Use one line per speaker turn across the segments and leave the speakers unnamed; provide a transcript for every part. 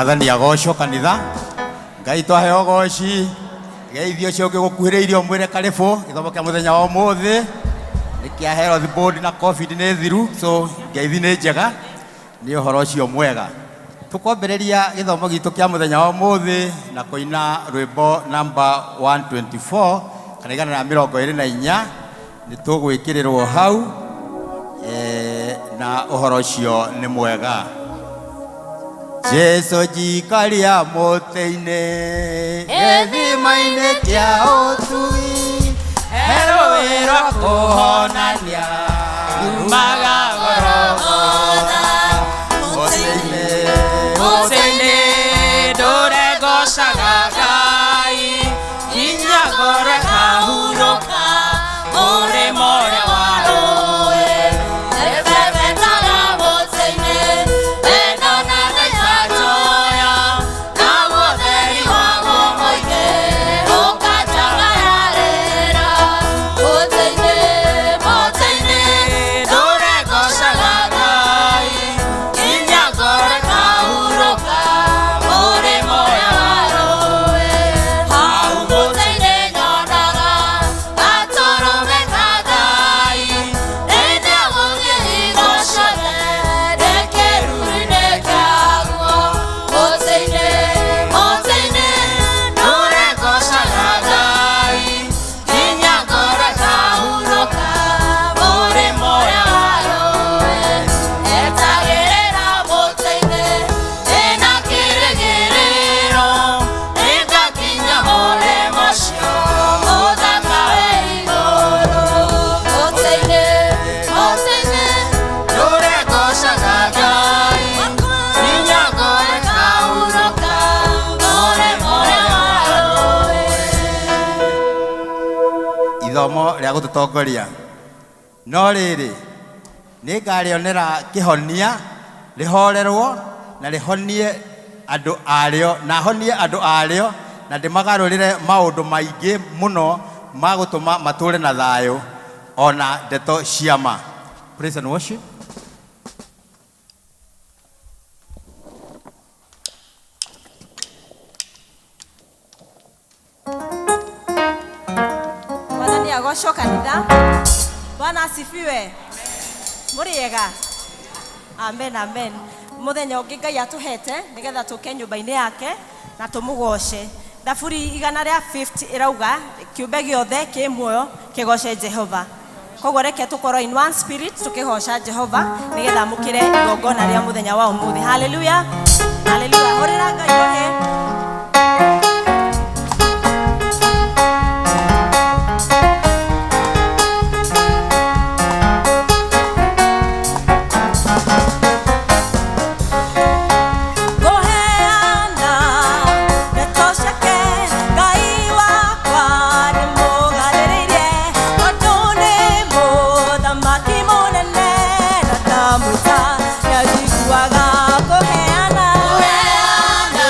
Mwathani agocwo kanitha. Ngai twaheo goci. Geithio ũcio ũngĩ gũkuhĩrĩirie ũmwĩre karĩbũ gĩthomo kĩa mũthenya wa ũmũthĩ nĩ kĩa health board na COVID nĩ thiru, so ngeithi nĩ njega, nĩ ũhoro ũcio mwega. Tũkwambĩrĩria gĩthomo gitũ kĩa mũthenya wa ũmũthĩ na kũina rwĩmbo namba 124 kana 124. Nĩ tũgwĩkĩrĩrwo hau na ũhoro ũcio nĩ mwega. Jesu njikaria mũtĩ-inĩ gĩthima-inĩ kĩa ũtugi, he rũĩ rwa kũhonania rumaga Golgotha. Mũtĩ-inĩ,
mũtĩ-inĩ ndũregocaga Ngai, nginya ngoro ĩkahurũka mũrĩmo ũrĩa wa rũĩ. Ĩbebetaga mũtĩ-inĩ, wendo na tha ikanjoya, naguo ũtheri waguo mũingĩ ũkanjagararĩra. Mũtĩ-inĩ, mũtĩ-inĩ ndũregocaga Ngai, nginya ngoro ĩkahurũka mũrĩmo ũrĩa wa rũĩ. Hau mũtĩ-inĩ nyonaga gatũrũme ka Ngai, rĩrĩa gũthiĩ hingo ciothe ndĩ kĩruru-inĩ kĩaguo. Mũtĩ-inĩ, mũtĩ-inĩ ndũregocaga Ngai, nginya ngoro ĩkahurũka mũrĩmo ũrĩa wa rũĩ. Etagĩrĩra mũtĩ-inĩ ndĩna kĩrĩgĩrĩro, nĩngakinya mũrĩmo ũcio mũthaka wĩ igũrũ. Mũtĩ-inĩ, mũtĩ-inĩ ndũregocaga Ngai, nginya ngoro ĩkahurũka mũrĩmo ũrĩa wa rũĩ.
Ithomo rĩa gũtũtongoria. No rĩrĩ, nĩ ngarĩonera kĩhonia rĩhorerwo na rĩhonie andũ arĩo, na honie andũ arĩo, na ndĩmagarũrĩre maũndũ maingĩ mũno ma gũtũma matũre na thayũ ona ndeto cia ma. Praise and worship.
Mwathani agocwo kanitha. Bwana asifiwe. Mũrĩega? Amen, amen. Mũthenya ũngĩ Ngai atũhete nĩgetha tũke nyũmba-inĩ yake na tũmũgoce. Thaburi 150 ĩrauga kĩũmbe gĩothe kĩ muoyo kĩgoce Jehova. Koguo reke tũkorwo in one spirit tũkĩgoca Jehova nĩgetha amũkĩre igongona rĩa mũthenya wa ũmũthĩ. Hallelujah. Hallelujah. Hũrĩra Ngai rũhĩ. Ngũheana ndeto ciake, Ngai wakwa ndĩmũgathĩrĩirie, tondũ nĩ mũthamaki mũnene na ndamwĩta nĩanjiguaga. Ngũheana
Ngũheana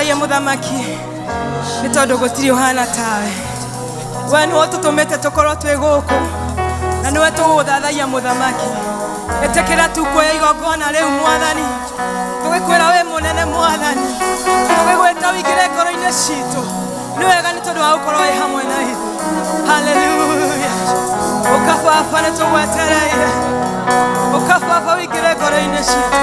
Tũgũthathaiya mũthamaki nĩ tondũ gũtirĩ ũhana tawe. We nĩwe ũtũtũmĩte tũkorwo twĩ gũkũ na nĩwe tũgũgũthathaiya mũthamaki. Ĩtĩkĩra tu kuoya igongona rĩu mwathani, tũgĩkwĩra wĩ mũnene mwathani, tũgĩgwĩta ũingĩre ngoro-inĩ citũ. Nĩ wega nĩ tondũ wa gũkorwo wĩ hamwe na ithuĩ. Haleluya. Ũka baba nĩ tũgwetereire, ũka baba ũingĩre ngoro-inĩ citũ.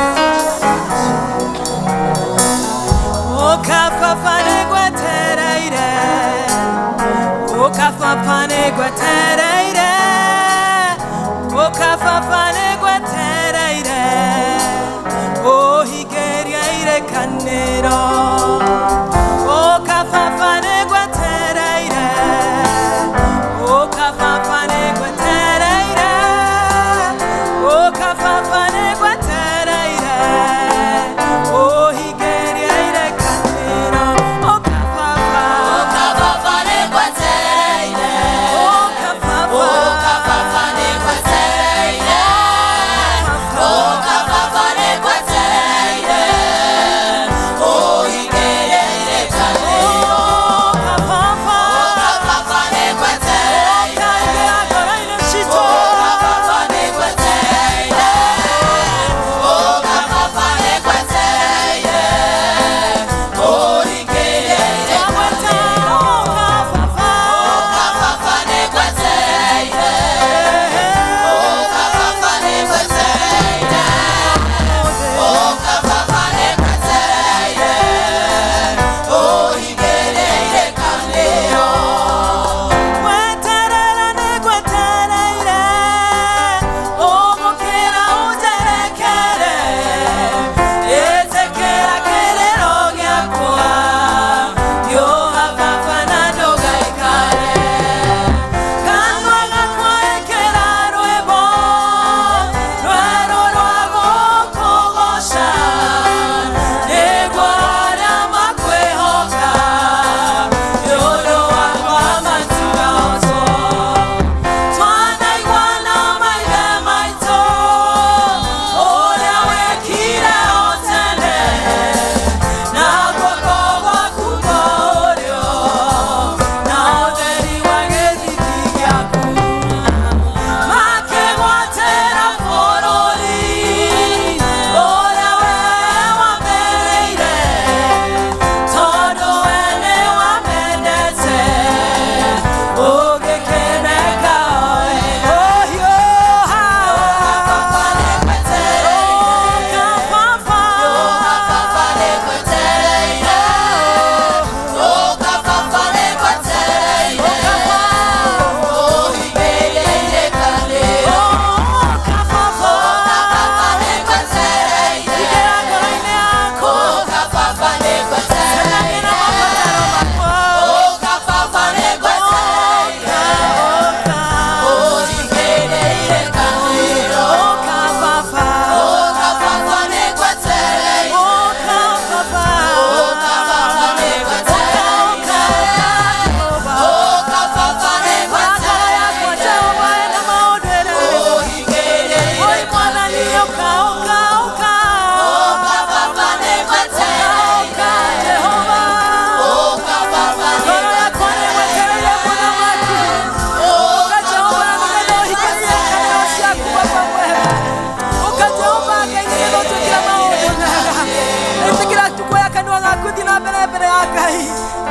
Ũka baba nĩ ngwetereire, ũka baba nĩ ngwetereire, ũka baba nĩ ngwetereire, ũhingĩrie irĩkanĩro. Ũka baba nĩ ngwetereire, ũka baba nĩ ngwetereire, ũka baba nĩ ngwetereire, ũhingĩrie irĩkanĩro. Ũka baba,
Ũka baba nĩ ngwetereire,
ũka baba,
ũka baba nĩ ngwetereire, ũka baba nĩ ngwetereire, ũhingĩrie irĩkanĩro.
Ũka baba,
Ũka baba nĩ ngwetereire,
ũka ingĩra ngoro-inĩ citũ.
ũka baba nĩ ngwetereire, ũka baba nĩ ngwetereire, ũhingĩrie
Twagwĩta ũka baba,
Ũka baba nĩ ngwetereire, ũka baba nĩ ngwetereire, ũka baba nĩ ngwetereire, ũhingĩrie irĩkanĩro.
Gweterera nĩ ngwetereire, ũgũkĩra ũnjerekere, ĩtĩkĩra kĩrĩro gĩakwa, hiũha baba na ndũgaikare. Kanua gakwa ĩkĩra rwĩmbo, rwerũ rwa gũkũgooca, nĩguo arĩa makwĩhoka, nĩ ũndũ wakwa matigahotwo. Twanaigua na maithe maitũ ũrĩa wekire o tene, na guoko gwaku kwa ũrĩo, na ũtheri wa gĩthithi gĩaku. Makĩgwatĩra bũrũri ũrĩa we wambĩrĩire, tondũ we nĩwamendete, ũgĩkĩneka oe. Ũhiũha,
Ũka baba nĩ ngwetereire,
ũka baba,
ũka baba nĩ ngwetereire, ũka baba nĩ ngwetereire, ũhingĩrie irĩkanĩro.
Ũka baba,
Ũka baba nĩ ngwetereire,
ingĩra ngoro-inĩ yakwa,
ũka baba nĩ
cenania na
ngwetereire,
mabataro makwa.
ũka baba nĩ ngwetereire,
Ũka,
ũhingĩrie irĩkanĩro.
ũka baba,
Ũka baba nĩ ngwetereire,
ũka baba,
ũka baba nĩ ngwetereire, ũka baba nĩ
Ngoro yakwa
ngwetereire,
Jehova ĩna maũndũ ĩrenda.
ũhingĩrie
Oi mwathani ũka, ũka, ũka.
Ũka baba nĩ ngwetereire,
Ũka Jehova.
ũka baba nĩ
Ngoro yakwa nĩ ĩgwetereire mũthamaki. Ũka Jehova nĩgetha ũhingie ciĩranĩro ciaku baba mwega. Ũka Jehova Ngai nĩgetha ũtwĩkĩre maũndũ mega. Ĩtĩkĩra tu kuoya kanua gaku thiĩ na mbere mbere ya Ngai.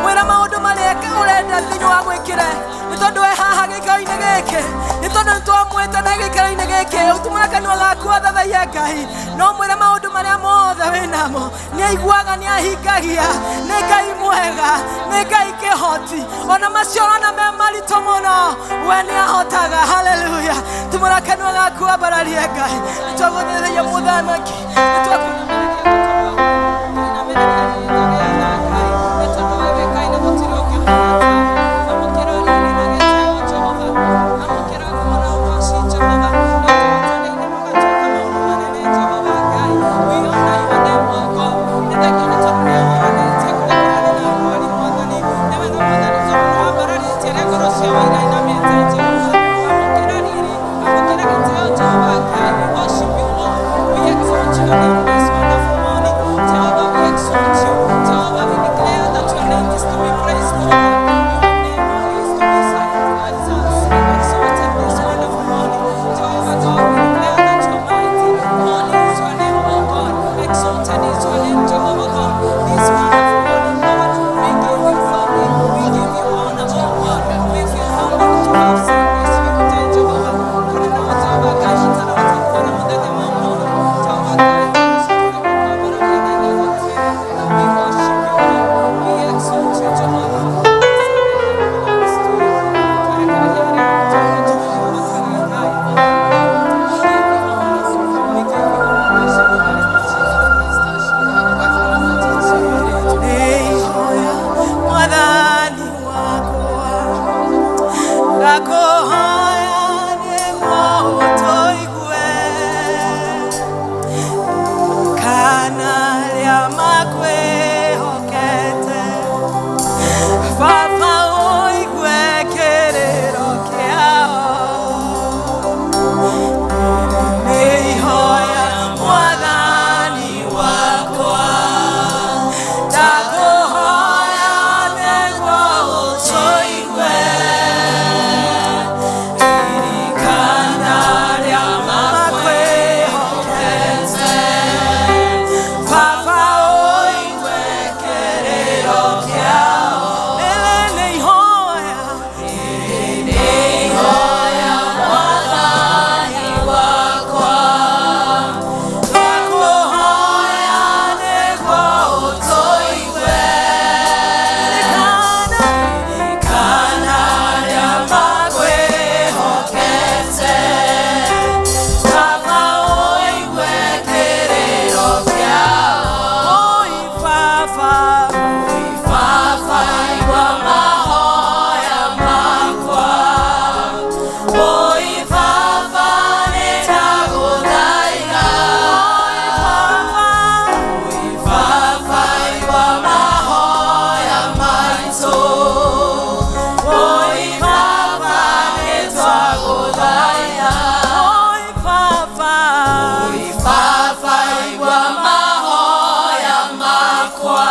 Mwĩra maũndũ marĩa ũrenda thĩinĩ wa gwĩkĩre. Nĩ tondũ we haha gĩikaro-inĩ gĩkĩ, nĩ tondũ nĩ twamwĩta na gĩikaro-inĩ gĩkĩ, ũtumũra kanua gaku athathaiye Ngai. No mwĩre maũndũ marĩa mothe wĩ namo. Nĩ aiguaga, nĩ ahingagia, nĩ Ngai mwega, nĩ Ngai kĩhoti. Ona macio ũrona me maritũ mũno, we nĩ ahotaga. Haleluya. Tumũra kanua gaku ambararie Ngai. Nĩ twagũthĩrĩria mũthamaki, nĩ twakũnamĩrĩria.
Worship you, Lord. We exalt your name. Baba igua mahoya makwa. Oi Baba nĩndagũthaitha. Oi Baba igua mahoya maitũ. Oi Baba nĩtwagũthaitha. Oi Baba igua mahoya makwa.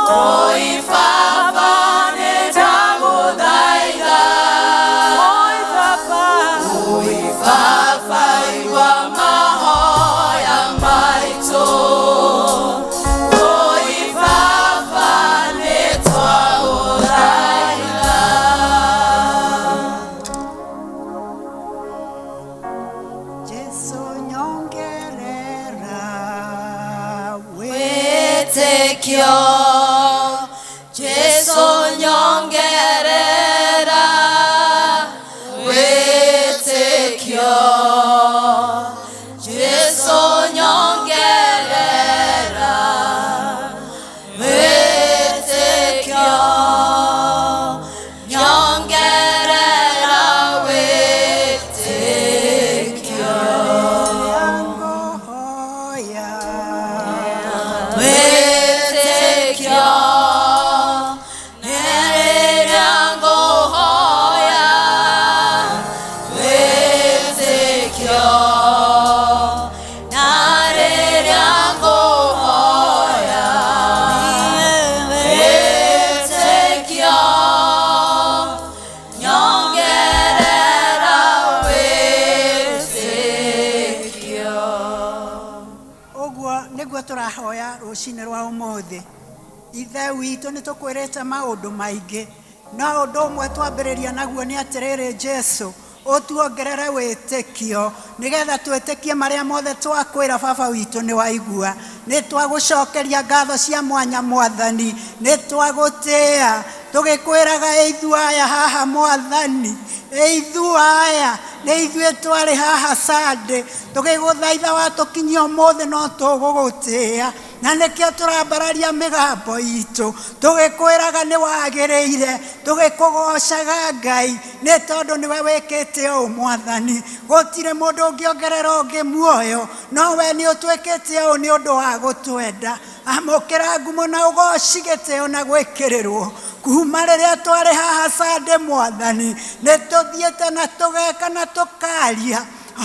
Oi Baba nĩndagũthaitha. Oi Baba igua mahoya maitũ. Oi Baba nĩtwagũthaitha.
Jesu nyongerera
Wĩtĩkio, Jesu nyongerera. Wĩtĩkio, Jesu nyongerera. Wĩtĩkio, nyongerera wĩtĩkio.
Hoya
Wĩtĩkio, nĩrĩrĩa ngũhoya. Wĩtĩkio, na rĩrĩa ngũhoya. Wĩtĩkio, nyongerera wĩtĩkio.
Ũguo nĩguo tũrahoya rũcinĩ rwa ũmũthĩ. Ithe witũ, nĩ tũkwĩrĩte maũndũ maingĩ, no ũndũ ũmwe twambĩrĩria naguo nĩ atĩrĩrĩ, Jesu, ũtuongerere wĩtĩkio nĩgetha twĩtĩkie marĩa mothe twakwĩra. Baba witũ, nĩ waigua. Nĩ twagũcokeria ngatho cia mwanya, Mwathani. Nĩ twagũtĩĩa tũgĩkwĩraga ithuĩ aya haha, Mwathani, ithuĩ aya nĩ ithuĩ twarĩ haha Sunday tũgĩgũthaitha watũkinyia ũmũthĩ, no tũgũgũtĩĩa na nĩkĩo tũrambararia mĩgambo itũ tũgĩkwĩraga nĩ wagĩrĩire, tũgĩkũgocaga, Ngai, nĩ tondũ nĩwe wĩkĩte ũũ. Mwathani, gũtirĩ mũndũ ũngĩongerera ũngĩ muoyo, no we nĩ ũtwĩkĩte ũũ nĩ ũndũ wa gũtwenda. Amũkĩra ngumo na ũgoci, gĩtĩo na gwĩkĩrĩrwo. Kuma rĩrĩa twarĩ haha Sunday, Mwathani, nĩ tũthiĩte na tũgeka na tũkaria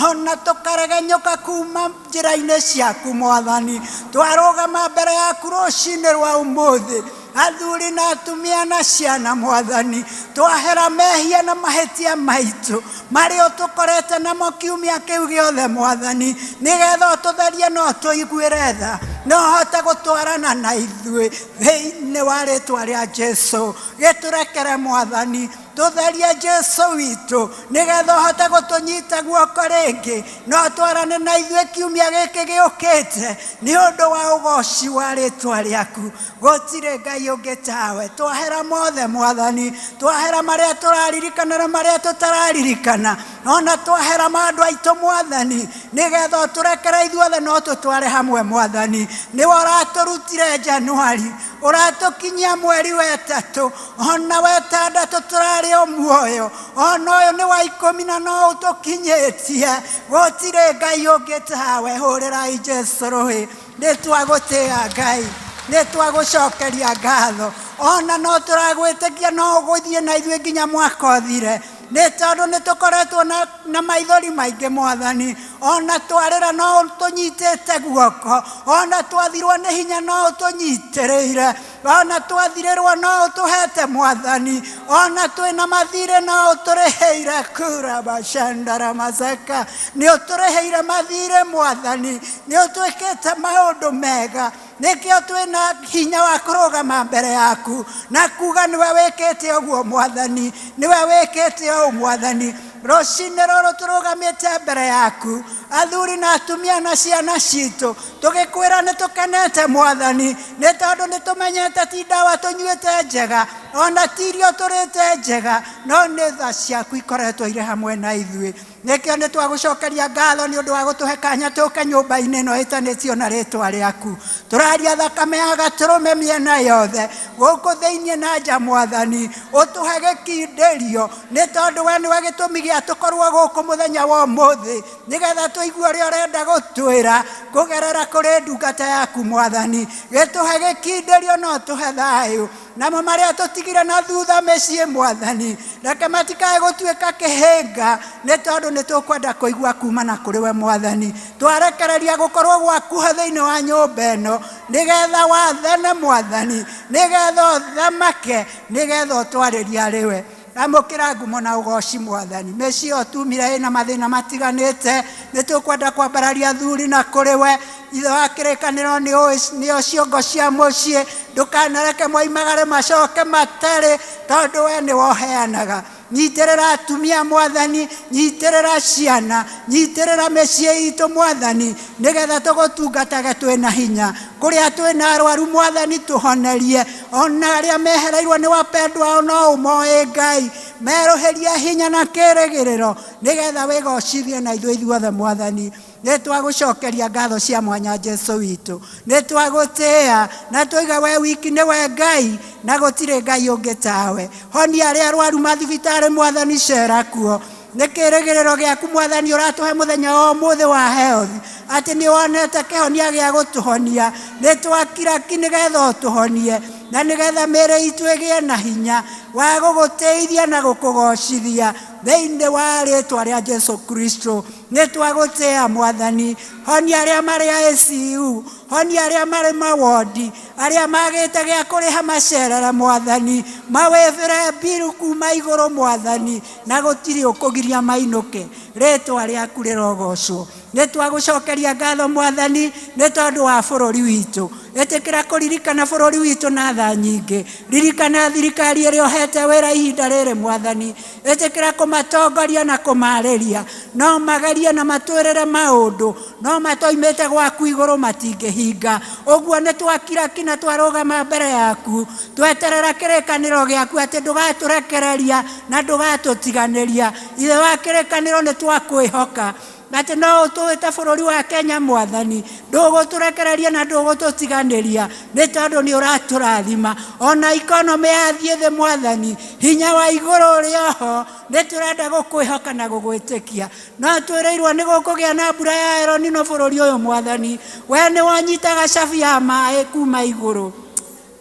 ona tũkaregenyũka kuma njĩra-inĩ ciaku. Mwathani, twarũgama mbere yaku rũcinĩ rwa ũmũthĩ, athuri na atumia na ciana, Mwathani, twahera mehia na mahĩtia maitũ marĩa ũtũkorete namo kiumia kĩu gĩothe, Mwathani, nĩgetha ũtũtherie no tũiguĩre tha no hote gũtwarana na ithuĩ thĩinĩ wa rĩtwa rĩa Jesu. Gĩtũrekere, Mwathani, tũtherie, Jesu witũ, nĩgetha ũhote gũtũnyita guoko rĩngĩ no twarane na ithuĩ kiumia gĩkĩ gĩũkĩte nĩ ũndũ wa ũgoci wa rĩtwa rĩaku. Gũtirĩ Ngai ũngĩ tawe. Twahera mothe, Mwathani, twahera marĩa tũraririkana na marĩa tũtararirikana, ona twahera maũndũ aitũ, Mwathani, nĩgetha ũtũrekere ithuothe no tũtware hamwe. Mwathani, nĩwe ũratũrutire Januari, ũratũkinyia mweri wetatũ, ona wetandatũ tũrarĩ o muoyo, ona ũyũ nĩ wa 10 na no ũtũkinyĩtie. Gũtirĩ Ngai ũngĩ tawe. Hũrĩrai Jesu rũhĩ. Nĩ twagũtĩĩa, Ngai, nĩ twagũcokeria ngatho, ona no tũragwĩtĩkia no ũgũthiĩ na ithuĩ nginya mwaka ũthire, nĩ tondũ nĩ tũkoretwo na maithori maingĩ, Mwathani. Ona twarĩra no tũnyitĩte guoko, ona twathirwo nĩ hinya no ũtũnyitĩrĩire, ona twathirĩrwo no ũtũhete, Mwathani, ona twĩna mathirĩ no ũtũrĩhĩire kura macandara mazaka, nĩ ũtũrĩhĩire mathirĩ. Mwathani, nĩ ũtwĩkĩte maũndũ mega, nĩkĩo twĩna hinya wa kũrũgama mbere yaku na kuga nĩwe wĩkĩte ũguo. Mwathani, nĩwe wĩkĩte ũũ. Mwathani, rũcinĩ rũrũ tũrũgamĩte mbere yaku, athuri na atumia na ciana citũ, tũgĩkwĩra nĩ tũkenete, Mwathani, nĩ tondũ nĩ tũmenyete ti ndawa tũnyuĩte njega, ona ti irio tũrĩte njega, no nĩ tha ciaku ikoretwo irĩ hamwe na ithuĩ. Nĩkĩo nĩ twagũcokeria ngatho nĩ ũndũ wa gũtũhe kanya tũke nyũmba-inĩ ĩno ĩtanĩtio na rĩtwa rĩaku. Tũraria thakame ya gatũrũme mĩena yothe gũkũ thĩinĩ na nja mwathani, ũtũhe gĩkindĩrio nĩ tondũ we nĩwe gĩtũmi gĩa tũkorwo gũkũ mũthenya wa ũmũthĩ, nĩgetha tũigue ũrĩa ũrenda gũtwĩra kũgerera kũrĩ ndungata yaku mwathani. Gĩtũhe gĩkindĩrio na ũtũhe thayũ, namo marĩa tũtigire na thutha mĩciĩ mwathani, reke matikae gũtuĩka kĩhĩnga, nĩ tondũ nĩ tũkwenda kũigua kuma na kũrĩ we mwathani. Twarekereria gũkorwo gwaku thĩinĩ wa nyũmba ĩno, nĩgetha wathane mwathani, nĩgetha ũthamake, nĩgetha ũtwarĩrie arĩ we. Amũkĩra ngumo na ũgoci mwathani. Mĩciĩ ĩyo tumire ĩna mathĩna matiganĩte, nĩ tũkwenda kwambararia athuri na kũrĩ we. Ithe wa kĩrĩkanĩro nĩo ciongo cia mũciĩ, ndũkanareke moimagare macoke matarĩ, tondũ we nĩwe ũheanaga. Nyitĩrĩra atumia mwathani, nyitĩrĩra ciana, nyitĩrĩra mĩciĩ itũ mwathani, nĩgetha tũgũtungatage twĩna hinya. Kũrĩa twĩna arwaru mwathani tũhonerie, ona arĩa mehereirwo nĩ wapendwa ao no ũmoĩ Ngai, merũhĩrie hinya na kĩĩrĩgĩrĩro, nĩgetha wĩgocithie na ithuĩ ithuothe mwathani. Nĩ twagũcokeria ngatho cia mwanya Jesu witũ, nĩ twagũtĩĩa na tũiga we wiki nĩwe Ngai na gũtirĩ Ngai ũngĩ tawe. Honia arĩa arwaru mathibitarĩ mwathani, cera kuo. Nĩ kĩĩrĩgĩrĩro gĩaku mwathani ũratũhe mũthenya wa ũmũthĩ wa health, atĩ nĩ wonete kĩhonia gĩa gũtũhonia. Nĩ twakira ki nĩgetha ũtũhonie na nĩgetha mĩĩrĩ itũ ĩgĩe na hinya wa gũgũtĩithia na gũkũgocithia thĩinĩ wa rĩtwa rĩa Jesu Kristo. Nĩ twagũtĩĩa mwathani. Honia arĩa marĩ ICU, honia arĩa marĩ mawondi, arĩa magĩte gĩa kũrĩha macerere mwathani, mawĩbĩre mbiru kuma igũrũ mwathani, na gũtirĩ ũkũgiria mainũke. Rĩtwa rĩaku rĩrogocwo. Nĩ twagũcokeria ngatho mwathani nĩ tondũ wa bũrũri witũ. Ĩtĩkĩra kũririkana bũrũri witũ na tha nyingĩ. Ririkana thirikari ĩrĩa ũhete wĩra ihinda rĩrĩ mwathani. Ĩtĩkĩra kũmatongoria na kũmarĩria. No magerie na matwĩrĩre maũndũ, no matoimĩte gwaku igũrũ matingĩhinga. Ũguo nĩ twakira ki na twarũgama mbere yaku, tweterera kĩrĩkanĩro gĩaku atĩ ndũgatũrekereria na ndũgatũtiganĩria. Ithe wa kĩrĩkanĩro nĩ twakwĩhoka atĩ no ũtũĩte bũrũri wa Kenya mwathani, ndũgũtũrekereria na ndũgũtũtiganĩria, nĩ tondũ nĩ ũratũrathima. Ona ikonomĩ yathiĩ thĩ mwathani, hinya wa igũrũ ũrĩ oho, nĩ tũrenda gũkwĩhoka na gũgwĩtĩkia. No twĩrĩirwo nĩ gũkũgĩa na mbura ya El Nino bũrũri ũyũ mwathani, we nĩ wonyitaga cabi ya maĩ kuma igũrũ.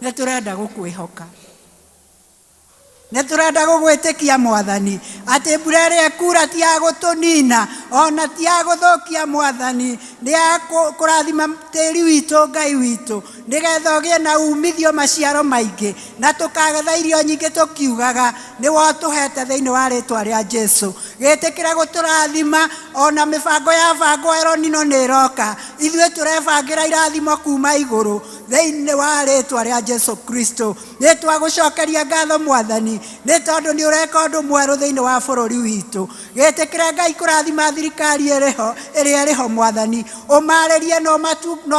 Nĩ tũrenda gũkwĩhoka, nĩ tũrenda gũgwĩtĩkia mwathani, atĩ mbura ĩrĩa ĩkura ti ya gũtũnina ona ti ya gũthũkia mwathani, nĩ ya kũrathima tĩri witũ Ngai witũ, nĩgetha ũgĩe na umithio maciaro maingĩ na tũkagetha irio nyingĩ tũkiugaga nĩwe ũtũhete thĩinĩ wa rĩtwa rĩa Jesu. Gĩtĩkĩra gũtũrathima ona mĩbango ya bango El Nino nĩ ĩroka, ithuĩ tũrebangĩra irathimo kuma igũrũ thĩinĩ wa rĩtwa rĩa Jesu Kristo. Nĩ twagũcokeria ngatho mwathani nĩ tondũ nĩ ũreka ũndũ mwerũ thĩinĩ wa bũrũri witũ. Gĩtĩkĩra Ngai kũrathima thirikari ĩrĩho ĩrĩa ĩrĩho mwathani, ũmarĩrie na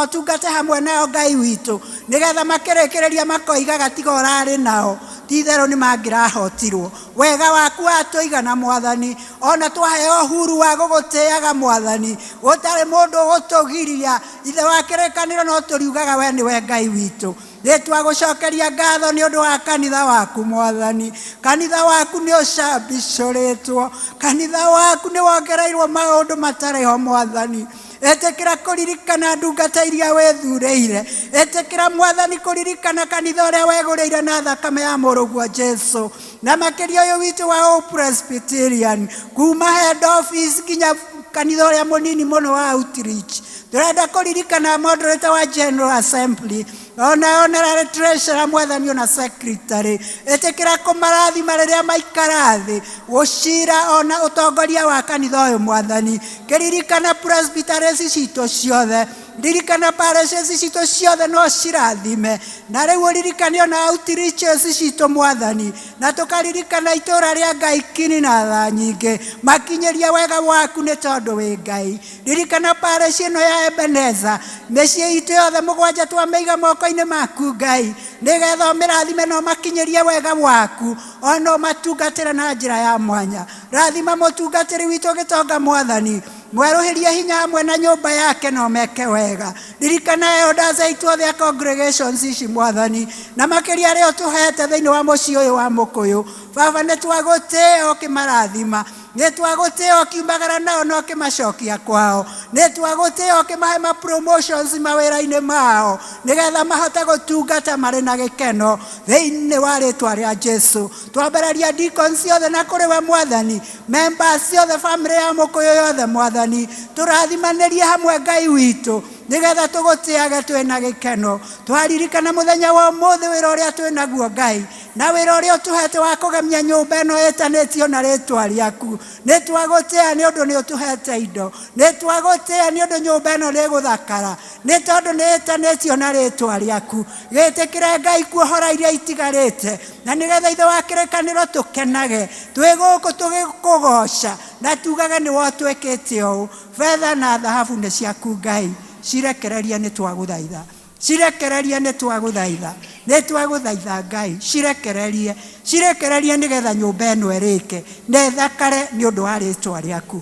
ũtungate hamwe nao Ngai witũ, nĩgetha makĩrĩkĩrĩria makoigaga tiga ũrarĩ nao ti itherũ nĩ mangĩrahotirwo. Wega waku watũigana mwathani, ona twaheo uhuru wa gũgũtĩaga mwathani, gũtarĩ mũndũ ũgũtũgiria. Ithe wa kĩrĩkanĩro no tũriugaga we nĩwe Ngai witũ. Nĩ twagũcokeria ngatho nĩ ũndũ wa kanitha waku mwathani. Kanitha waku nĩ ũcambicũrĩtwo, kanitha waku nĩ wongereirwo maũndũ matarĩ ho mwathani. Ĩtĩkĩra kũririkana ndungata iria wĩthurĩire. Ĩtĩkĩra mwathani kũririkana kanitha ũrĩa wegũrĩire na thakame ya mũrũguo Jesu, na makĩria ũyũ witũ wa Old Presbyterian, kuma head office nginya kanitha ũrĩa mũnini mũno wa outreach. Tũrenda kũririkana moderator wa General Assembly, ona honorary treasurer mwathani, ona secretary. Ĩtĩkĩra kũmarathima rĩrĩa maikara thĩ gũcira ona ũtongoria wa kanitha ũyũ mwathani. Kĩririkana presbyteries citũ ciothe, ririkana parishes citũ ciothe no cirathime, na rĩu ũririkane ona outreaches citũ mwathani, na tũkaririkana itũra rĩa Ngai kini na tha nyingĩ, makinyĩria wega waku nĩ tondũ wĩ Ngai. Ririkana parish ĩno ya Ebeneza, mĩciĩ itũ yothe mũgwanja twamĩiga moko-inĩ maku Ngai, nĩgetha ũmĩrathime na ũmakinyĩrie wega waku, ona ũmatungatĩre na njĩra ya mwanya. Rathima mũtungatĩri witũ gĩtonga mwathani, mwerũhĩrie hinya hamwe na nyũmba yake no meke wega. Ririkana elders aitũ othe a congregations ici mwathani, na makĩria arĩa ũtũhete thĩinĩ wa mũciĩ ũyũ wa Mũkũyũ. Baba, nĩ twagũtĩĩa ũkĩmarathima, nĩ twagũtĩĩa ũkiumagara nao na ũkĩmacokia kwao, nĩ twagũtĩĩa ũkĩmahe ma promotions mawĩra-inĩ mao, nĩgetha mahote gũtungata marĩ na gĩkeno thĩinĩ wa rĩtwa rĩa Jesu. Twambararia deacons ciothe na kũrĩ we mwathani, members ciothe, family ya Mũkũyũ yothe mwathani, tũrathimanĩrie hamwe Ngai witũ, nĩgetha tũgũtĩage twĩna gĩkeno. Twaririkana mũthenya wa ũmũthĩ wĩra ũrĩa twĩnaguo Ngai, na wĩra ũrĩa ũtũhete wa kũgemia nyũmba ĩno ĩtanĩtio na rĩtwa rĩaku. Nĩ twagũtĩa nĩ ũndũ nĩ ũtũhete indo, nĩ twagũtĩa nĩ ũndũ nyũmba ĩno nĩ ĩgũthakara, nĩ tondũ nĩ ĩtanĩtio na rĩtwa rĩaku. Gĩtĩkĩre Ngai kuohora iria itigarĩte, na nĩgetha ithe wa kĩrĩkanĩro tũkenage twĩ gũkũ tũgĩkũgoca na tugage nĩwe ũtwĩkĩte ũũ. Betha na thahabu nĩ ciaku Ngai, cirekererie nĩ twagũthaitha, cirekererie nĩ twagũthaitha, nĩ twagũthaitha Ngai, cirekererie, cirekererie nĩgetha nyũmba ĩno ĩrĩke na ĩthakare nĩ ũndũ wa rĩtwa rĩaku.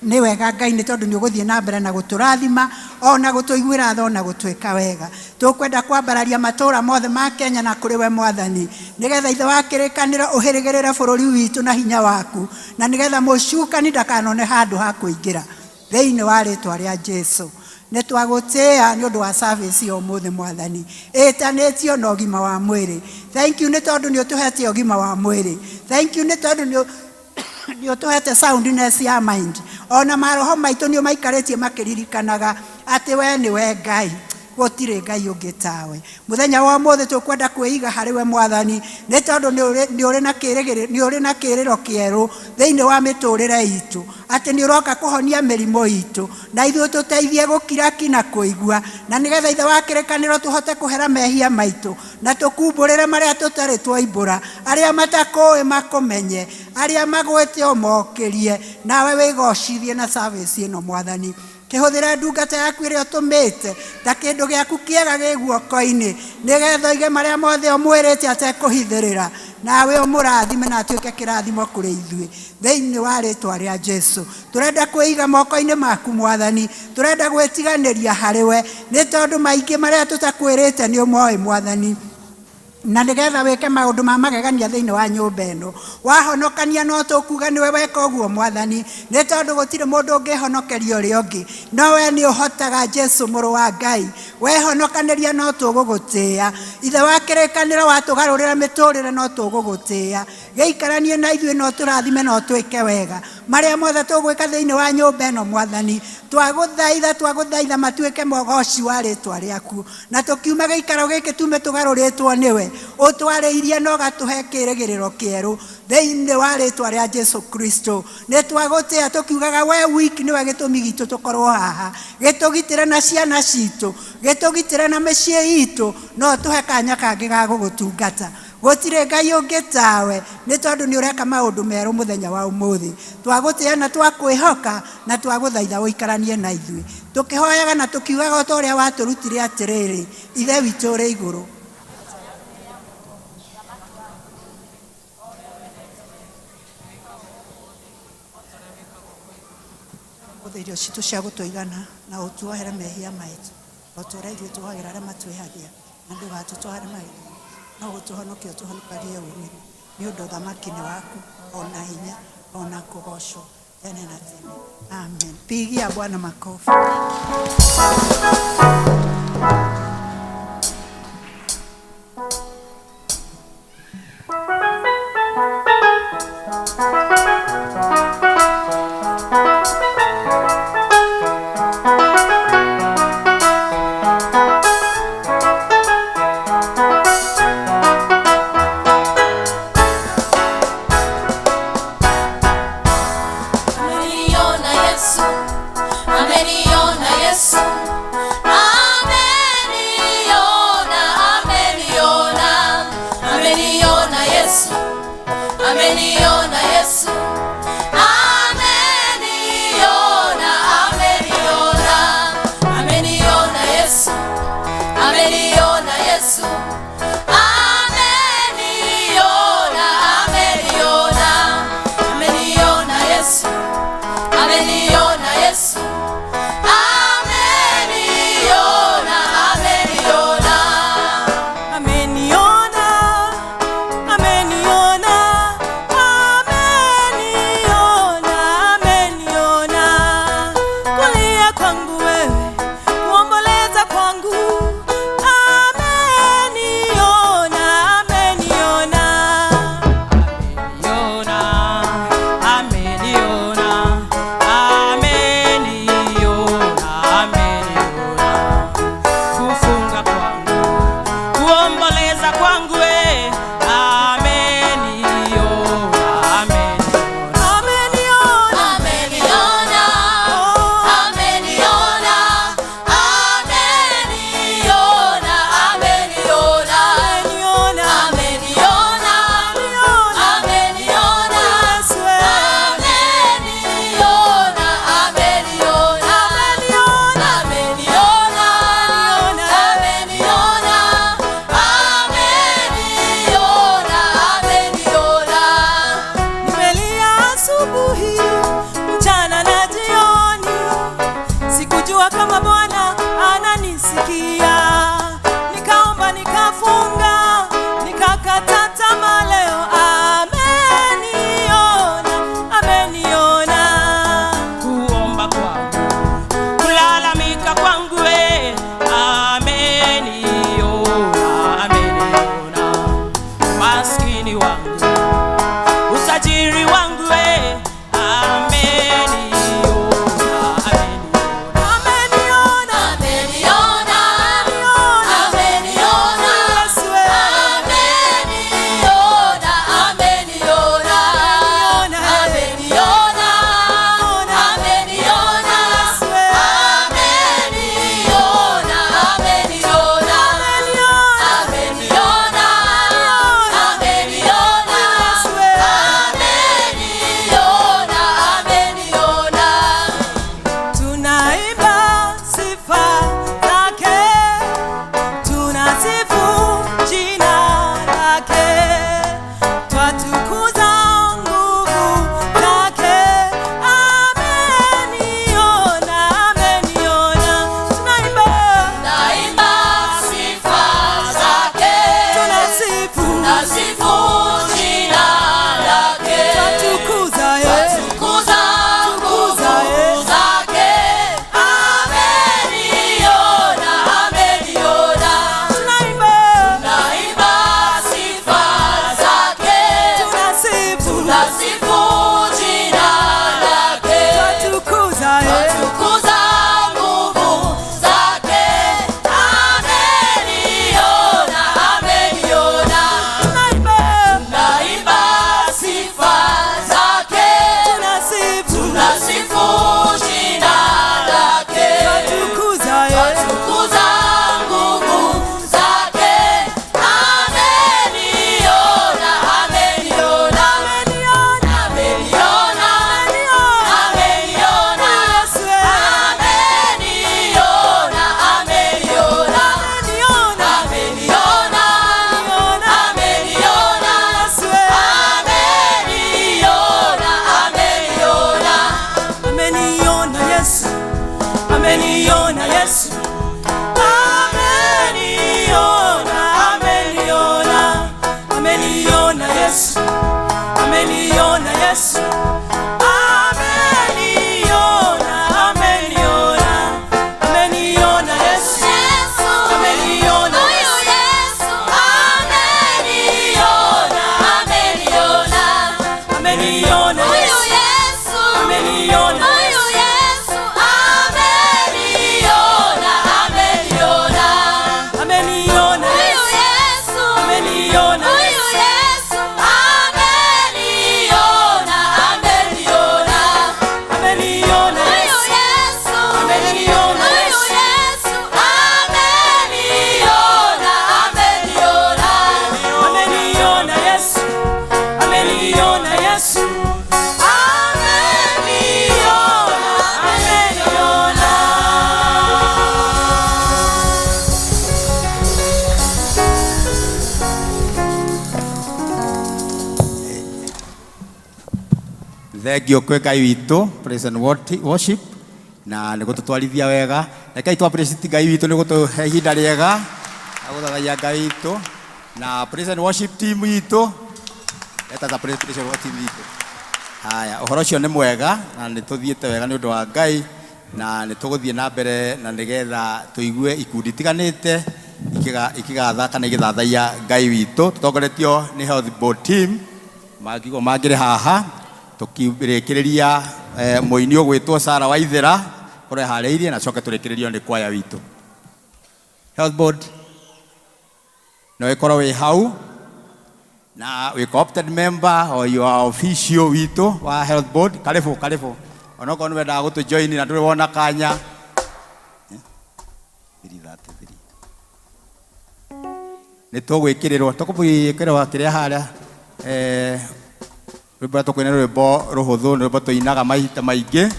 Nĩ wega Ngai, nĩ tondũ nĩ ũgũthiĩ na mbere na gũtũrathima ona gũtũiguĩra tha ona gũtwĩka wega. Tũkwenda kwambararia matũũra mothe ma Kenya na kũrĩ we mwathani, nĩgetha ithe wa kĩrĩkanĩro ũhĩrĩgĩrĩre bũrũri witũ na hinya waku, na nĩgetha mũcukani ndakanone handũ ha kũingĩra thĩinĩ wa rĩtwa rĩa Jesu. Nĩ twagũtĩĩa nĩ ũndũ wa service ya ũmũthĩ mwathani, ĩtanĩtio na ũgima wa mwĩrĩ. Thank you nĩ tondũ nĩ ũtũhete ũgima wa mwĩrĩ. Thank you nĩ tondũ nĩ ũtũhete soundness ya mind, ona maroho maitũ nĩ ũmaikarĩtie makĩririkanaga atĩ we nĩwe Ngai, gũtirĩ Ngai ũngĩ tawe. Mũthenya wa ũmũthĩ tũkwenda kwĩiga harĩ we mwathani, nĩ tondũ nĩ ũrĩ na kĩrĩgĩrĩ, nĩ ũrĩ na kĩrĩro kĩerũ thĩinĩ wa mĩtũrĩre itũ, atĩ nĩ ũroka kũhonia mĩrimũ itũ, na ithuĩ tũteithie gũkira ki na kũigua, na nĩgetha ithe wa kĩrĩkanĩro tũhote kũhera mehia maitũ na tũkumbũrĩre marĩa tũtarĩ twoimbũra, arĩa matakũĩ makũmenye, arĩa magwĩte ũmokĩrie, nawe wĩgocithie na service ĩno mwathani. Kĩhũthĩre ndungata yaku ĩrĩa ũtũmĩte ta kĩndũ gĩaku kĩega gĩ guoko-inĩ, nĩgetha oige marĩa mothe ũmwĩrĩte atekũhithĩrĩra, nawe ũmũrathime na atuĩke kĩrathimo kũrĩ ithuĩ thĩinĩ wa rĩtwa rĩa Jesu. Tũrenda kwĩiga moko-inĩ maku mwathani, tũrenda gwĩtiganĩria harĩ we, nĩ tondũ maingĩ marĩa tũtakwĩrĩte nĩ ũmoĩ mwathani, na nĩgetha wĩke maũndũ ma magegania thĩinĩ wa nyũmba ĩno. Wahonokania no tũkuga nĩwe weka ũguo mwathani, nĩ tondũ gũtirĩ mũndũ ũngĩhonokeria ũrĩa ũngĩ, no we nĩ ũhotaga. Jesu mũrũ wa Ngai, wehonokanĩria no tũgũgũtĩĩa. Ithe wa kĩrĩkanĩro, watũgarũrĩra mĩtũrĩre no tũgũgũtĩĩa. Gĩikaranie na ithuĩ no tũrathime no twĩke wega marĩa mothe tũgwĩka thĩinĩ wa nyũmba ĩno mwathani. Twagũthaitha, twagũthaitha matuĩke mogoci wa rĩtwa rĩaku, na tũkiuma gĩikaro gĩkĩ tume tũgarũrĩtwo nĩwe, ũtwarĩirie na ũgatũhe kĩrĩgĩrĩro kĩerũ thĩinĩ wa rĩtwa rĩa Jesu Kristo. Nĩ twagũtĩĩa tũkiugaga we wiki nĩwe gĩtũmi gitũ tũkorwo haha, gĩtũgitĩre na ciana citũ, gĩtũgitĩre na mĩciĩ itũ, no tũhe kanya kangĩ ga gũgũtungata. Gũtirĩ Ngai ũngĩ tawe, nĩ tondũ nĩ ũreka maũndũ merũ mũthenya wa ũmũthĩ. Twagũtĩĩa na twakwĩhoka na twagũthaitha ũikaranie na ithuĩ, tũkĩhoyaga na tũkiugaga o ta ũrĩa watũrutire atĩrĩrĩ, Ithe witũ ũrĩ igũrũ. Ũmũthĩ irio citũ cia gũtũigana, na ũtuohere mehia maitũ o ta ũrĩa ithuĩ tuohagĩra arĩa matwĩhagia, na ndũgatũtware magerio, no gũtũhonokia ũtũhonokagie ũũru-inĩ, nĩ ũndũ ũthamaki nĩ waku, ona hinya, ona kũgocwo tene na tene. Amen. Pigia Bwana makofi.
Ameniona Yesu, ameniona Yesu, ameniona, ameniona, ameniona Yesu, ameniona Yesu, ameniona, ameniona, ameniona Yesu, ameniona Yesu, ameniona, ameniona, ameniona. Tunasifu jina lake.
Twatukuza ye.
Tukuza
Tukuza ye.
nguvu zake. Ameniona, ameniona.
Tunaimba.
Naimba sifa zake.
Tunasifu.
Tunasifu jina lake.
Twatukuza ye.
Tukuza nguvu zake. Ameniona, ameniona.
Tunaimba.
Naimba sifa zake.
Tunasifu.
Tunasifu jina lake.
Twatukuza ye.
Tukuza nguvu zake. Ameniona, ameniona.
Ameniona.
Ameniona,
Ameniona.
ameniona.
Yesu ye.
Ameniona, ameniona.
Ameniona.
Ameniona, ameniona.
Yesu ye.
Ameniona, ameniona.
Ameniona Yesu, ameniona Yesu, ameniona, ameniona, ameniona Yesu, ameniona Yesu, ameniona, ameniona, ameniona Yesu,
Yesu,
ameniona
huyu
Yesu,
Yesu, ameniona, ameniona.
ameniona
Huyu
Yesu,
Yesu,
ameniona
huyu
Yesu,
Yesu, ameniona, ameniona.
ameniona
Huyu
Yesu,
Yesu,
ameniona
huyu
Yesu.
Yesu, ameniona, ameniona.
Ameniona
Huyu
Yesu,
Yesu,
ameniona
huyu
Yesu.
Yesu, ameniona, ameniona.
Ameniona Yesu, ameniona Yesu, ameniona, ameniona.
Thengio kwĩ Ngai witũ, praise and worship, na nĩ gũtũtwarithia wega. Rekei tũ appreciate Ngai witũ nĩ gũtũhe ihinda rĩega na gũthathaiya Ngai witũ, na praise and worship team witũ. Let us appreciate praise and worship team witũ. Haya, ũhoro ũcio nĩ mwega na nĩ tũthiĩte wega nĩ ũndũ wa Ngai, na nĩ tũgũthiĩ na mbere na nĩgetha tũigue ikundi itiganĩte ikigatha kana igĩthathaiya Ngai witũ, tũtongoretio nĩ health board team mangĩgwo mangĩrĩ haha tũkĩrĩkĩrĩria mũini ũgwĩtwo Sara Waithera ũrĩa eharĩirie, na coke tũrĩkĩrĩrio nĩ kwaya witũ. Health board no ĩkorwo wĩ hau na wĩ co-opted member or you are official witũ wa health board, karibu karibu, onokorwo nĩ wendaga gũtũ join na ndũrĩ wona kanya. 3:33 nĩ tũgwĩkĩrĩrwo tũkũbwĩkĩrĩrwo kĩrĩa harĩa rwĩmbo rũrĩa tũkũina nĩ rwĩmbo rũhũthũ, nĩ rwĩmbo tũinaga mahinda maingĩ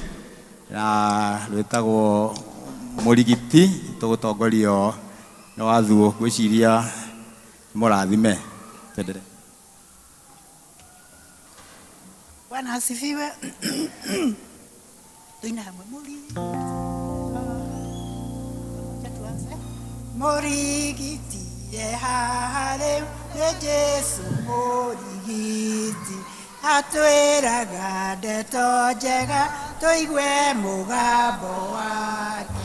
na rwĩtagwo Mũrigiti, tũgũtongorio nĩ Wathuũ, ngwĩciria mũrathime. Twendelee.
Bwana asifiwe. Tuine hamwe muri. Acha tuanze. Mũrigiti e haha rĩu nĩ Jesũ mũrigiti, atwĩraga ndeto njega tũigue mũgambo wake.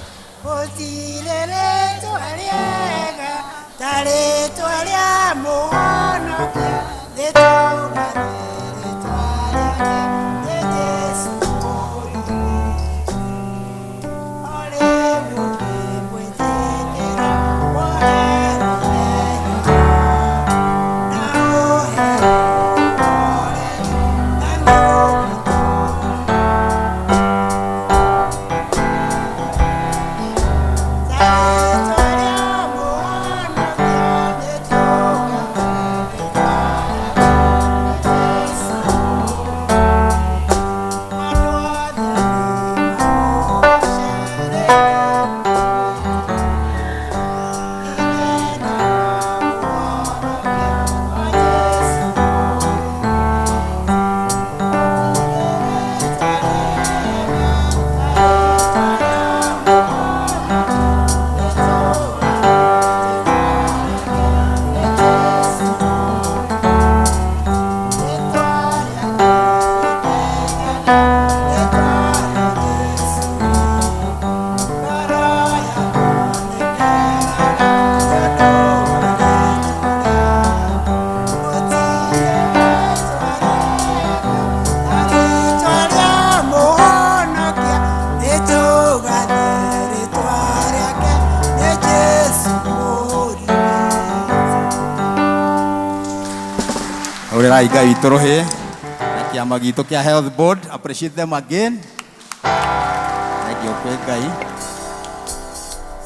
Gũtirĩ rĩtwa rĩega ta rĩtwa rĩa Mũhonokia, rĩtũgathe rĩtwa rĩake nĩ Jesũ mũrigiti. O rĩu ũngĩmwĩtĩkĩra woherwo mehia, na ũheo ũhoreru na nĩũgũtũũra. Ta rĩtwa rĩa Mũhonokia, rĩtũgathe rĩtwa rĩake.
Hũrĩrai Ngai witũ rũhĩ na kĩama gitũ kĩa health board, appreciate them again. Thank you kwĩ Ngai.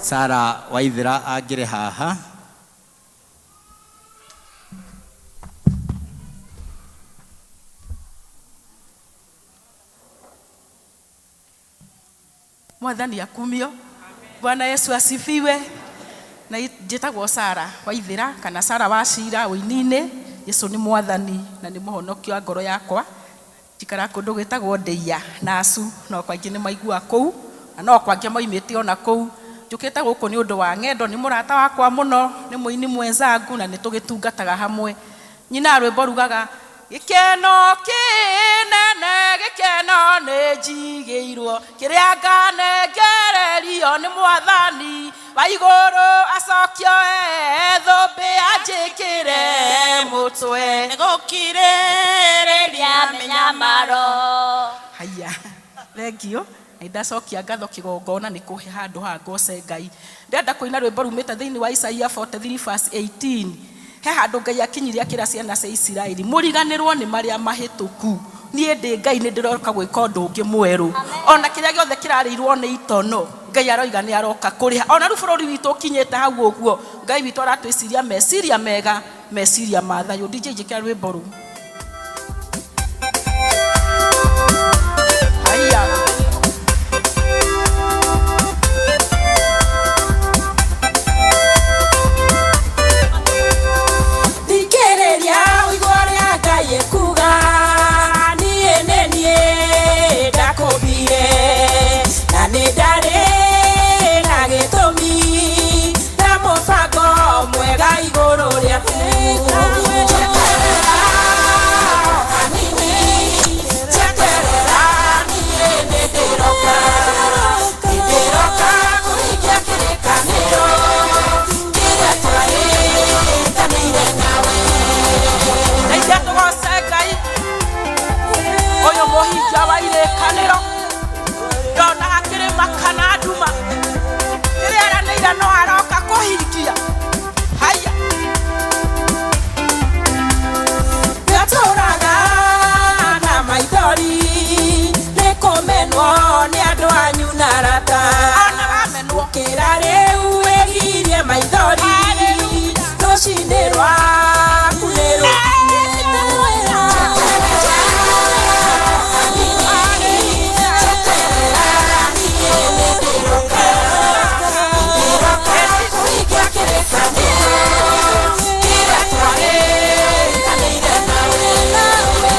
Sara Waithera angĩrĩ haha.
Mwathani akumio. Bwana Yesu asifiwe. Na njĩtagwo Sara Waithera kana Sara wa Cira ũini-inĩ. Yesu nĩ mwathani na nĩ mũhonokia wa ngoro yakwa. Njikaraga kũndũ gwĩtagwo Ndeia na Acu, no kwaingĩ nĩ maigua kũu na no kwangĩ moimĩte ona kũu. Njũkĩte gũkũ nĩ ũndũ wa ng'endo, nĩ mũrata wakwa mũno, nĩ mũini mwenzangu na nĩ tũgĩtungataga hamwe. Nyina rwĩmbo rugaga gĩkeno kĩnene, gĩkeno nĩ njigĩirwo, kĩrĩa nganengererio nĩ mwathani wa igũrũ, acokio thũmbĩ anjĩkĩre mũtwe.
Nĩgũkirĩrĩria mĩnyamaro.
Haya, thengio. Na ndacokia ngatho kĩgongona nĩ kũhe handũ haha ngoce Ngai. Ndĩrenda kũina rwĩmbo rumĩte thĩinĩ wa Isaia 43 verse 18. He handũ Ngai akinyirie akĩra ciana cia Isiraeli, mũriganĩrwo nĩ marĩa mahĩtũku, niĩ ndĩ Ngai nĩ ndĩroka gwĩka ũndũ ũngĩ mwerũ. Ona kĩrĩa gĩothe kĩrarĩirwo nĩ itono, Ngai aroiga nĩ aroka kũrĩha. Ona rĩu bũrũri witũ ũkinyĩte hau ũguo, Ngai witũ aratwĩciria meciria mega, meciria ma thayũ. DJ njĩkĩra rwĩmbo rũu. Haya.
Thikĩrĩria ũigua ũrĩa Ngai ekuuga, niĩ nĩ niĩ ndakũmbire, na nĩ ndarĩ na gĩtũmi na mũbango mwega igũrũ rĩaku. Njeterera hanini, njeterera, niĩ nĩ ndĩroka, nĩ ndĩroka kũhingia kĩrĩkanĩro kĩrĩa twarĩkanĩire nawe.
Ndeithia tũgoce Ngai ũyũ mũhingia wa irĩkanĩro, ndonaga kĩrĩma kana nduma, kĩrĩa eranĩire no aroka kũhingia. Haya.
Ndatũraga na maithori nĩ kũmenwo nĩ andũ anyu na arata.
Ona wamenwo.
Ũkĩra rĩu wĩgirie maithori, rũcinĩ rwaku nĩ rũkinyĩte. Kũhingia kĩrĩkanĩro kĩrĩa twarĩkanĩire nawe.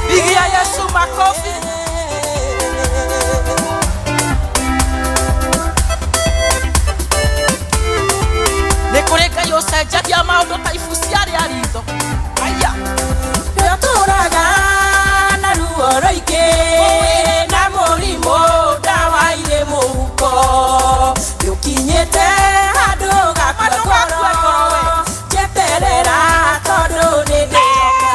Pigia Yesu makofi. Nĩ kũrĩ Ngai ũcenjagia maũndũ ta ibucia rĩa ritho. Haya.
Ndatũraga na ruo rũingĩ na mũrimũ ndawa irĩ mũhuko, nĩũkinyĩte handũ gakua
Handũ gakua ngoro we.
ngoro, njeterera tondũ nĩ ndĩroka.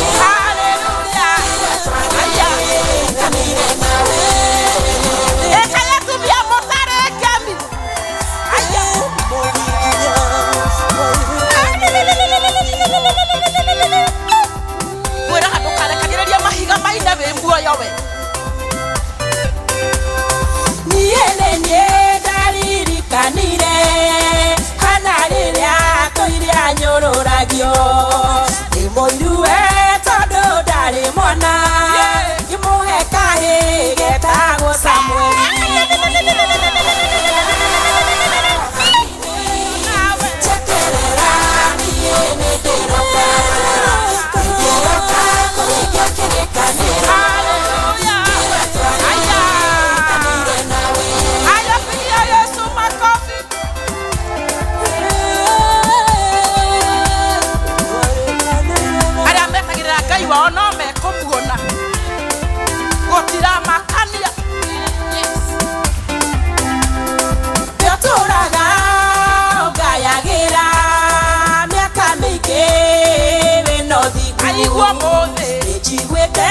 Hallelujah. Haya. Ĩkaya atumia mũtarĩ ngemi. Haya. Kwĩraga ndũkarekagĩrĩria mahiga maine wĩ muoyo we.
Niĩ nĩ niĩ ndaririkanire hana rĩrĩa tũire anyũrũragio, ndĩ mũiruwe tondũ ndarĩ mwana, ngĩmũhe kahĩ getagwo Samueli. Njeterera, niĩ nĩ ndĩroka, ndĩroka kũhingia kĩrĩkanĩro.
Hallelujah. Haya. Haya, pigia Yesu makofi. Arĩa metagĩrĩra Ngai wao no mekũmuona, gũtiramakania.
Ndatũraga ngayagĩra mĩaka mĩingĩ wĩna ũthingu,
Aigua mũthĩ.
Nĩnjiguĩte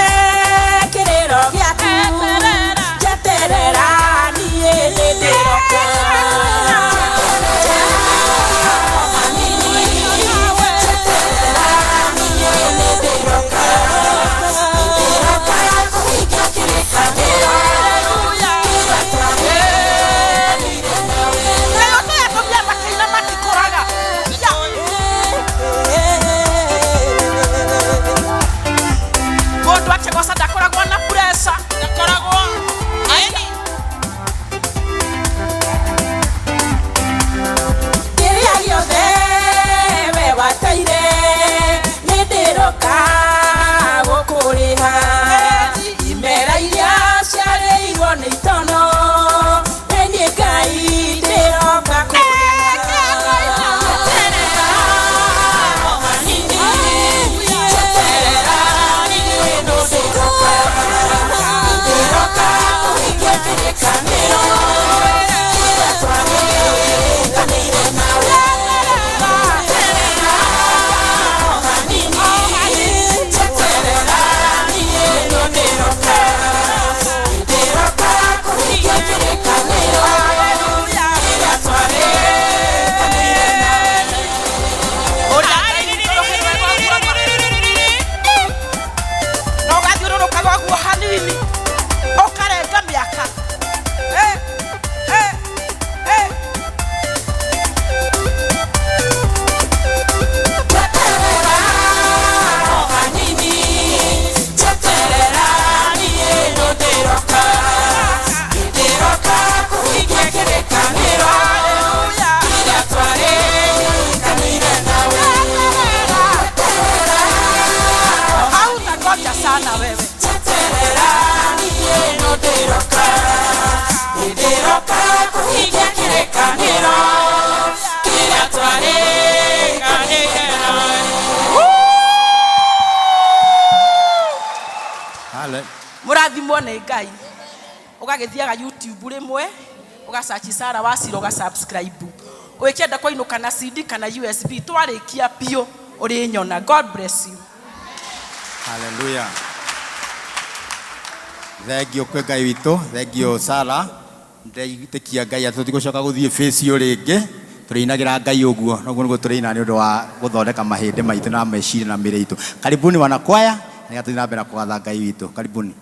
Sana wewe.
Njeterera niĩ no ndĩroka, nĩndĩroka kũhingia kĩrĩkanĩro kĩrĩa twarĩkanĩire nawe.
Hale.
Mũrathimwo nĩ Ngai. Ũgagĩthiaga YouTube rĩmwe, ũgacaci Sarah Wachira, ũgasubscribe. Ũgĩkĩenda kũinũka na CD kana USB, twarĩkia biũ ũrĩnyona. God bless you.
Hallelujah. Thengio kwĩ Ngai witũ, thengio Sarah. Ndetĩkia Ngai atĩ tũtigũcoka gũthiĩ face rĩngĩ. Tũrĩinagĩra Ngai ũguo, noguo nĩguo tũrĩina nĩ ũndũ wa gũthondeka mahĩndĩ maitũ na meciria na mĩĩrĩ itũ. Karibuni wanakwaya, nĩgetha tũthiĩ na mbere na kũgatha Ngai witũ. Karibuni.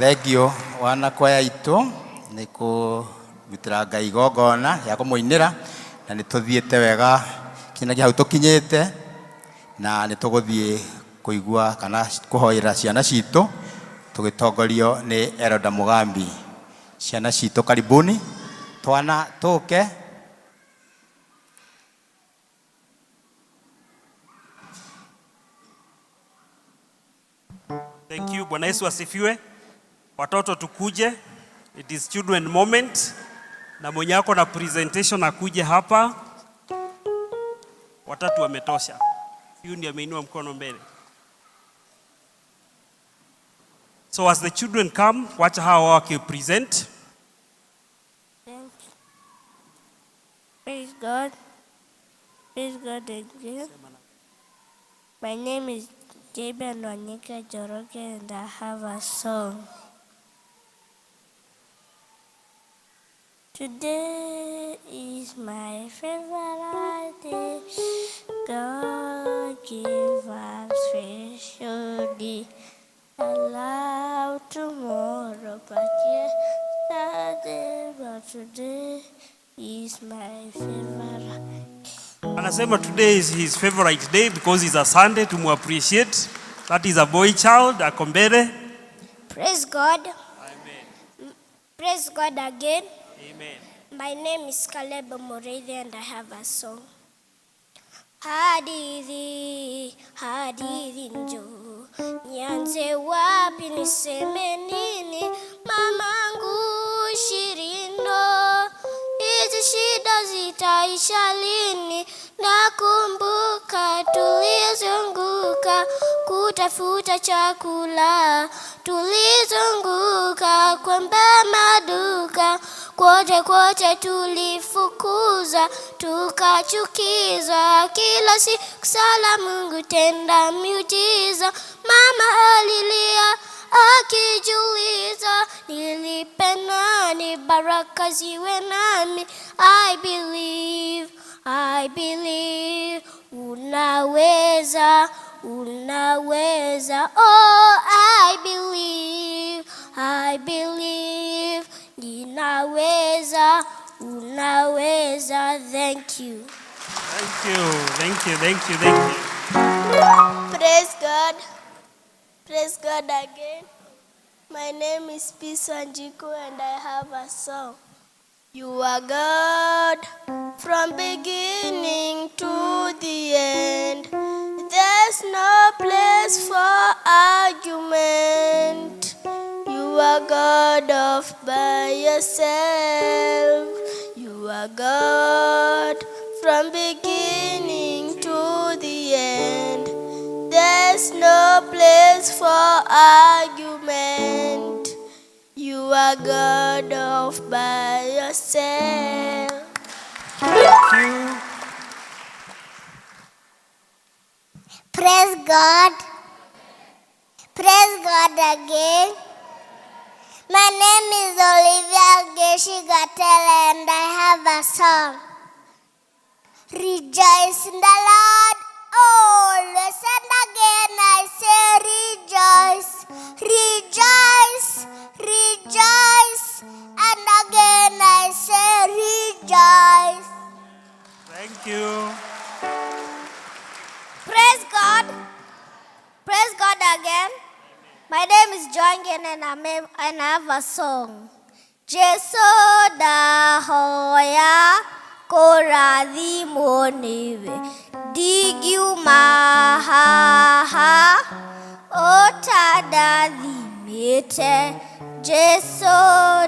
Thengio wanakwaya itũ nĩ Kũrutĩra Ngai igongona rĩa kũmũinĩra na nĩ tũthiĩte wega kinyagia hau tũkinyĩte na nĩ tũgũthiĩ kũigua kana kũhoera ciana citũ tũgĩtongorio nĩ Elder Mugambi. Ciana citũ karibuni, twana tũke.
Thank you. Bwana Yesu asifiwe. Watoto tukuje. It is children moment. Na mwenye ako na presentation akuje hapa. Watatu wametosha. Huyu ndiye ameinua mkono mbele. So as the children come, wacha hawa wakipresent.
Thank you. Praise God. Praise God again. My name is Jaben Wanyika Joroge and I have a song. Today is my favorite day. God give us special day. I love tomorrow, but yesterday, but today is my favorite.
Anasema today is his favorite day because it's a Sunday to appreciate. That is a boy child, ako mbele.
Praise God. Amen. Praise God again.
Amen.
My name is Caleb Morethi and I have a song. Hadithi, hadithi njoo, nianze wapi niseme nini? Mamangu Shirino, hizi shida zitaisha lini? Nakumbuka tulizunguka kutafuta chakula, tulizunguka kwenda maduka, kote kote tulifukuza, tukachukiza. Kila siku sala Mungu tenda miujiza. Mama alilia akijiuliza, nilipe nani baraka ziwe nami? I believe, I believe, unaweza, unaweza. Oh, I believe, I believe, ninaweza, unaweza. Thank you.
Thank you, thank you, thank you, thank you.
Praise God. Praise God again. My name is Peace Wanjiku and I have a song. You are God from beginning to the end. There's no place for argument. You are God of by yourself. You are God from beginning to the end. There's no place for argument. You are God of by yourself.
Thank you.
Praise God. Praise God again. My name is Olivia Geshi Gatele and I have a song. Rejoice in the Lord always, and again I say rejoice, rejoice, rejoice, and again I say rejoice.
Thank you.
Praise God. Praise God again. My name is John Gen and I have a song. Jesu ndahoya kũrathimwo nĩwe, ndingiuma haha ũtandathimĩte. Jesu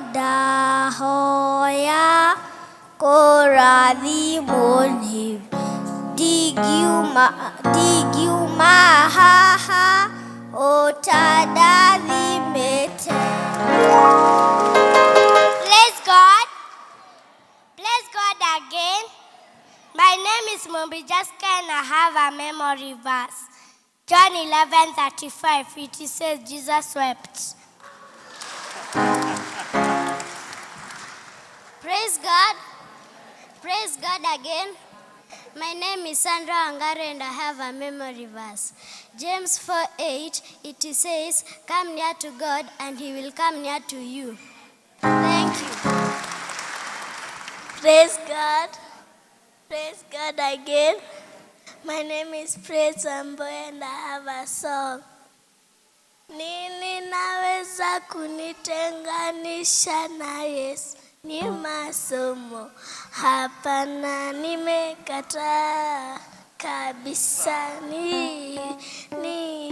ndahoya kũrathimwo nĩwe, ndingiuma haha ũtandathimĩte. Praise God. Bless God again. My name is Mumbi Jaska and I have a memory verse. John 11:35, it says Jesus wept. Praise God. Praise God again. My name is Sandra Angare and I have a memory verse. James 4:8, it says, come near to God and he will come near to you. Thank you. Praise God again. My name is Praise Amboy and I have a song. Nini naweza kunitenganisha na Yesu? Ni masomo. Hapana, nimekataa kabisa. Ni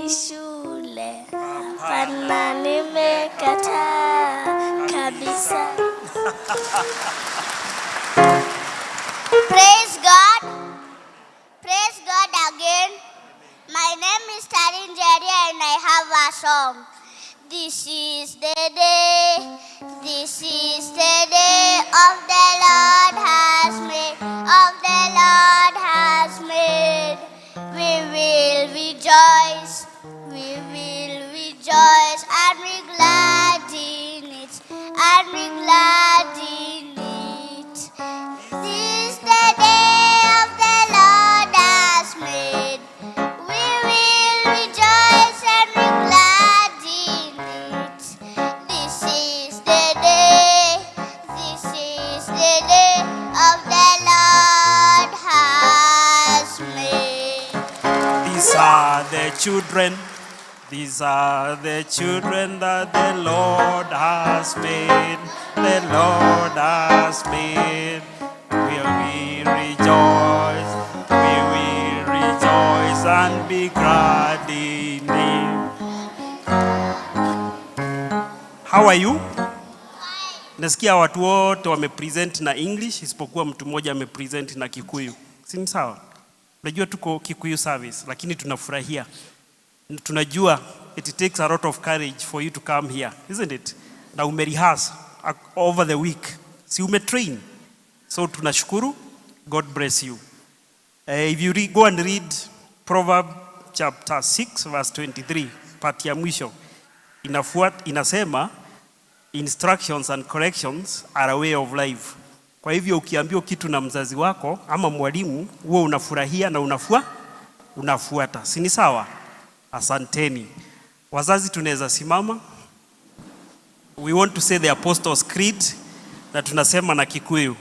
shule. Hapana, nimekataa kabisa.
Praise God. Praise God again. My name is Tarin Jerry and I have a song. This is the day, this is the day of the Lord has made, of the Lord has made. We will rejoice, we will rejoice and be glad in it, and be glad in it. This is the day of the Lord has made. We will rejoice and be glad in it. This is the day, this is the day of the Lord has made.
These are the children. These are the children that the Lord has made. The Lord has made. We will rejoice. We will rejoice and be glad in it. How are you? Nasikia watu wote wamepresent na English isipokuwa mtu mmoja amepresent na Kikuyu. Si ni sawa? Unajua tuko Kikuyu service lakini tunafurahia. Tunajua it takes a lot of courage for you to come here, isn't it? Na umerehearse over the week. Si umetrain. So tunashukuru. God bless you. If you go and read Proverb chapter 6 verse 23, part ya mwisho inasema instructions and corrections are a way of life. Kwa hivyo ukiambiwa kitu na mzazi wako ama mwalimu, huwa unafurahia na unafuata. Si ni sawa? Asanteni. Wazazi tunaweza simama. We want to say the Apostles' Creed na tunasema na Kikuyu.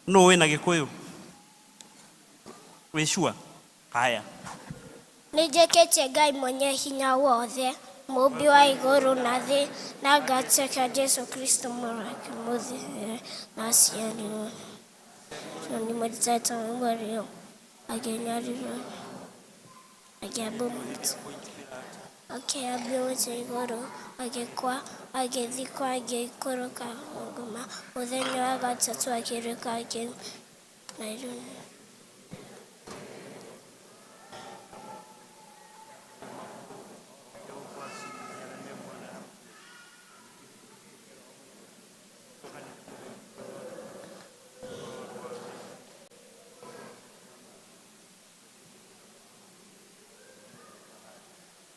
No, we na Gikuyu. We sure? Haya.
Nĩnjĩkĩtie Ngai mwenye hinya wothe, mũũmbi wa igũrũ na thĩ, na ngatĩka Jesũ Kristo mũrũ wake mũthere na aciarirwo nĩ Mũritũ akĩnyarirwo, akĩambwo mũtĩ, akĩambio mũtĩ igũrũ, agĩkua, agĩthikwo, agĩikũrũka ngoma, mũthenya wa gatatũ akĩriũka akiuma na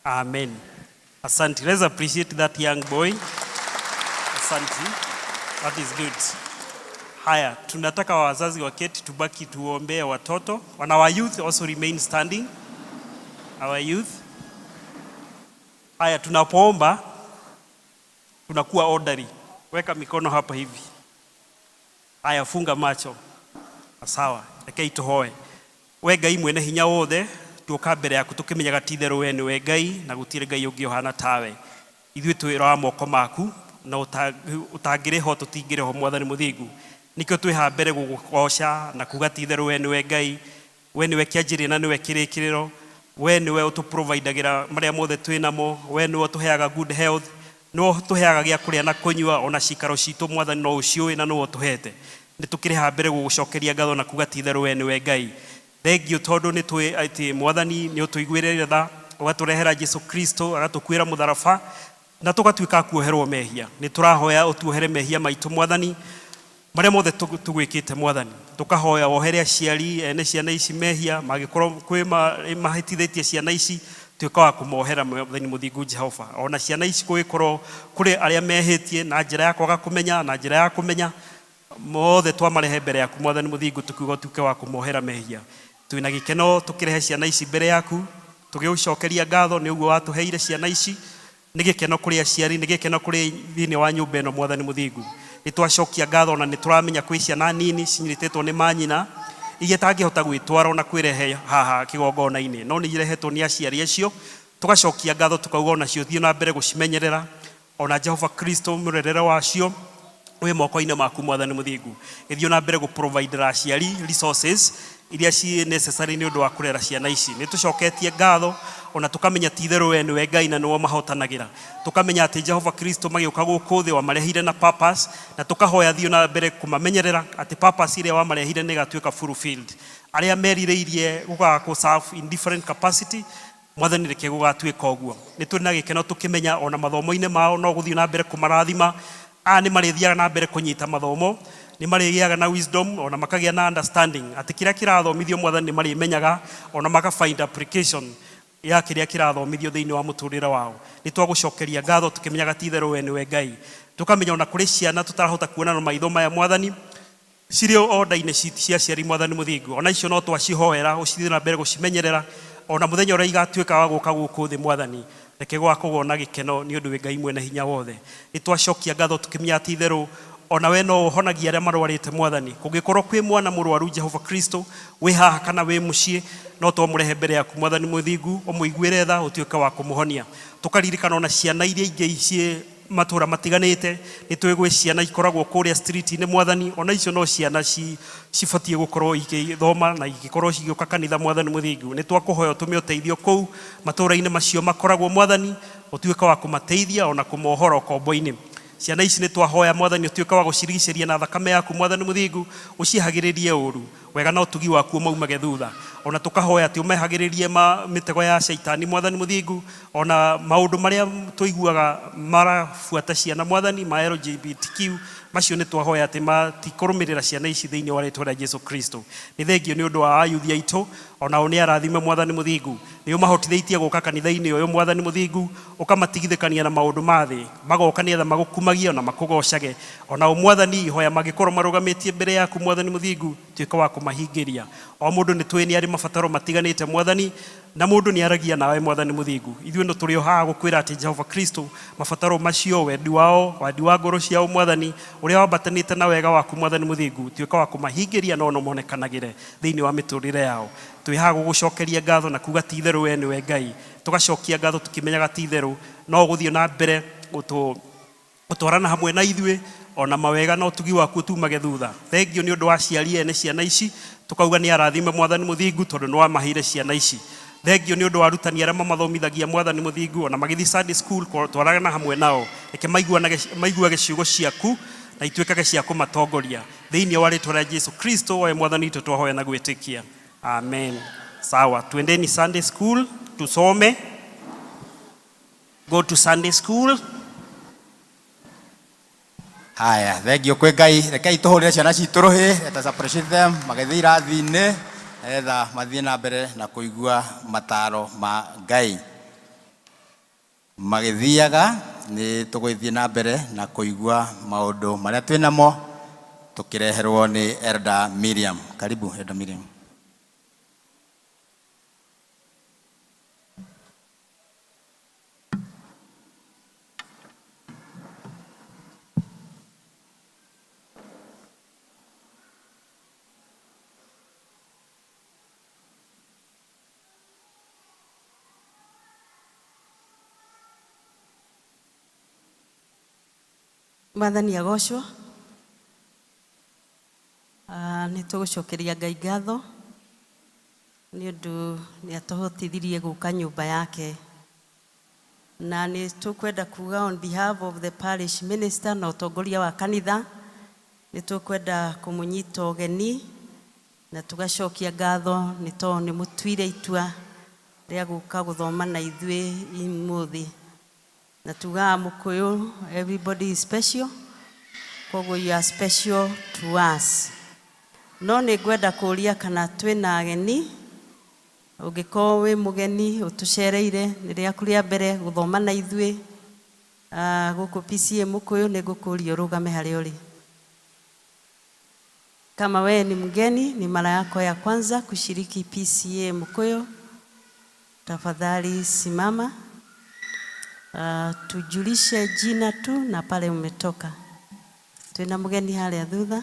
Amen. Asante. Let's appreciate that young boy. Asante. That is good. Haya, tunataka wazazi waketi, tubaki tuombee watoto. And our youth also remain standing. Our youth. Haya, tunapoomba tunakuwa orderly. Weka mikono hapa hivi. Haya, funga macho. Sawa, rekei tuhoe. We Ngai mwene hinya wothe, tuoka mbere yaku tukimenyaga ti itherũ we nĩwe Ngai na gũtirĩ Ngai ũngĩ ũhana tawe. Ithuĩ twĩ wĩra wa moko maku na ũtangĩrĩ ho tũtingĩrĩ ho Mwathani mũthingu. Nĩkĩo twĩ haha mbere gũgũgoca na kuga ti itherũ we nĩwe Ngai, we nĩwe kĩanjĩrĩria na nĩwe kĩrĩkĩrĩro, we nĩwe ũtũprovidagĩra marĩa mothe twĩ namo, we nĩwe ũtũheaga good health, nĩwe ũtũheaga gĩa kũrĩa na kũnyua, ona cikaro citũ Mwathani no ũciũĩ na nĩwe ũtũhete. Nĩ tũkĩrĩ haha mbere gũgũcokeria ngatho na kuga ti itherũ we nĩwe Ngai. Thengiũ tondũ nĩ tũĩ atĩ Mwathani nĩ ũtũiguĩrĩire tha, ũgatũrehera Jesu Kristo, agatũkuĩra mũtharaba na tũgatuĩka a kuoherwo mehia. Nĩ tũrahoya ũtuohere mehia maitũ Mwathani, marĩa mothe tũgwĩkĩte Mwathani. Tũkahoya wohere aciari ene ciana ici mehia, mangĩkorwo kwĩ mahĩtithĩtie ciana ici, tuĩka wa kũmohera Mwathani mũthingu Jehova. Ona ciana ici kũngĩkorwo kũrĩ arĩa mehĩtie na njĩra ya kwaga kũmenya, na njĩra ya kũmenya, mothe twamarehe mbere yaku Mwathani mũthingu, tukiuga ũtuĩke wa kũmohera mehia. Twĩna gĩkeno tũkĩrehe ciana ici mbere yaku, tũgĩgũcokeria ngatho nĩ ũguo watũheire ciana ici. Nĩ gĩkeno kũrĩ aciari, nĩ gĩkeno kũrĩ thĩinĩ wa nyũmba ĩno Mwathani mũthingu. Nĩ twacokia ngatho na nĩ tũramenya kwĩ ciana nini cinyitĩtwo nĩ manyina. Iria itangĩhota gwĩtwara ona kwĩrehe haha kĩgongona-inĩ, no nĩ irehetwo nĩ aciari acio. Tũgacokia ngatho tũkauga onacio thiĩ na mbere gũcimenyerera, ona Jehova Kristo mũrerere wacio wĩ moko-inĩ maku Mwathani mũthingu. Gĩthiĩ na mbere gũprovidera aciari resources iria ci necessary nĩ ũndũ wa kũrera ciana ici. Nĩ tũcoketie ngatho ona tũkamenya ti itherũ we nĩwe Ngai na nĩwe mahotanagĩra. Tũkamenya atĩ Jehova Kristo magĩũka gũkũ thĩ wamareheire na purpose, na tũkahoya thiĩ na mbere kũmamenyerera atĩ purpose ĩrĩa wamareheire nĩ ĩgatuĩka fulfilled. Arĩa merirĩirie gũgakũ serve in different capacity, Mwathani reke gũgatuĩka ũguo. Nĩ tũrĩ na gĩkeno tũkĩmenya ona mathomo-inĩ mao no gũthiĩ na mbere kũmarathima. Aya nĩ marĩthiaga na mbere kũnyita mathomo, nĩ marĩgĩaga na wisdom ona makagĩa na understanding atĩ kĩrĩa kĩrathomithio Mwathani nĩ marĩmenyaga ona maka find application ya kĩrĩa kĩrathomithio thĩinĩ wa mũtũrĩre wao. Nĩ twagũcokeria ngatho tũkĩmenyaga ti itherũ we nĩwe Ngai. Tũkamenya ona kũrĩ ciana tũtarahota kuona na maitho maya Mwathani, cirĩ order-inĩ cia aciari Mwathani mũthingu, ona icio no twacihoera ũcithiĩ na mbere gũcimenyerera ona mũthenya ũrĩa igatuĩka wa gũka gũkũ thĩ Mwathani, reke gũgakorwo na gĩkeno nĩ ũndũ wĩ Ngai mwene hinya wothe. Nĩ twacokia ngatho tũkĩmenya atĩ itherũ ona we no ũhonagia arĩa marwarĩte Mwathani. Kũngĩkorwo kwĩ mwana mũrwaru Jehova Kristo wĩ haha kana wĩ mũciĩ, no twamũrehe mbere yaku Mwathani mũthingu, ũmũiguĩre tha ũtuĩke wa kũmũhonia. Tũkaririkana ona ciana iria ingĩ ciĩ matũra matiganĩte, nĩ tũĩ gwĩ ciana ikoragwo kũrĩa street-inĩ Mwathani, ona icio no ciana cibatiĩ gũkorwo igĩthoma na igĩkorwo cigĩũka kanitha Mwathani mũthingu. Nĩ twakũhoya ũtũme ũteithio kũu matũra-inĩ macio makoragwo Mwathani, ũtuĩke wa kũmateithia ona kũmohora ũkombo-inĩ. Ciana ici nĩ twahoya Mwathani ũtuĩke wa gũcirigicĩria na thakame yaku Mwathani mũthingu, ũciehagĩrĩrie ũru, wega na ũtugi waku ũmaumage thutha. Ona tũkahoya atĩ ũmehagĩrĩrie mĩtego ya caitani Mwathani mũthingu, ona maũndũ marĩa tũiguaga marabuata ciana Mwathani ma LGBTQ, macio nĩ twahoya atĩ matikũrũmĩrĩra ciana ici thĩinĩ wa rĩtwa rĩa Jesu Kristo. Nĩ thengio nĩ ũndũ wa ayuthi aitũ, onao nĩ arathime Mwathani mũthingu. Nĩ ũmahotithĩtie gũka kanitha-inĩ ũyũ Mwathani mũthingu, ũkamatigithũkania na maũndũ ma thĩ, magoka nĩgetha magũkumagie ona makũgocage. Onao Mwathani ihoya mangĩkorwo marũgamĩtie mbere yaku Mwathani mũthingu, tuĩka wa kũmahingĩria. O mũndũ nĩ tũĩ nĩ arĩ mabataro matiganĩte Mwathani, na mũndũ nĩ aragia nawe Mwathani mũthingu. Ithuĩ no tũrĩ o haha gũkwĩra atĩ Jehova Kristo, mabataro macio, wendi wao, wendi wa ngoro ciao Mwathani, ũrĩa wambatanĩte na wega waku Mwathani mũthingu, tuĩka wa kũmahingĩria no no monekanagĩre thĩinĩ wa mĩtũrĩre yao. Twĩ haha gũgũcokeria ngatho na kuga ti itherũ we nĩwe Ngai. Tũgacokia ngatho tũkĩmenyaga ti itherũ no ũgũthiĩ na mbere gũtwarana hamwe na ithuĩ, ona mawega na ũtugi waku ũtumage thutha. Thengio nĩ ũndũ wa aciari ene ciana ici, tũkauga nĩ arathime Mwathani mũthingu tondũ nĩ wamaheire ciana ici. Thengio nĩ ũndũ wa arutani arĩa mamathomithagia Mwathani mũthingu, ona magĩthiĩ Sunday school twarana hamwe nao. Reke maiguage ciugo ciaku na ituĩkage cia kũmatongoria. Thĩinĩ wa rĩtwa rĩa Jesu Kristo we Mwathani witũ twahoya na gwĩtĩkia. Amen. Sawa, twendeni Sunday school tusome. Go to Sunday school.
Haya, thengio kwĩ Ngai. Rekei tũhũrĩre ciana citũ rũhĩ. Let us appreciate them magĩthiĩ irathi-inĩ nĩgetha mathiĩ na mbere na kũigua mataro ma Ngai. Magĩthiaga nĩ tũgũthiĩ na mbere na kũigua maũndũ marĩa twĩ namo tũkĩreherwo nĩ Elder Miriam. Karibu Elder Miriam.
Mwathani agocwo. Nĩ tũgũcokeria Ngai ngatho nĩ ũndũ nĩ atũhotithirie gũka nyũmba yake, na nĩ tũkwenda kuga on behalf of the parish minister na ũtongoria wa kanitha, nĩ tũkwenda kũmũnyita ũgeni na tũgacokia ngatho nĩ tondũ nĩ mũtuire itua rĩa gũka gũthoma na ithuĩ ũmũthĩ. Na tugaga Mũkũyũ, everybody is special, koguo you are special to us. No nĩ ngwenda kũria kana twĩna ageni, ũngĩkorwo wĩ mũgeni ũtũcereire nĩ rĩaku rĩa mbere gũthoma na ithuĩ gũkũ PCEA Mũkũyũ, nĩ ngũkũria ũrũgame harĩa ũrĩ. Kama wewe ni mgeni, ni mara yako ya kwanza kushiriki PCEA Mukuyu, tafadhali simama. Tujulishe jina tu na pale umetoka. Twina mgeni harĩa thutha.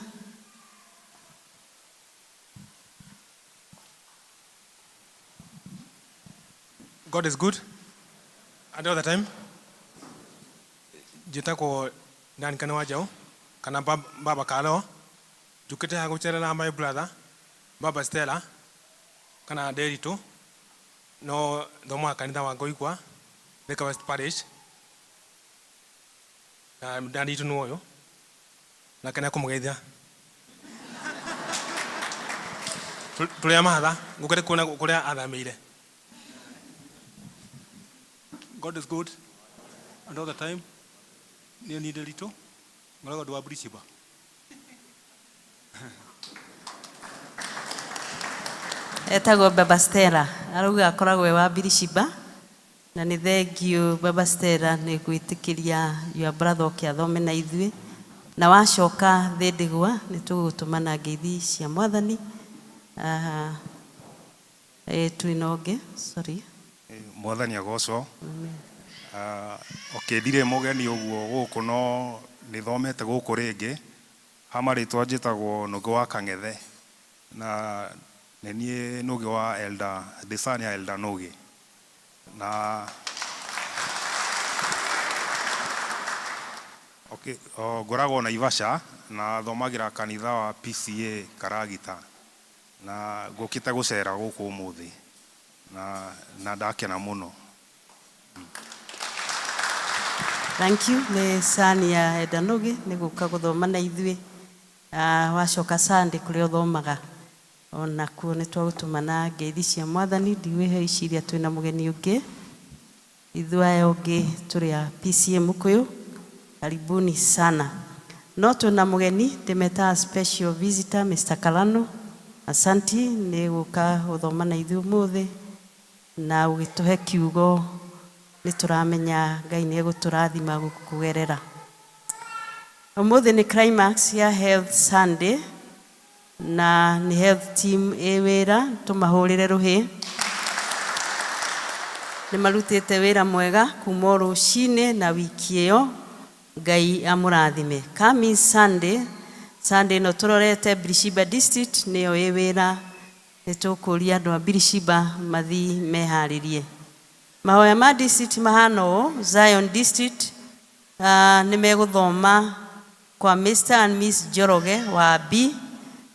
God is good and all the time. Njĩtagwo Duncan Wanjaũ kana Baba Karo. Njũkĩte haha gũcerera my brother Baba Stella kana Nderitu, no thomaga kanitha wa Ngoigwa, Thika West Parish, na Nderitu nĩ ũyũ nake nĩ ekũmũgeithia. Tũrĩ a mahatha ngũkĩte kuona kũrĩa athamĩire.
God is good and all the time. Niĩ nĩ Nderitu ngoragwo ndĩ wa Brisbane.
Etagwo Baba Stella, arauga akoragwo e wa Birishiba, na nĩ thengiũ Baba Stella nĩ gwĩtĩkĩria your brother oke athome na ithuĩ, na wacoka Thĩndĩgwa nĩ tũgũgũtũma na ngeithi cia Mwathani. Twĩna ũngĩ, sorry.
Mwathani agocwo. Okay, ndirĩ mũgeni ũguo gũkũ, no nĩ thomete gũkũ rĩngĩ. Ha marĩtwa njĩtagwo Nũngĩ wa Kang'ethe, na nĩ niĩ Nũgĩ wa Elder, the son ya Elder Nũgĩ. Na okay, ngoragwo Naivasha na thomagĩra kanitha wa PCA Karagita, na ngũkĩte gũcera gũkũ ũmũthĩ na ndakena mũno.
Thank you. Nĩ Sania Elder Nũgĩ nĩ gũka gũthoma na ithuĩ. Wacoka Sunday kũrĩa ũthomaga onakuo nĩ twagũtũma na ngeithi cia Mwathani. Ndigwĩhe iciria twĩna mũgeni ũngĩ, ithuĩ aya ũngĩ tũrĩ a PCA Mũkũyũ, karibuni sana. No twĩna mũgeni ndĩmetaga special visitor Mr. Kalano. Asanti nĩ gũka gũthoma na ithuĩ ũmũthĩ na ũgĩtũhe kiugo. Nĩ tũramenya Ngai nĩ egũtũrathima gũkũgerera. Ũmũthĩ nĩ climax ya Health Sunday, na nĩ health team ĩ wĩra, tũmahũrĩre rũhĩ. Nĩ marutĩte wĩra mwega kuma o rũcinĩ na wiki ĩyo, Ngai amũrathime. Coming Sunday, Sunday ĩno tũrorete Birishiba District nĩyo ĩ wĩra, nĩ tũkũria andũ a Birishiba mathi meharĩrie. Mahoya ma district mahana ũũ: Zion District nĩ megũthoma kwa Mr. and Miss Njoroge wa B,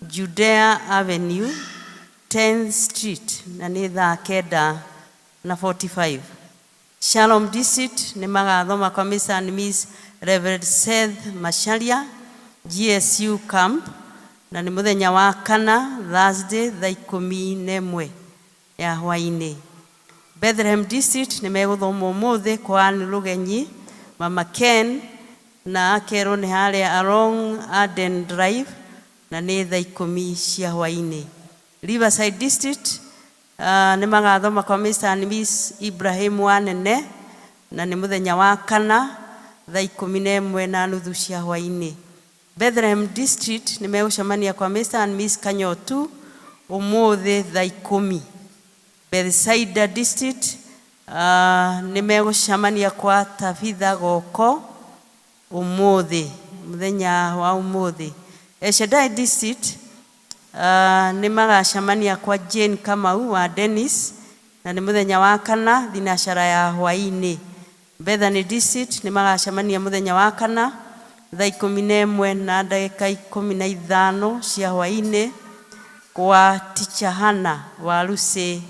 Judea Avenue, 10th Street, na nĩ thaa 9:45. Shalom District nĩ magathoma kwa Mr. and Miss Reverend Seth Macharia, GSU Camp, na nĩ mũthenya wa kana, Thursday, thaa 11 ya hwaĩ-inĩ. Bethlehem District nĩ megũthoma ũmũthĩ kwa Ann Rũgenyi, Mama Ken, na akerwo nĩ harĩa along Arden Drive, na nĩ thaa 10 cia hwaĩ-inĩ. Riverside District nĩ magathoma kwa Mr. and Miss Ibrahim Wanene, na nĩ mũthenya wa kana thaa 11:30 cia hwaĩ-inĩ. Bethlehem District nĩ megũcemania kwa Mr. and Miss Kanyotu ũmũthĩ thaa 10. Bethsaida District nĩ megũcemania kwa Tabitha Goko ũmũthĩ, mũthenya wa ũmũthĩ. El Shaddai District nĩ magacemania kwa Jane Kamau wa Dennis, na nĩ mũthenya wa kana thinacara ya hwaĩ-inĩ. Bethany District nĩ magacemania mũthenya wa kana thaa 11:15 cia hwaĩ-inĩ kwa Teacher Hannah wa Lucy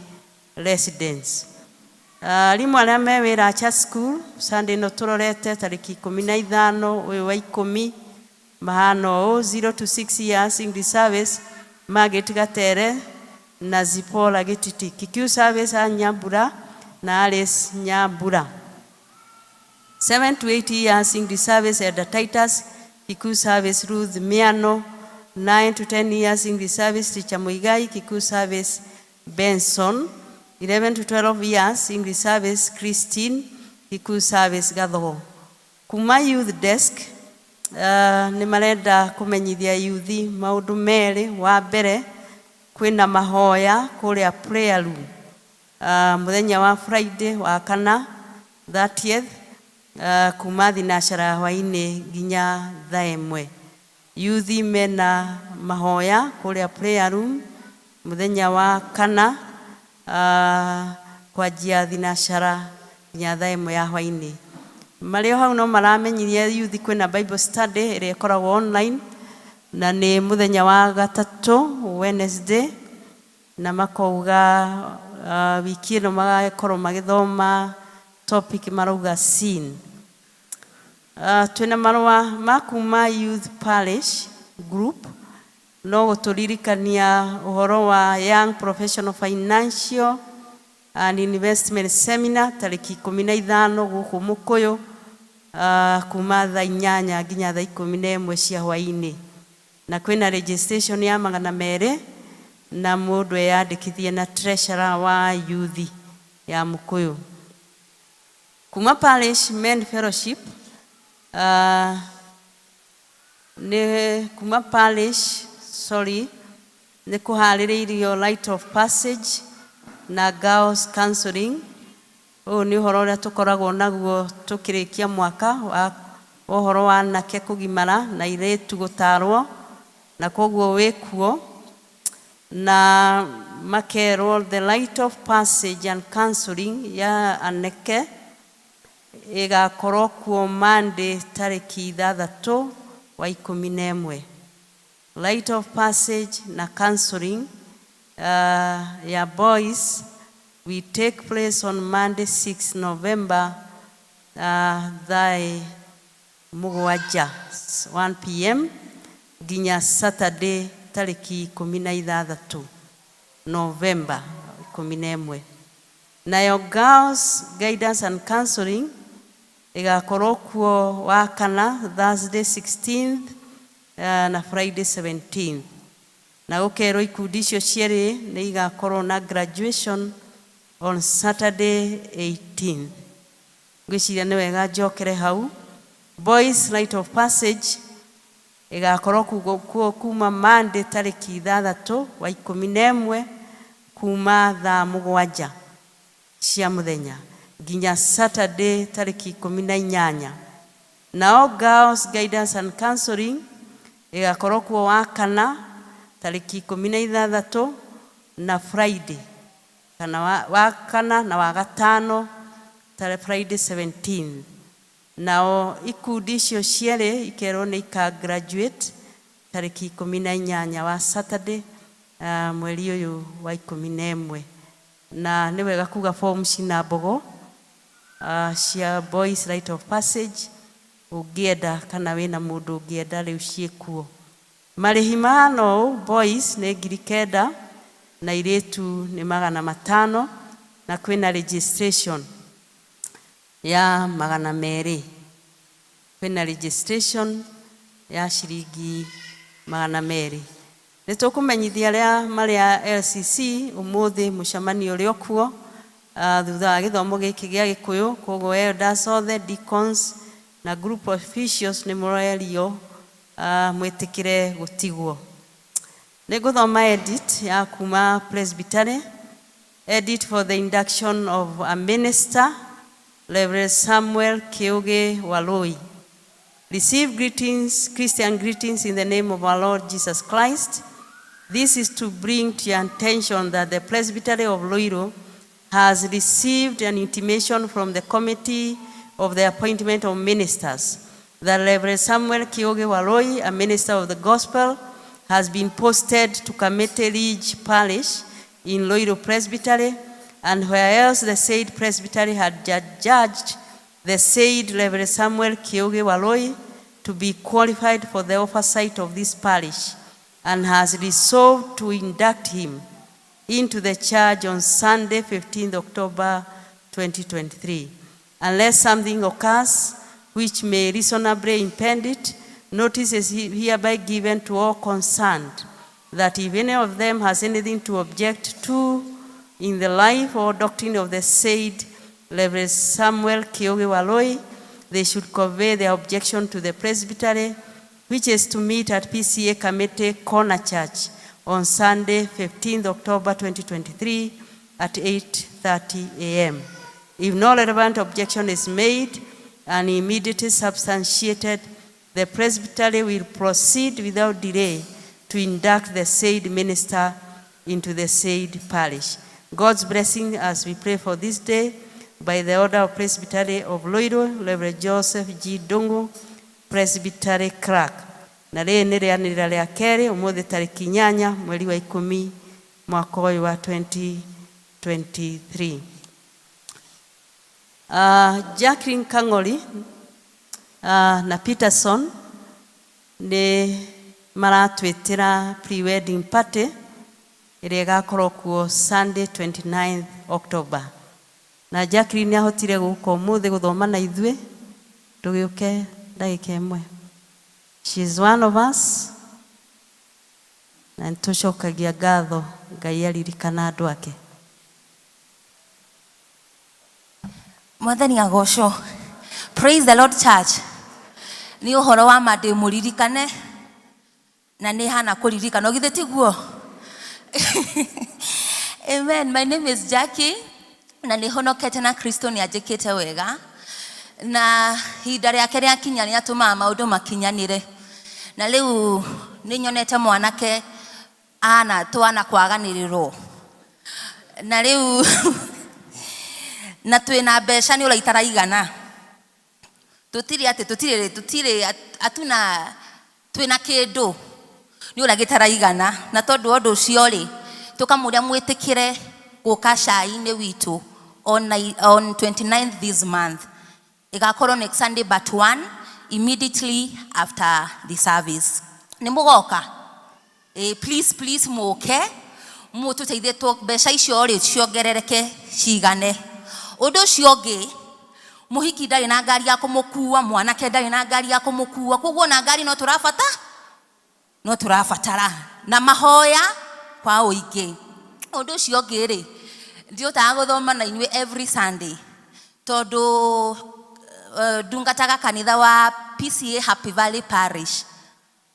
Residence. Arimũ arĩa me wĩra Church School Sunday ĩno tũrorete tarĩki 15 ũyũ wa 10 mahana ũũ: 0 to 6 years English service Margaret Gatere na Zipporah Gititi, Kikuyu service a Nyambura na Alice Nyambura. 7 to 8 years English service Elder Titus, Kikuyu service Ruth Miano. 9 to 10 years English service Teacher Muigai, Kikuyu service Benson. 11 to 12 years English service Christine, Kikuyu service Gatho. Kuma youth desk nĩ marenda kũmenyithia yuthi maũndũ merĩ. Wa mbere, kwĩna mahoya kũrĩa prayer room mũthenya wa Friday wa kana 30th kuma thinacara ya hwaĩ-inĩ nginya thaa 1. Yuthi mena mahoya kũrĩa prayer room mũthenya wa kana. Kwanjia thinacara nginya thaa 1 ya hwainĩ. Marĩ o hau no maramenyirie youth kwĩna Bible study ĩrĩa ĩkoragwo online na nĩ mũthenya wa gatatũ, Wednesday, na makauga wiki ĩno magakorwo magĩthoma topic marauga sin. Twĩna marũa ma kuma Youth Parish Group no gũtũririkania ũhoro wa Young Professional Financial and Investment Seminar tarĩki 15 gũkũ Mũkũyũ, kuma thaa 8 nginya thaa 11 cia hwainĩ, na kwĩna registration ya 200 na mũndũ eyandĩkithie na treasurer wa youth ya Mũkũyũ. Kuma Parish Men Fellowship, nĩ kuma parish, sorry, nĩ kũharĩrĩirio Rite of Passage na Girls Counseling. Ũyũ nĩ ũhoro ũrĩa tũkoragwo naguo tũkĩrĩkia mwaka wa ũhoro wa anake kũgimara na airĩtu gũtarwo, na koguo wĩkuo na makerwo the Rite of Passage and Counseling ya anake ĩgakorwo kuo Monday tarĩki 6 wa 11. Rite of Passage na Counseling ya boys will take place on Monday 6 November, thaa 7, 1 p.m., nginya Saturday tarĩki 16 November 11. Nayo Girls Guidance and Counseling ĩgakorwo kuo wa kana, Thursday 16th, na Friday 17th, na gũkerwo ikundi icio cierĩ nĩ igakorwo na graduation on Saturday 18th. Ngwĩciria nĩ wega njokere hau. Boys Rite of Passage ĩgakorwo kuo kuma Monday tarĩki 6 wa 11 kuma thaa 7 cia mũthenya nginya Saturday tarĩki 18. Nao Girls Guidance and Counseling ĩgakorwo kuo wa kana tarĩki 16 na Friday, kana wa kana na wa gatano tarĩ Friday 17. Nao ikundi icio cierĩ ikerwo nĩ ika graduate tarĩki 18 wa Saturday, mweri ũyũ wa 11. Na nĩ wega kuga form cina mbogo cia Boys Rite of Passage, ũngĩenda kana wĩna mũndũ ũngĩenda, rĩu ciĩkuo. Marĩhi mahana ũũ: boys nĩ 9,000 na airĩtu nĩ 500, na kwĩna registration ya 200. Kwĩna registration ya ciringi 200. Nĩ tũkũmenyithia arĩa marĩ a LCC ũmũthĩ mũcemanio ũrĩa ũkuo thutha wa gĩthomo gĩkĩ gĩa Gĩkũyũ. Koguo elders othe, deacons na group officials nĩ mũrerio mwĩtĩkĩre gũtigwo. Nĩ ngũthoma edict ya kuma Presbytery. Edict for the induction of a minister, Reverend Samuel Kiuge Waloi. Receive greetings, Christian greetings, in the name of our Lord Jesus Christ. This is to bring to your attention that the Presbytery of Ruiru has received an intimation from the Committee of the Appointment of Ministers that Reverend Samuel Kioge Waloi, a minister of the gospel, has been posted to Kamete Ridge Parish in Ruiru Presbytery, and whereas the said presbytery had judged the said Reverend Samuel Kioge Waloi to be qualified for the oversight of this parish and has resolved to induct him into the charge on Sunday, 15th October 2023. Unless something occurs which may reasonably impede it, notice is hereby given to all concerned that if any of them has anything to object to in the life or doctrine of the said Reverend Samuel Kioge Waloi, they should convey their objection to the presbytery, which is to meet at PCEA Kamete Corner Church on Sunday, 15th October 2023 at 8:30 a.m. If no relevant objection is made and immediately substantiated, the presbytery will proceed without delay to induct the said minister into the said parish. God's blessing as we pray for this day by the order of Presbytery of Ruiru, Reverend Joseph G. Dungu, Presbytery Clerk. Na rĩrĩ nĩ rĩanĩrĩra rĩa kerĩ ũmũthĩ tarĩki 8 mweri wa 10 mwaka ũyũ wa 2023. Jacqueline Kang'ori na Peterson nĩ maratwĩtĩra pre-wedding party ĩrĩa ĩgakorwo kuo Sunday 29th October. Na Jacqueline nĩ ahotire gũka ũmũthĩ gũthoma na ithuĩ, ndũgĩũke ndagĩka ĩmwe. She is one of us na nĩ tũcokagia ngatho Ngai aririkana andũ ake.
Mwathani agocwo. Praise the Lord, church. Nĩ ũhoro wa ma ndĩ mũririkane na nĩ hana kũririkana githĩ tiguo? Amen. My name is Jackie na nĩ honokete na Kristo nĩ anjĩkĩte wega na ihinda rĩake rĩakinya nĩ atũmaga maũndũ makinyanĩre, na rĩu nĩ nyonete mwanake ana twana kwaganĩrĩrwo na rĩu na twĩna mbeca nĩ ũraitaraigana tũtirĩ atĩ tũtirĩ atuna twĩna kĩndũ nĩ ũrĩa gĩtaraigana, na tondũ wa ũndũ ũcio rĩ tũkamũria mwĩtĩkĩre gũka cai-inĩ witũ on 29th this month. Ĩgakorwo next Sunday but one immediately after the service. Nĩ mũgoka? Please please mũke mũtũteithie mbeca icio rĩ ciongerereke cigane. Ũndũ ũcio ũngĩ, mũhiki ndarĩ na ngari ya kũmũkua, mwanake ndarĩ na ngari ya kũmũkua, koguo na ngari no tũrabatara na mahoya kwa ũingĩ. Ũndũ ũcio ũngĩ rĩ, ndiũtaga gũthoma na inyuĩ every Sunday tondũ ndungataga kanitha wa PCA Happy Valley Parish,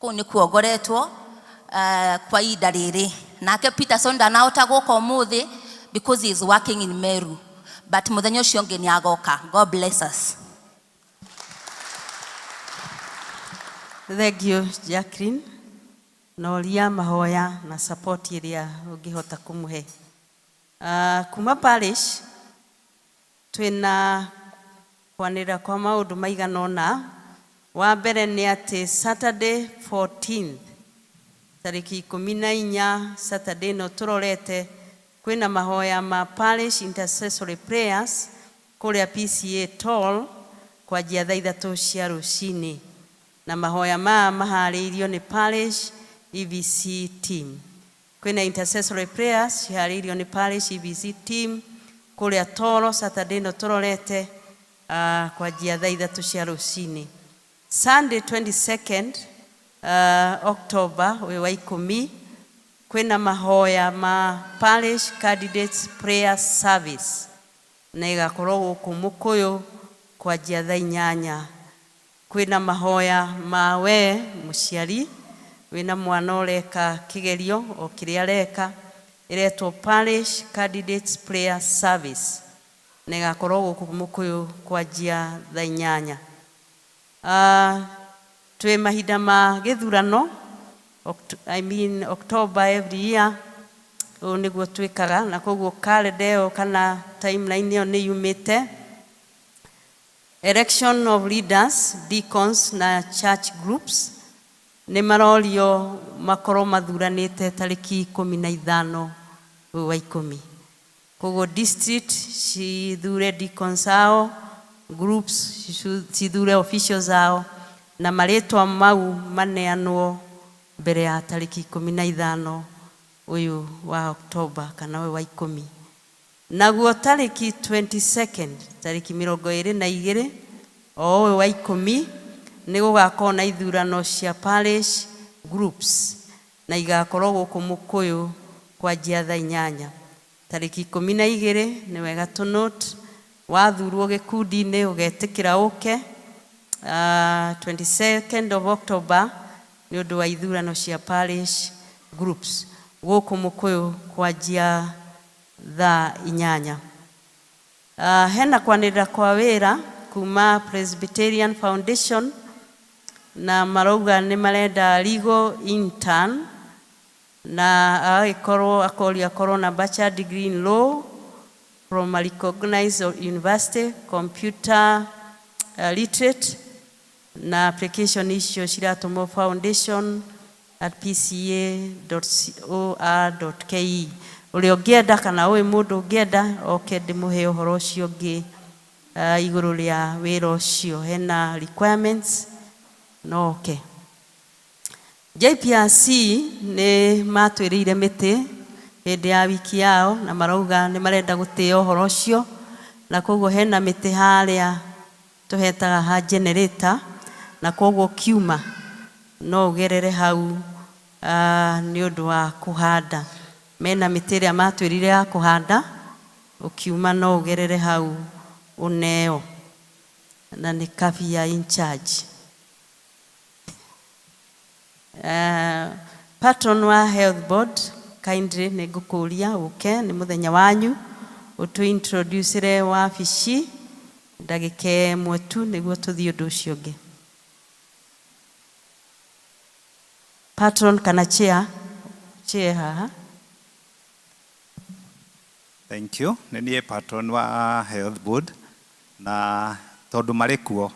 kũu nĩkuo ngoretwo kwa ihinda rĩrĩ. Nake Peterson ndanahota gũka ũmũthĩ because he is working in Meru, but mũthenya ũcio ũngĩ nĩ agoka. God bless us.
Thank you, Jacqueline. Na ũria mahoya na support ĩrĩa ũngĩhota kũmũhe. Kuma parish twĩna kwanĩrĩra kwa maũndũ maigana ũna. Wa mbere nĩ atĩ Saturday 14th tarĩki 14 Saturday no tũrorete kwĩna mahoya ma parish intercessory prayers kũrĩa PCA Toll kwanjia thaa 3 cia rũcinĩ, na mahoya maya maharĩirio nĩ parish EVC team. Kwĩna intercessory prayers ciharĩirio nĩ parish EVC team kũrĩa Toro Saturday no tũrorete kwanjia thaa 3 cia rũcinĩ. Sunday 22nd October ũyũ wa 10 kwĩna mahoya ma parish candidates prayer service na ĩgakorwo gũkũ Mũkũyũ kwanjia thaa 8. Kwĩna mahoya ma we mũciari wĩna mwana ũreka kĩgerio o kĩrĩa areka, ĩretwo parish candidates prayer service na ĩgakorwo gũkũ Mũkũyũ kwanjia thaa 8. Twĩ mahinda ma gĩthurano, October every year, ũũ nĩguo twĩkaga, na koguo calendar ĩyo kana timeline ĩyo nĩ yumĩte. Election of leaders, deacons na church groups nĩ marorio makorwo mathuranĩte tarĩki 15 wa 10. Koguo district cithure deacons ao, groups cithure officials ao, na marĩtwa mau maneanwo mbere ya tarĩki 15 ũyũ wa October kana ũyũ wa 10. Naguo tarĩki 22nd, tarĩki 22 o ũyũ wa 10 nĩ gũgakorwo na ithurano cia parish groups na igakorwo gũkũ Mũkũyũ kwanjia thaa 8. Tarĩki 12 nĩ wega tũ note, wathurwo gĩkundi-inĩ ũgetĩkĩra ũke 22nd of October nĩ ũndũ wa ithurano cia parish groups gũkũ Mũkũyũ kwanjia thaa 8. Hena kwanĩrĩra kwa wĩra kuma Presbyterian Foundation na marauga nĩ marenda legal intern. Na agagĩkorwo akoria akorwo na bachelor degree in law from a recognized university, computer literate, na application icio ciratũmwo foundation@pca.or.ke. Ũrĩa ũngĩenda kana ũĩ mũndũ ũngĩenda oke ndĩmũhe ũhoro ũcio ũngĩ igũrũ rĩa wĩra ũcio, hena requirements no oke. JPRC nĩ matwĩrĩire mĩtĩ hĩndĩ ya wiki yao na marauga nĩ marenda gũtĩĩa ũhoro ũcio, na koguo hena mĩtĩ harĩa tũhetaga ha generator, na koguo kiuma no ũgerere hau nĩ ũndũ wa kũhanda. Mena mĩtĩ ĩrĩa matwĩrire ya kũhanda, ũkiuma no ũgerere hau ũneo, na nĩ Kabia in charge. Patron wa Health Board, kindly nĩ ngũkũria ũke, nĩ mũthenya wanyu, ũtũ introducere wabici ndagĩka ĩmwe tu nĩguo tũthiĩ ũndũ ũcio ũngĩ. Patron kana chair, chair haha.
Thank you. Nĩ niĩ patron wa Health Board, na tondũ marĩ kuo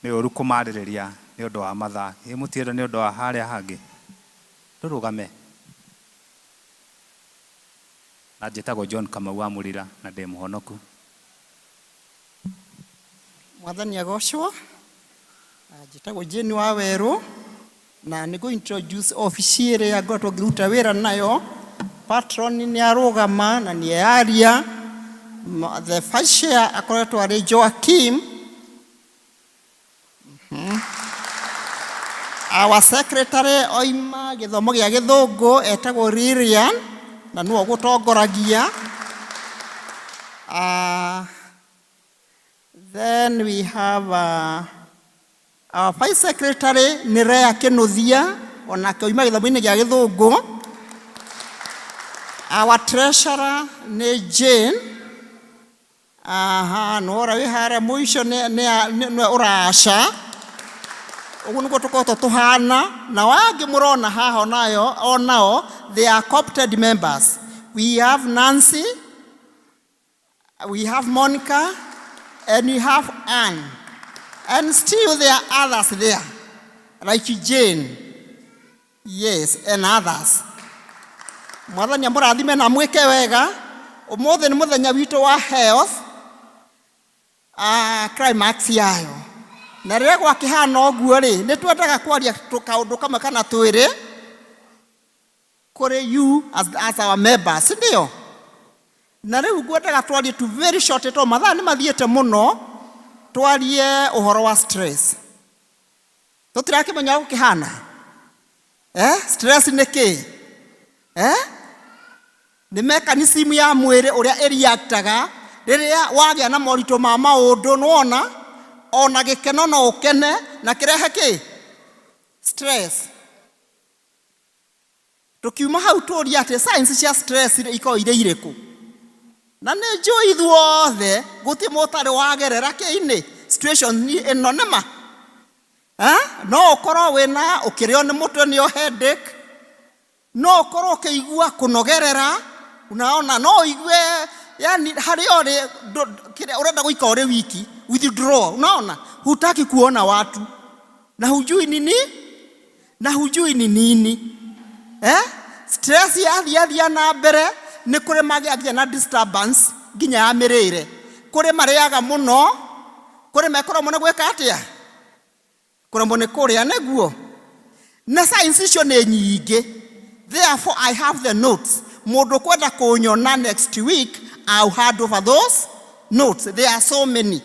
nĩ ũru kũmarĩrĩria nĩ ũndũ wa mathaa. Ĩ mũtienda nĩ ũndũ wa harĩa hangĩ. Tũrũgame. Na njĩtagwo John Kamau wa Mũrira na ndĩ mũhonoku.
Mwathani agocwo. Njĩtagwo Jane wa Werũ na nĩ ngũ introduce obici ĩrĩa ngoretwo ngĩruta wĩra nayo. Patron nĩ arũgama na nĩ yaria. The vice chair akoretwo arĩ Joaquim. Our secretary oima gĩthomo gĩa gĩthũngũ etagwo Lilian na nĩwe ũgũtongoragia. Then we have our vice secretary nĩ Rea Kĩnũthia, onake oima gĩthomo-inĩ gĩa gĩthũngũ. Our treasurer nĩ Jane. Aha, nĩwe ũrĩa wĩ harĩa mũico nĩwe ũraca. Ũguo nĩguo tũkoretwo tũhana, na wangĩ mũrona haha onayo, onao they are co-opted members. We have Nancy, we have Monica, and we have Anne. And still there are others there, like Jane, yes, and others. Mwathani amũrathime na mwĩke wega. Ũmũthĩ nĩ mũthenya witũ wa health, climax yayo. Na rĩrĩa gwakĩhana ũguo rĩ, nĩ twendaga kwaria kaũndũ kamwe kana twĩrĩ kũrĩ you as our members, ndio? Na rĩu ngwendaga twarie tu very short to mathaa nĩ mathiĩte mũno, twarie ũhoro wa stress. Tũtirakĩmenya gũkĩhana. Stress nĩ kĩ? Nĩ mechanism ya mwĩrĩ ũrĩa ĩreactaga rĩrĩa wagĩa na moritũ ma maũndũ, nĩwona ona gĩkeno no ũkene na kĩrehe kĩ? Stress. Tũkiuma hau tũrie atĩ signs cia stress rĩ ikoragwo irĩ irĩkũ? Na nĩ njũĩ ithuothe gũtirĩ mũtarĩ wagerera kĩ-inĩ situation ĩno nĩma. No ũkorwo wĩna ũkĩrĩo nĩ mũtwe nĩyo headache, no ũkorwo ũkĩigua kũnogerera, unaona, no ũigue yani harĩa ũrĩ kĩrĩa ũrenda gũikara ũrĩ wiki, withdraw, unaona, hutaki kuona watu na hujui nini, na hujui ni nini. Stress yathia na mbere nĩ kũrĩ magĩa nginya na disturbance nginya ya mĩrĩre. Kũrĩ marĩaga mũno, kũrĩ mekũremwo nĩ gwĩka atĩa? Kũremwo nĩ kũrĩa nĩguo. Na signs icio nĩ nyingĩ. Therefore I have the notes. Mũndũ kwenda kũnyona next week, I'll hand over those notes. There are so many.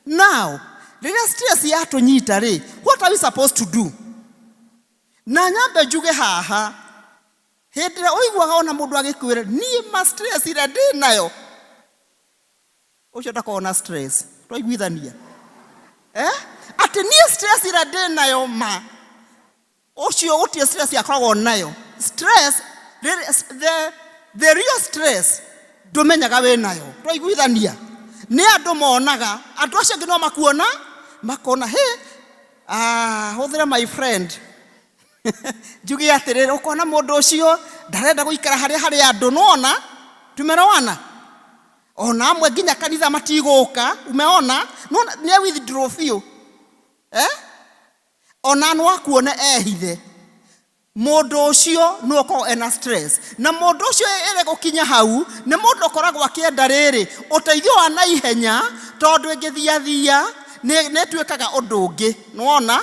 Now, rĩrĩa stress yatũnyita rĩ, what are we supposed to do? Na nyambe njuge haha, hĩndĩ ĩrĩa ũiguaga ona mũndũ agĩkwĩra niĩ ma stress ĩrĩa ndĩ nayo, ũcio ndakoragwo na stress. Twaiguithania? Atĩ niĩ stress ĩrĩa ndĩ nayo ma, ũcio gũtirĩ stress akoragwo nayo. Stress, the real stress ndũmenyaga wĩ nayo. Twaiguithania? Nĩ andũ monaga, andũ acio angĩ no makuona, makona he, hũthĩra my friend. Njuge atĩrĩrĩ, ũkona mũndũ ũcio Ndarenda gũikara harĩa harĩ andũ. Nĩwona tumeroana ona amwe nginya kanitha matigũka. Umeona, nĩwona nĩ withdraw biũ, eh? Ona no akuone ehithe. Mũndũ ũcio nĩ ũkoragwo ena stress, na mũndũ ũcio ĩrĩ gũkinya hau nĩ mũndũ ũkoragwo akĩenda rĩrĩ ũteithio wa naihenya, tondũ ĩngĩthiathia nĩ ĩtuĩkaga ũndũ ũngĩ. Nĩwona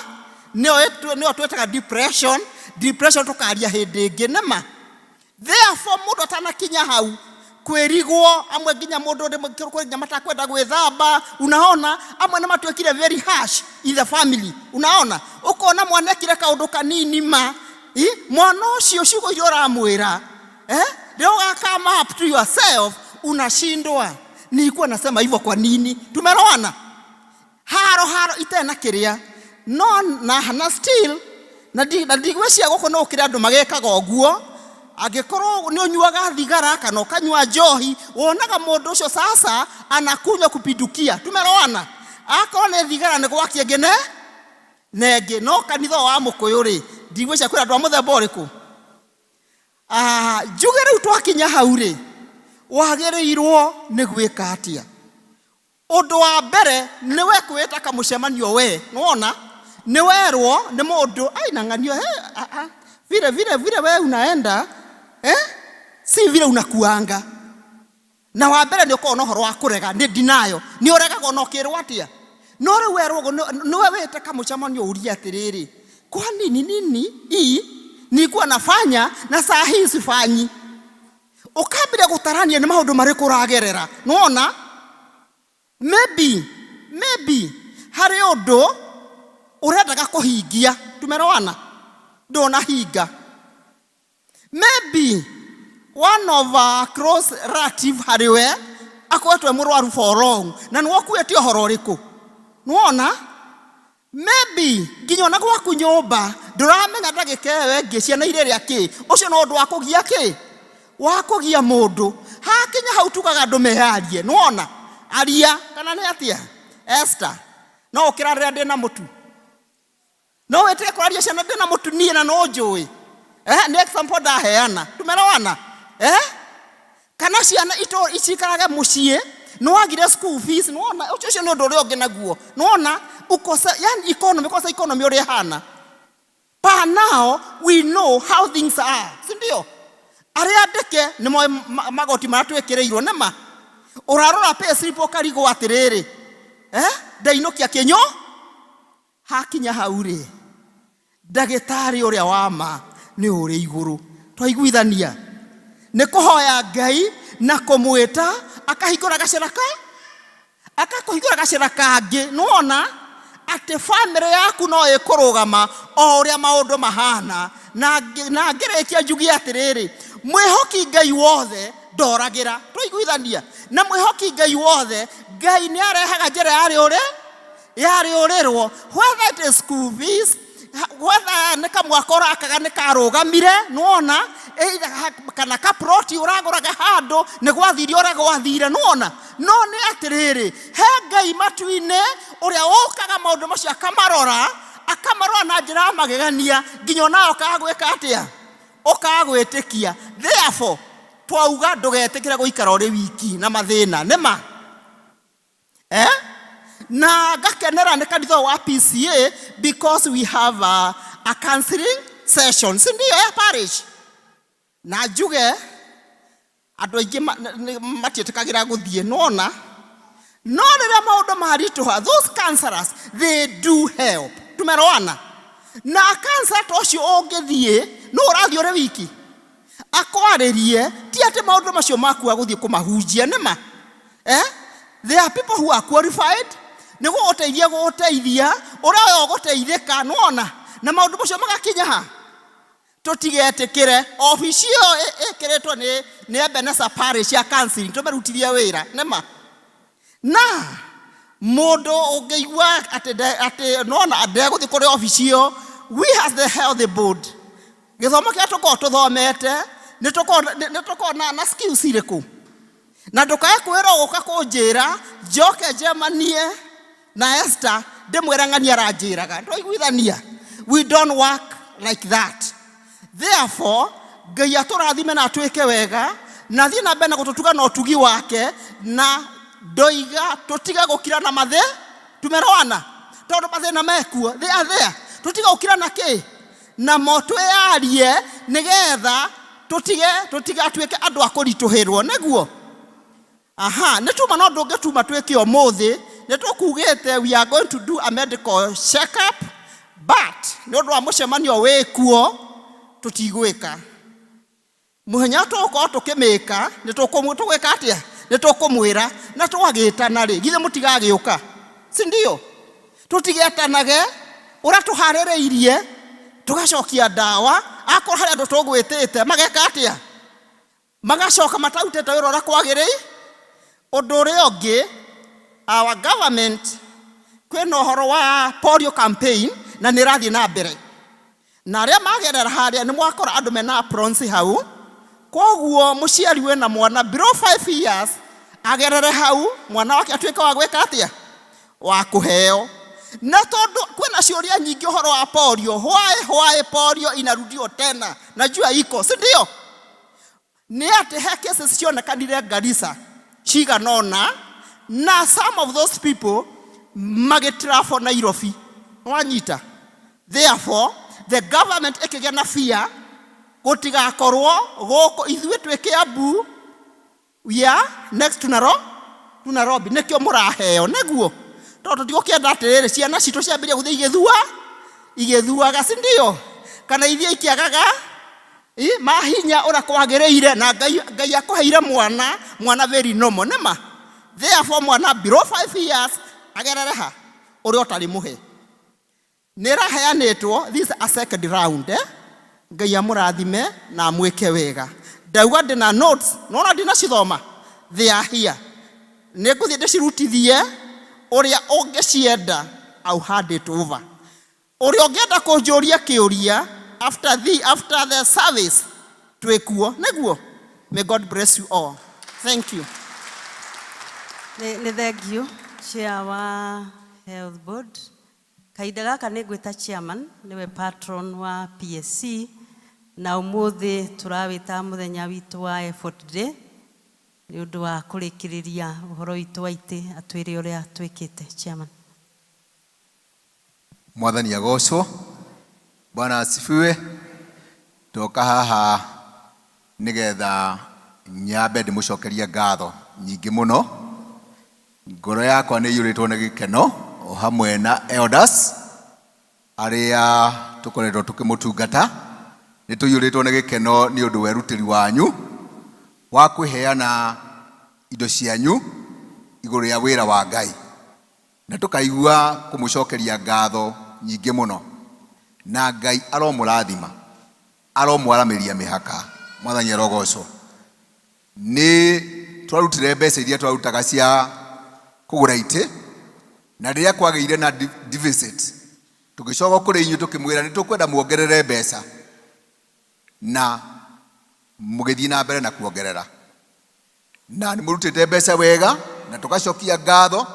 nĩyo twĩtaga depression. Depression tũkaria hĩndĩ ĩngĩ, nĩma. Therefore mũndũ atanakinya hau kwĩrigwo, amwe nginya mũndũ rĩmwe kwĩ nginya matakwenda gwĩthamba. Unaona amwe nĩ matuĩkire very harsh in the family. Unaona ũkona mwana ekire kaũndũ kanini ma I? Mwana ũcio ciugo iria ũramwĩra, eh? Rĩrĩa ũga come up to yourself unashindwa, nilikuwa nasema hivyo kwa nini? Tumeroana haro haro itarĩ na kĩrĩa no na still na ndigwĩciria gũkũ no ũkĩrĩ andũ magĩkaga ũguo. Angĩkorwo nĩ ũnyuaga thigara kana ũkanyua njohi, wonaga mũndũ ũcio sasa anakunywa kupindukia. Tumeroana akorwo nĩ thigara nĩ gwakia ĩngĩ ne na ĩngĩ. No kanitha ũyũ wa Mũkũyũ rĩ, ndigwĩciria kwĩna andũ a mũthemba ũrĩkũ. Ah, njuge rĩu twakinya hau rĩ, wagĩrĩirwo nĩ gwĩka atĩa? Ũndũ wa mbere nĩ we kwĩta kamũcemanio we. Nĩwona nĩ werwo nĩ mũndũ ai na ng'anio, eh, ah, ah, vile vile vile we unaenda, eh, si vile unakuanga. Na wa mbere nĩ ũkoragwo na ũhoro wa kũrega, nĩ denial, nĩ ũregaga ona ũkĩrwo atĩa. No rĩu werwo ũguo, nĩwe wĩte kamũcemanio ũrie atĩrĩrĩ, kwa nini nini hii nilikuwa nafanya na saa hii sifanyi? Ũkambĩrĩria gũtarania nĩ maũndũ marĩkũ ũragerera. Nĩwona maybe harĩ ũndũ ũrendaga kũhingia, tumeroana ndũnahinga. Maybe one of our close relative harĩ we akoretwo e mũrwaru for long na nĩwe ũkuĩte ũhoro ũrĩkũ. Nĩwona maybe nginya ona gwaku nyũmba ndũramenya ndagĩka ĩyo ĩngĩ ciana irĩrĩa kĩ. Ũcio no ũndũ wa kũgia kĩ, wa kũgia mũndũ. Hakinya hau tugaga andũ meyarie. Nĩwona aria kana nĩ atĩa Esther, no ũkĩrarĩra ndĩna mũtu, no wĩtĩke kũraria ciana ndĩna mũtu niĩ na no njũĩ, eh, nĩ example ndaheana. Tumeroana, eh? Kana ciana ito icikarage mũciĩ nĩwagire school fees. Nĩwona ũcio ũcio nĩ ũndũ ũrĩa ũngĩ naguo. Nĩwona ukosa, yani economy, kosa economy ũrĩa ĩhana. But now we know how things are, si ndio? Arĩa andĩke nĩ moĩ magoti marĩa twĩkĩrĩirwo. Nĩma ũrarora pay slip ũkarigwo atĩrĩrĩ, eh, ndainũkia kĩnyũ. Hakinya hau rĩ, ndagĩtarĩ ũrĩa wa ma nĩ ũrĩ igũrũ. Twaiguithania nĩ kũhoya Ngai na kũmwĩta akahingũra gacĩra ka akakũhingũra gacĩra kangĩ. Nĩwona atĩ bamĩrĩ yaku no ĩkũrũgama o ũrĩa maũndũ mahana. Na ngĩrĩkia njugie atĩrĩrĩ, mwĩhoki Ngai wothe ndoragĩra. Twaiguithania na mwĩhoki Ngai wothe, Ngai nĩ arehaga njĩra yarĩ ũrĩ yarĩũrĩrwo, whether it is school fees, whether nĩ kamwaka ũrakaga nĩ karũgamire. Nĩwona either kana kaploti ũragũraga handũ nĩ gwathire ũrĩa gwathire. Nĩwona no nĩ atĩrĩrĩ, he Ngai matu-inĩ ũrĩa ũkaga maũndũ macio akamarora, akamarora na njĩra ya magegania nginya onawe ũkaga gwĩka atĩa, ũkaga gwĩtĩkia. Therefore twauga ndũgetĩkĩre gũikara ũrĩ wiki na mathĩna. Nĩma, eh? Na ngakenera nĩ kanitha ũyũ wa PCA because we have a counseling session, si ndio, ya parish. Na njuge andũ aingĩ matiĩtĩkagĩra gũthiĩ. Nĩwona no rĩrĩa maũndũ maritũha, those counselors, they do help. Tumeroana na counselor ta ũcio ũngĩthiĩ no ũrathiĩ ũrĩ wiki akwarĩrie, ti atĩ maũndũ macio maku agũthiĩ kũmahunjia. Nĩma, eh? There are people who are qualified nĩ gũgũteithia, gũgũteithia ũrĩa we ũgũteithĩka. Nĩwona na maũndũ macio magakinya ha tũtigetĩkĩre obici ĩyo ĩkĩrĩtwo nĩ Ebenezer Parish ya counseling, tũmĩrutithie wĩra. Nĩma na mũndũ ũngĩigua atĩ atĩ nona ndegũthiĩ kũrĩ obici ĩyo, we as the health board, gĩthomo kĩrĩa tũkoragwo tũthomete, nĩ tũkoragwo na skills irĩkũ. Na ndũkae kwĩrwo gũka kũnjĩra njoke njemanie na Esther ndĩmwĩre ng'ania aranjĩraga. Twaiguithania we don't work like that. Therefore Ngai atũrathime na atwĩke wega na athiĩ na mbere na gũtũtuga na ũtugi wake, na ndoiga tũtige gũkira na mathĩ tumeroana tondũ mathĩna mekuo, they are there. Tũtige gũkira na kĩ namo, twĩyarie nĩgetha tũtige tũtigatuĩke andũ a kũritũhĩrwo nĩguo. Aha, nĩ tuma no ndũngĩtuma twĩke ũmũthĩ, nĩ tũkugĩte we are going to do a medical check up, but nĩ ũndũ wa mũcemanio wĩkuo tũtigwĩka. Mũhenya tũgũkorwo tũkĩmĩka, nĩ tũgwĩka atĩa? Nĩ tũkũmwĩra na twagĩtana rĩ, githĩ mũtigagĩũka? Si ndio? Tũtigetanage ũrĩa tũharĩrĩirie, tũgacokia ndawa, akorwo harĩ andũ tũgwĩtĩte mageka atĩa? Magacoka matarutĩte wĩra ũrĩa kwagĩrĩire. Ũndũ ũrĩa ũngĩ, our government kwĩna ũhoro wa polio campaign na nĩ ĩrathiĩ na mbere, na arĩa magerera harĩa nĩ mwakora andũ mena aprons hau. Koguo mũciari wĩna mwana below 5 years agerere hau, mwana wake atuĩke wa gwĩka atĩa? Wa kũheo. Na tondũ kwĩna ciũria nyingĩ ũhoro wa polio, why polio inarudiwa tena? Najua iko, si ndio? Nĩ atĩ he cases cionekanire Garissa cigana ũna, na some of those people magĩtravel Nairobi, wanyita? Therefore the government ĩkĩgĩa na fear gũtigakorwo gũkũ ithuĩ twĩ Kiambu, we are next to Nairobi, nĩkĩo mũraheo nĩguo, tondũ tũtigũkĩenda atĩrĩrĩ ciana citũ ciambĩrĩria gũthiĩ igĩthua igĩthuaga, si ndio? Kana ithiĩ ikĩagaga mahinya ũrĩa kwagĩrĩire, na Ngai, Ngai akũheire mwana, mwana very normal nĩma. Therefore mwana below 5 years agerere ha ũrĩa ũtarĩ mũhe nĩ ĩraheanĩtwo. This is a second round, eh? Ngai amũrathime na amwĩke wega. Ndauga ndĩna notes, nona ndinacithoma, they are here, nĩ ngũthiĩ ndĩcirutithie. Ũrĩa ũngĩcienda, I'll hand it over. Ũrĩa ũngĩenda kũnjũria kĩũria after the service, twĩkuo nĩguo. May God bless you all. Thank you.
Nĩ thank you, chair wa health board. Kahinda gaka nĩ ngwĩta chairman, nĩwe patron wa PSC, na ũmũthĩ tũrawĩta mũthenya witũ wa effort day nĩ ũndũ wa kũrĩkĩrĩria ũhoro witũ wa itĩ, atwĩre ũrĩa twĩkĩte. Chairman.
Mwathani agocwo. Bwana asifiwe. Ndoka haha nigetha nyambe ndĩmũcokerie ngatho nyingĩ mũno. Ngoro yakwa nĩ iyũrĩtwo nĩ gĩkeno o hamwe na elders arĩa tũkoretwo tũkĩmũtungata. Nĩ tũiyũrĩtwo nĩ gĩkeno nĩ ũndũ wa erutĩri wanyu wa kwĩheana indo cianyu igũrũ rĩa wĩra wa Ngai, na tũkaigua kũmũcokeria ngatho nyingĩ mũno, na Ngai aromũrathima, aromwaramĩria mĩhaka. Mwathani arogocwo. Nĩ twarutire mbeca iria twarutaga cia kũgũra itĩ, na rĩrĩa kwagĩire na deficit, tũgĩcoka kũrĩ inyuĩ tũkĩmwĩra nĩ tũkwenda muongerere mbeca, na mũgĩthiĩ na mbere na kuongerera, na nĩ mũrutĩte mbeca wega, na tũgacokia ngatho.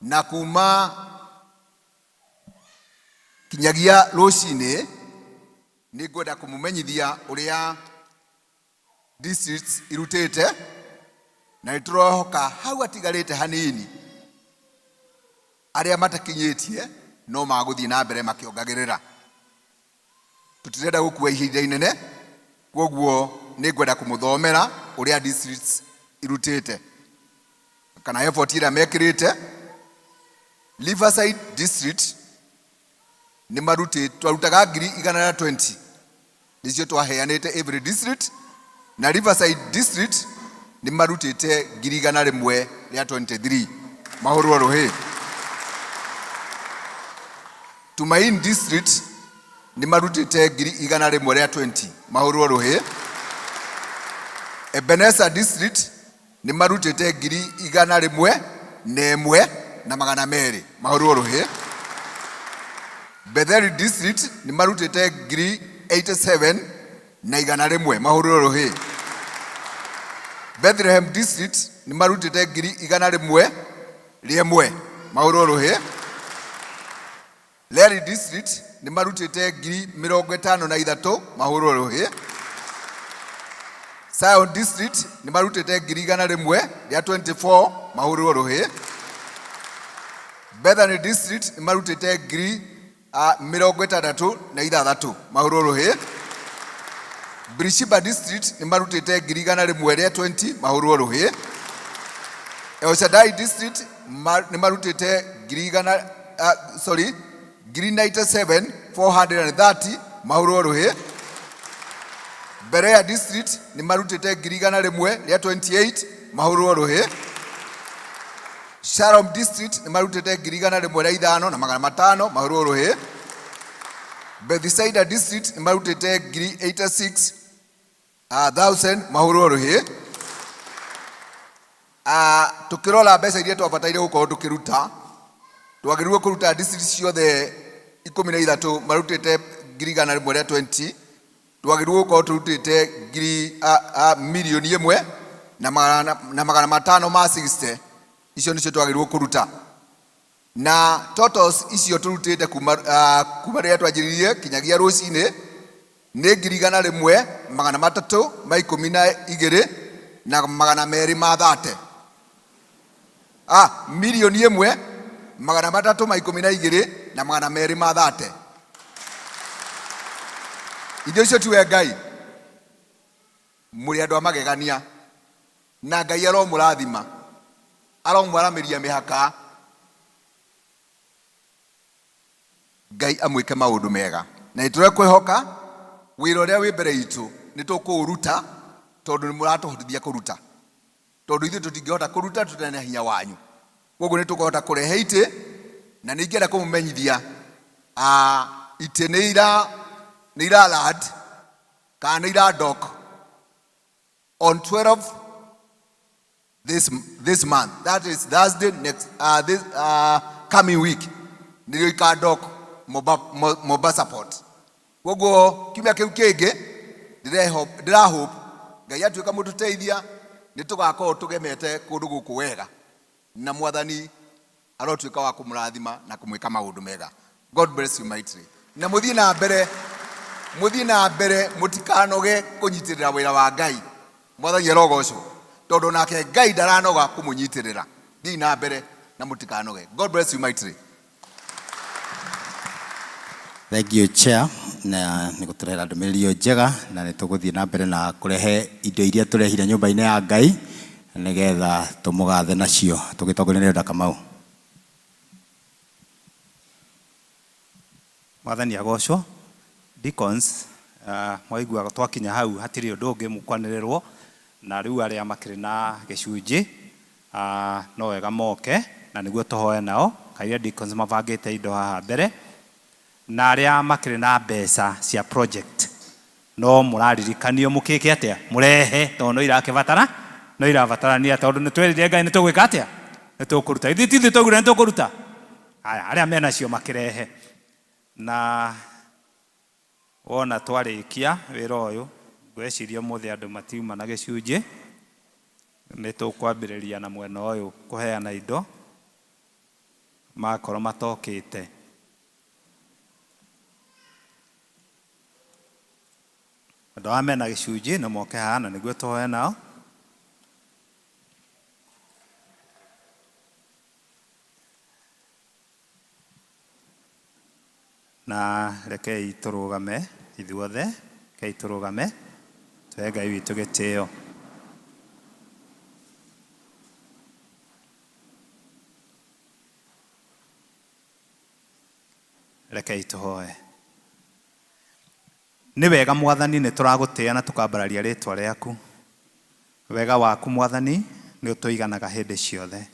Na kuma kinyagia rũcinĩ nĩ ngwenda kũmũmenyithia ũrĩa districts irutĩte, na nĩ tũrohoka hau hatigarĩte hanini arĩa matakinyĩtie no magũthiĩ na mbere makĩongagĩrĩra. Tũtirenda gũkua ihinda inene, koguo nĩ ngwenda kũmũthomera ũrĩa districts irutĩte kana effort ĩrĩa mekĩrĩte. Riverside District nĩ marutĩte, twarutaga 120,000, nĩcio twaheanĩte every district, na Riverside District nĩ marutĩte 123,000, mahũrwo rũhĩ. Tumaini District nĩ marutĩte 120,000, mahũrwo rũhĩ. Ebenezer District nĩ marutĩte 101,200, mahũrwo rũhĩ. Bethel District nĩ marutĩte 87,100, mahũrwo rũhĩ. Bethlehem District nĩ marutĩte 101,000, mahũrwo rũhĩ. Leri District nĩ marutĩte 53,000, mahũrwo rũhĩ. Sion District nĩ marutĩte 124,000 mahũrĩrwo rũhĩ. Bethany District nĩ marutĩte 66,000 mahũrĩrwo rũhĩ. Brishiba District nĩ marutĩte 120,000 mahũrĩrwo rũhĩ. El Shaddai District nĩ marutĩte 100,000, sorry, 97,430 mahũrĩrwo rũhĩ. Berea District nĩ marutĩte 128,000 mahũrĩrwo rũhĩ. Shalom District nĩ marutĩte 105,500 mahũrĩrwo rũhĩ. Bethsaida District nĩ marutĩte 86,000 mahũrĩrwo rũhĩ. Tukĩrora mbeca iria twabataire gũkorwo tũkĩruta, twagĩrĩirwo kũruta district ciothe 13 marutĩte 120,000, twagĩrĩirwo gũkorwo tũrutĩte 1,560,000 icio nĩcio twagĩrĩirwo kũruta. Na totals icio tũrutĩte kuma rĩrĩa twanjĩrĩirie kinyagia rũcinĩ nĩ 1,312,230. 1,312,230. Ithuĩ icio tiwe Ngai, mũrĩ andũ a magegania, na Ngai aromũrathima, aromwaramĩria mĩhaka, Ngai amwĩke maũndũ mega. Na nĩtũrekwĩhoka wĩra ũrĩa wĩ mbere itũ nĩtũkũũruta, tondũ nĩmũratũhotithia kũruta, tondũ ithuĩ tũtingĩhota kũruta tũtarĩ na hinya wanyu. Koguo nĩtũkũhota kũrehe itĩ, na nĩingĩenda kũmũmenyithia itĩ nĩ ira land kana nĩ ira dock on 12 this month, that is Thursday next, this coming week, nĩrĩo ika dock Mombasa port. Koguo kiumia kĩu kĩngĩ ndĩra hope Ngai atuĩka mũtũteithia nĩtũgakorwo tũgemete kũndũ gũkũ wega, na Mwathani arotuĩka wa kũmũrathima na kũmwĩka maũndũ mega. God bless you mightily. Na mũthiĩ na mbere, mũthiĩ na mbere, mũtikanoge kũnyitĩrĩra wĩra wa Ngai. Mwathani arogocwo, tondũ nake Ngai ndaranoga kũmũnyitĩrĩra. Thiĩ na mbere na mũtikanoge. God bless you mightily.
Thank you, Chair, na nĩ gũtũrehera ndũmĩrĩri ĩyo njega, na nĩ tũgũthiĩ na mbere na kũrehe indo iria tũrehire nyũmba-inĩ ya Ngai nĩgetha tũmũgathe nacio, tũgĩtongorio nĩ Elder Kamau.
Mwathani agocwo. Deacons, mwaigua twakinya hau hatirĩ ũndũ ũngĩ mũkwanĩrĩrwo, na rĩu arĩa makĩrĩ na gĩcunjĩ no wega moke na nĩguo tũhoe nao. Kaira deacons mabangĩte indo haha mbere, na arĩa makĩrĩ na mbeca cia project no mũraririkanio mũkĩke atĩa, mũrehe, tondũ no irakĩbatara, no irabatarania, tondũ nĩ twerire Ngai nĩ tũgwĩka atĩa, nĩ tũkũruta. Ithuĩ ti ithuĩ twaugire nĩ tũkũruta. Aya, arĩa menacio makĩrehe. Na wona twarĩkia wĩra ũyũ, ngwĩciria ũmũthĩ andũ matiuma na gĩcunjĩ, nĩ tũkwambĩrĩria na mwena ũyũ kũheana indo makorwo matokĩte. Andũ aya mena gĩcunjĩ no moke haha na nĩguo tũhoe nao. Na rekei tũrũgame ithuothe, rekei tũrũgame tũhe Ngai witũ gĩtĩo. Rekei tũhoe. Nĩ wega Mwathani, nĩ tũragũtĩĩa na tũkambararia rĩtwa rĩaku. Wega waku Mwathani nĩ ũtũiganaga hĩndĩ ciothe.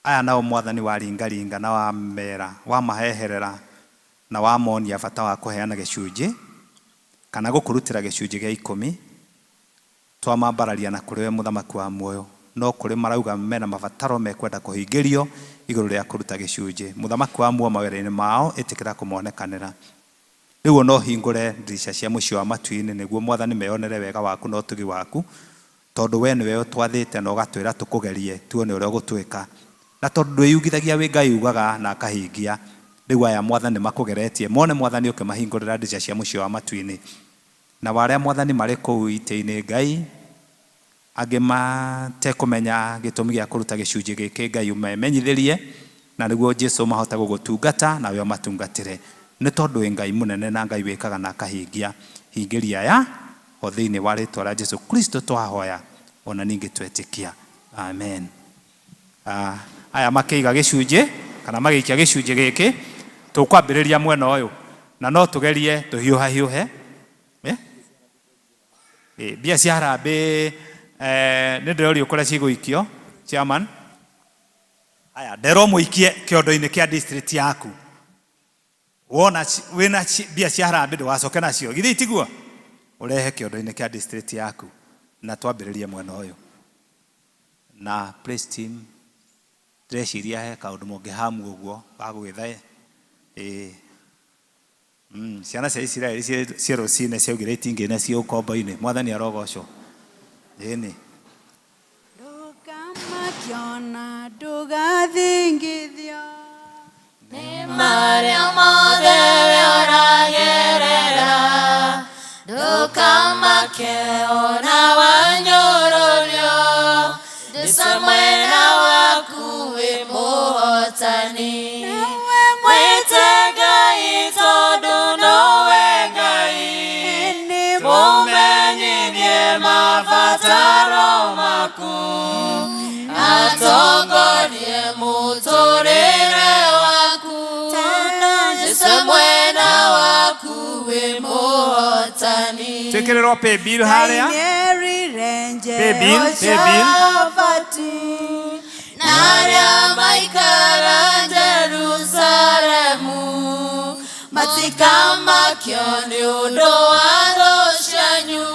Aya nao Mwathani waringaringa na wamera, wamaheherera na wamonia bata wa kũheana gĩcunjĩ kana gũkũrutĩra gĩcunjĩ gĩa 10, twamambararia na kũrĩ we mũthamaki wa muoyo, no kũrĩ marauga mena mabataro mekwenda kũhingĩrio igũrũ rĩa kũruta gĩcunjĩ. Mũthamaki wa muoyo mawĩra-inĩ mao, ĩtĩkĩra kũmonekanĩra. Rĩu no hingũre ndirica cia mũciĩ wa matu-inĩ nĩguo Mwathani meyonere wega waku na ũtugi waku, tondũ we nĩwe ũtwathĩte na ũgatwĩra tũkũgerie tuone ũrĩa ũgũtwĩka. Na tondũ ndwĩyugithagia wĩ Ngai ugaga na akahingia, rĩu aya Mwathani makũgeretie mone Mwathani ũkĩmahingũrĩra ndirica cia mũciĩ wa matu-inĩ. Na warĩa Mwathani marĩ kũu itĩ-inĩ, Ngai Angĩ matekũmenya gĩtũmi gĩa kũruta gĩcunjĩ gĩkĩ, Ngai ũmemenyithĩrie na nĩguo Jesu mahote gũgũtungata nawe ũmatungatĩre, nĩ tondũ wĩ Ngai mũnene na Ngai wĩkaga na akahingia. Hingĩria aya o thĩinĩ wa rĩtwa rĩa Jesu Kristo twahoya ona ningĩ twetĩkia, amen. Aya makĩiga gĩcunjĩ kana magĩikia gĩcunjĩ gĩkĩ, tũkwambĩrĩria mwena ũyũ na no tũgerie tũhiũhahiũhe. Eh? Mbia cia harambĩ nĩ ndĩrorio kũrĩa cigũikio, chairman. Aya, nderwo mũikie kĩondo-inĩ kĩa district yaku. Wona wĩna mbia cia harambĩ ndũgacoke nacio, githĩ itiguo? Ũrehe kĩondo-inĩ kĩa district yaku na twambĩrĩrie mwena ũyũ. Na praise team, ndĩreciria he kaũndũ mũngĩhamu ũguo ga gwĩtha. Ĩĩ. Ciana cia Isiraeli cia rũcinĩ ciaugire itingĩ nacio ũkombo-inĩ. Mwathani arogocwo. Ĩni.
Ndũkamakĩona ndũgathingithio.
Nĩ marĩa mothe we ũragerera, ndũkamake ona wanyũrũrio, Jesũ mwena waku wĩ mũhotani. Mwĩte Ngai tondũ nowe Ngai, mũmenyithie mabataro maku, atongorie mũtũrĩre waku. Jesũ mwena waku wĩ mũhotani.
Twĩkĩrĩrwo pay bill harĩa. Pay bill, pay bill.
Na arĩa maikara Jerusalemu matikamakio nĩ ũndũ wa thũ cianyu,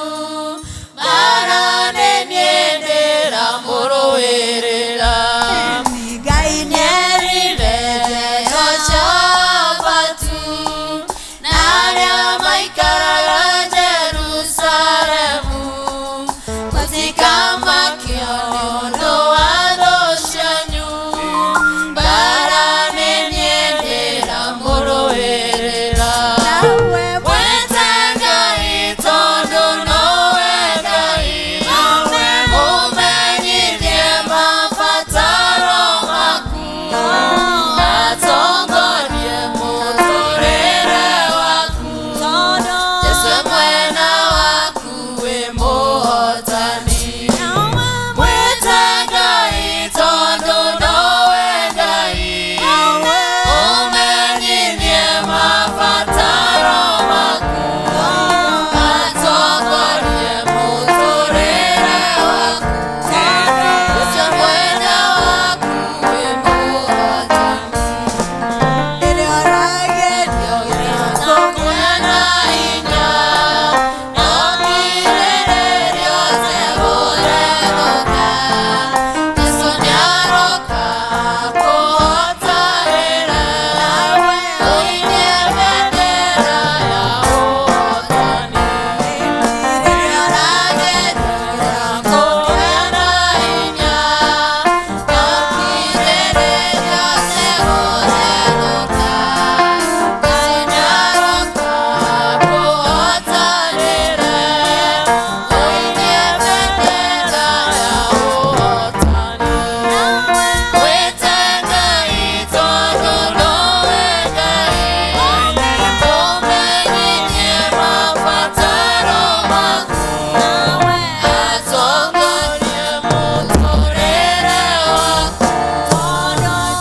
mbaara nĩ niĩ ndĩramũrũĩrĩra. Ngai nĩerire Jehoshafatu na arĩa maikaraga Jerusalemu matikamakio nĩ ũndũ wa thũ cianyu, mbaara nĩ niĩ ndĩramũrũĩrĩra. Mwĩte Ngai tondũ nowe Ngai, mũmenyithie mabataro maku, atongorie mũtũrĩre waku. Jesũ mwena waku wĩ mũhotani. Mwĩte Ngai tondũ nowe Ngai, ũmenyithie mabataro maku, atongorie mũtũrĩre waku. Jesũ mwena waku wĩ mũhotani. Rĩrĩa ũragerio kũgĩa na hinya, no kĩrĩrĩrio tegũrethũka. Jesũ nĩaroka kũhotanĩra, ũinie bendera ya ũhotani. Rĩrĩa ũragerio kũgĩa na hinya, no kĩrĩrĩrio tegũrethũka. Jesũ nĩaroka kũhotanĩra, ũinie bendera ya ũhotani. Mwĩte Ngai tondũ nowe Ngai, ũmenyithie mabataro maku, atongorie mũtũrĩre waku.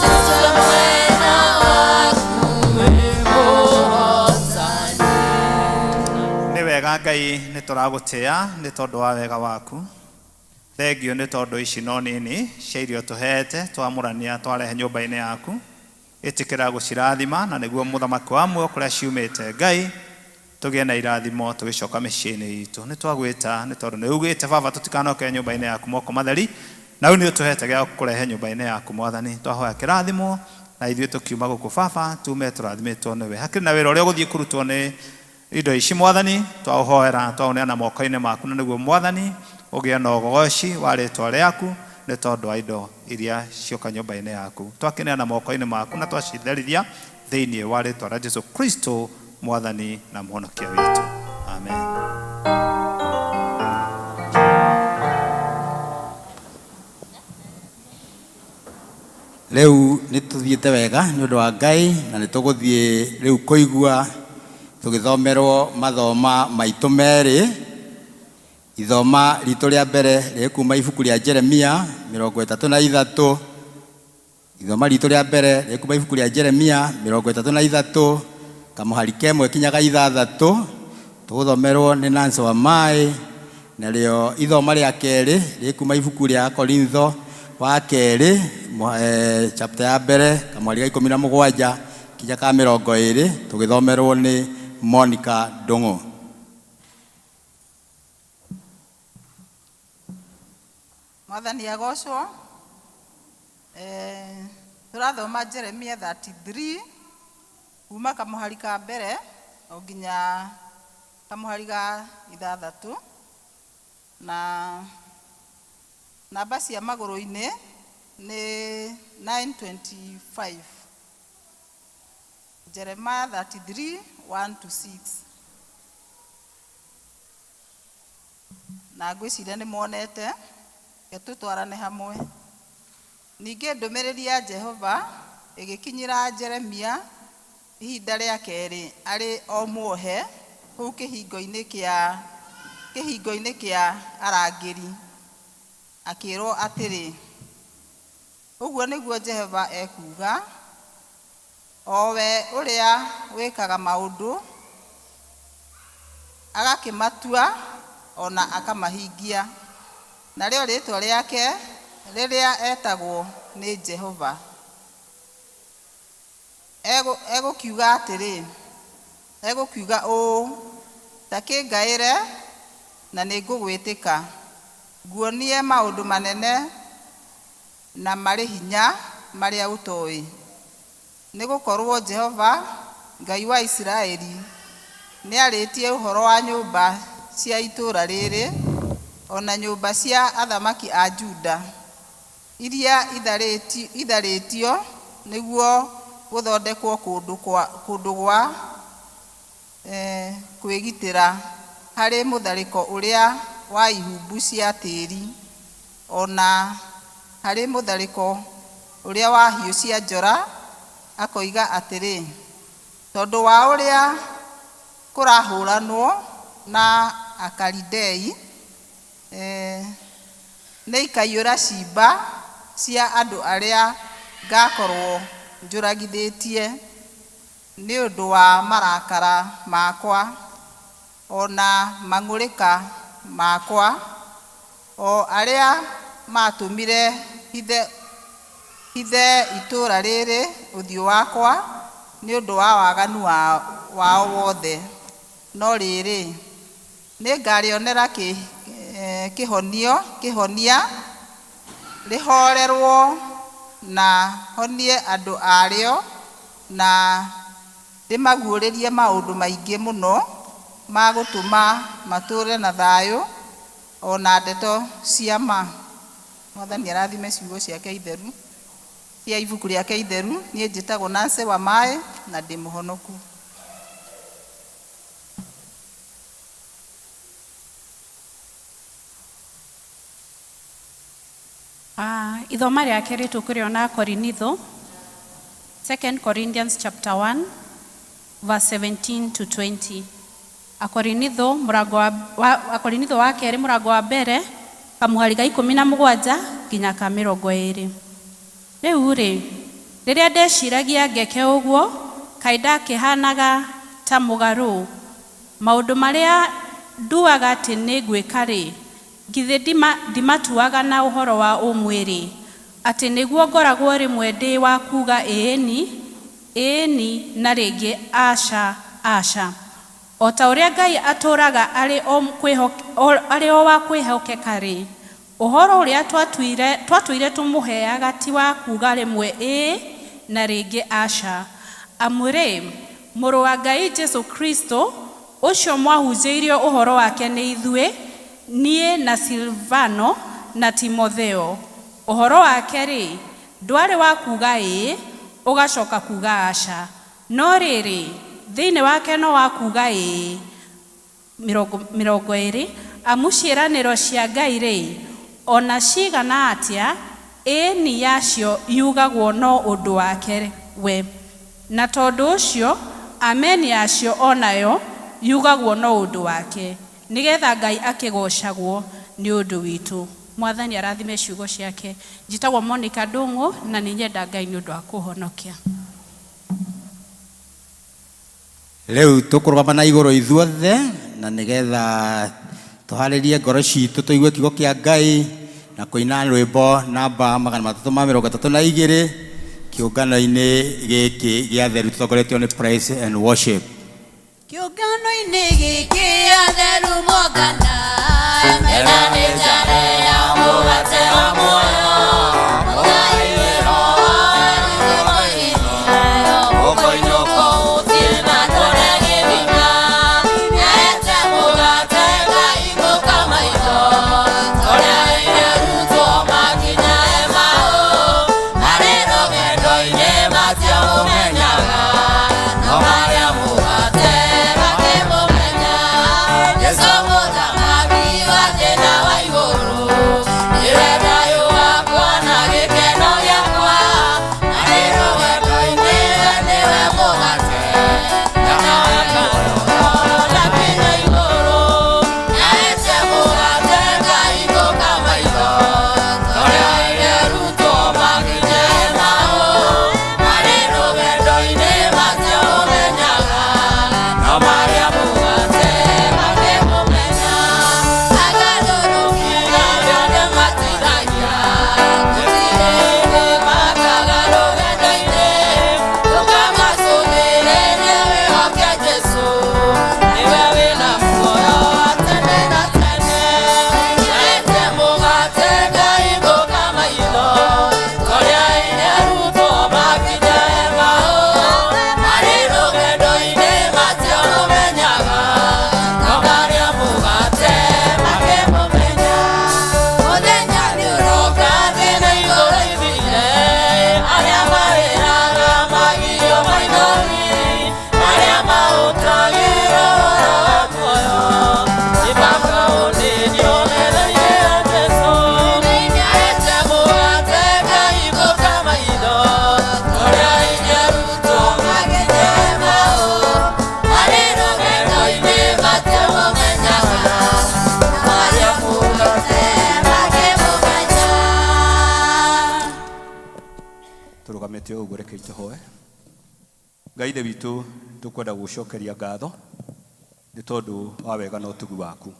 Jesũ mwena waku wĩ mũhotani.
Nĩ wega Ngai, nĩ tũragũtĩa nĩ tondũ wa wega waku. Thengiũ nĩ tondũ ici no nini cia irio tũhete twamũrania twarehe nyũmba-inĩ yaku. Ĩtĩkĩra gũcirathima na nĩguo mũthamaki wa muoyo kũrĩa ciumĩte Ngai tũgĩe na irathimo tũgĩcoka mĩciĩ-inĩ itũ. Nĩ twagwĩta nĩ tondũ nĩ ugĩte baba tũtikanoke nyũmba-inĩ yaku moko matheri, na rĩu nĩ ũtũhete gĩa kũrehe nyũmba-inĩ yaku mwathani. Twahoya kĩrathimo na ithuĩ tũkiuma gũkũ baba tume tũrathimĩtwo nĩwe. Hakĩrĩ na wĩra ũrĩa ũgũthiĩ kũrutwo nĩ indo ici mwathani, twaũhoera twaũneana moko-inĩ maku na nĩguo mwathani ũgĩe na ũgoci wa rĩtwa rĩaku nĩ tondũ wa indo iria cioka nyũmba-inĩ yaku. Twakĩneana moko-inĩ maku na twacitherithia thĩinĩ wa rĩtwa rĩa Jesu Kristo mwathani na mũhonokia witũ, amen.
Rĩu nĩ tũthiĩte wega nĩ ũndũ wa Ngai na nĩ tũgũthiĩ rĩu kũigua tũgĩthomerwo mathoma maitũ merĩ. Ithoma ritũ rĩa mbere rĩ kuma ibuku rĩa Jeremia 33. Ithoma ritũ rĩa mbere rĩ kuma ibuku rĩa Jeremia 33 kamũhari kemwe kinya ga ithathatũ, tũgũthomerwo nĩ Nancy Wamai. Narĩo ithoma rĩa kerĩ rĩ kuma ibuku rĩa Korintho wa kerĩ chapter ya mbere kamũhari ga 17 kinya ka 20, tũgĩthomerwo nĩ Monica Ndung'u.
Mwathani agocwo. Tũrathoma Jeremia 33 kuma kamũhari ka mbere o nginya kamũhari ga ithathatũ, na namba cia magũrũ-inĩ nĩ 925. Jeremiah 33 1 to 6. Na ngwĩciria nĩ muonete, reke tũtwarane hamwe. Ningĩ ndũmĩrĩri ya Jehova ĩgĩkinyĩra Jeremia ihinda rĩa kerĩ arĩ o muohe kũu kĩhingo-inĩ kĩa arangĩri, akĩĩrwo atĩrĩ, ũguo nĩguo Jehova ekuuga, o we ũrĩa wĩkaga maũndũ agakĩmatua o na akamahingia, narĩo rĩĩtwa rĩake rĩrĩa etagwo nĩ Jehova. Egũkiuga atĩrĩ, egũkiuga ũũ, ta kĩngaĩre na nĩngũgwĩtĩka, nguonie maũndũ manene na marĩ hinya marĩa ũtoĩ. Nĩgũkorwo Jehova Ngai wa Isiraeli nĩarĩtie ũhoro wa nyũmba cia itũũra rĩrĩ o na nyũmba cia athamaki a Juda iria itharĩtio nĩguo gũthondekwo kũndũ gwa kwĩgitĩra harĩ mũtharĩko ũrĩa wa ihumbu cia tĩĩri, o na harĩ mũtharĩko ũrĩa wa hiũ cia njora, akoiga atĩrĩ, tondũ wa ũrĩa kũrahũranwo na Akalidei, nĩikaiyũra ciimba cia andũ arĩa ngakorwo njũragithĩtie nĩ ũndũ wa marakara makwa o na mang'ũrĩka makwa, o arĩa matũmire hithe itũũra rĩrĩ ũthiũ wakwa nĩ ũndũ wa waganu wao wothe. No rĩrĩ, nĩngarĩonera kĩhonia rĩhorerwo na honie andũ arĩo, na ndĩmaguũrĩrie maũndũ maingĩ mũno ma gũtũma matũũre na thayũ o na ndeto cia ma. Mwathani arathime ciugo ciake itheru cia ibuku rĩake itheru. Niĩ njĩtagwo Nancy Wamaĩ na ndĩ mũhonoku.
Ithoma rĩa kerĩ tũkũrĩona Korinitho, 2 Corinthians chapter 1 verse 17 to 20. Akorinitho mũrango wa Akorinitho wa kerĩ mũrango wa mbere kamũhari ga 17 nginya ka 20. Rĩu rĩ, rĩrĩa ndeciragia ngeke ũguo, kaĩ ndakĩhanaga ta mũgarũ? Maũndũ marĩa nduaga atĩ nĩ ngwĩka rĩ, githĩ ndimatuaga na ũhoro wa ũmwĩrĩ, atĩ nĩguo ngoragwo rĩmwe ndĩ wa kuuga ĩĩni, ĩĩni, na rĩngĩ aca, aca. O ta ũrĩa Ngai atũũraga arĩ o wa kwĩhokeka rĩ, ũhoro ũrĩa twatũire tũmũheaga ti wa kuuga rĩmwe ĩĩ na rĩngĩ aca. Amu rĩ, mũrũ wa Ngai Jesũ Kristo, ũcio mwahunjĩirio ũhoro wake nĩ ithuĩ, niĩ na Silvano na Timotheo. Ũhoro wake rĩ, ndwarĩ wa kuuga ĩĩ, ũgacoka kuuga aca. No rĩrĩ, thĩinĩ wake no wa kuuga ĩĩ. 20, amu ciĩranĩro cia Ngai rĩ, ona cigana atĩa, Ĩĩ-ni yacio yugagwo no ũndũ wake we, na tondũ ũcio Ameni yacio o nayo yugagwo no ũndũ wake, nĩ getha Ngai akĩgoocagwo nĩ ũndũ witũ. Mwathani arathime ciugo ciake. Njĩtagwo Monica Ndung'u na nĩ nyenda Ngai nĩ ũndũ wa kũhonokia.
Rĩu tũkũrũgama na igũrũ ithuothe na nĩgetha tũharĩrie ngoro citũ tũigue kiugo kĩa Ngai na kũina rwĩmbo namba 332 kĩũngano-inĩ gĩkĩ gĩa theru tũtongoretio nĩ praise and worship.
Kĩũngano-inĩ gĩkĩ atheru mongana, metha nĩ njare ya mũgate wa muoyo, mũkaiyũrwo ũkoinũka ũthiĩ na tũrĩ gĩthima, nĩarete mũgate ngahingũka maitho, tũrĩa arutwo makinya Emau, marĩ rũgendo-inĩ matiamũmenyaga, no marĩa mũgate makĩmũmenya. Jesũ mũthamaki wa thĩ na wa igũrũ, nĩwe thayũ wakwa na gĩkeno gĩakwa, marĩ rũgendo-inĩ we nĩwe mũgate, na wa muoyo ndakinya igũrũ, nĩarĩte mũgate ngahingũka maitho, tũrĩa arutwo makinya Emau, marĩ rũgendo-inĩ matiamũmenyaga, no marĩa mũgate makĩmũmenya. Agarũrũkire othe matithagia, gũtirĩ hĩndĩ makaga rũgendo-inĩ, tũkamacũthĩrĩrie wĩhoke Jesũ, nĩwe wĩna muoyo wa tene na tene. Nĩarĩte mũgate ngahingũka maitho, tũrĩa arutwo makinya Emau, marĩ rũgendo-inĩ matiamũmenyaga, no marĩa mũgate makĩmũmenya. Mũthenya nĩũroka thĩ na igũrũ ithire, arĩa marĩraga magirio maithori, arĩa mahũtagĩra ũhoro wa muoyo, nĩmakaũnĩrio metha-inĩ ya Jesũ. Nĩarĩte mũgate ngahingũka maitho, tũrĩa arutwo makinya Emau, marĩ rũgendo-inĩ matiamũmenyaga, marĩa mũgate makĩmũmenya.
Tũrũgamĩte ũguo, rekei tũhoe. Ngai Ithe witũ, tũkwenda gũcokeria ngatho nĩ tondũ wa wega na ũtugi waku,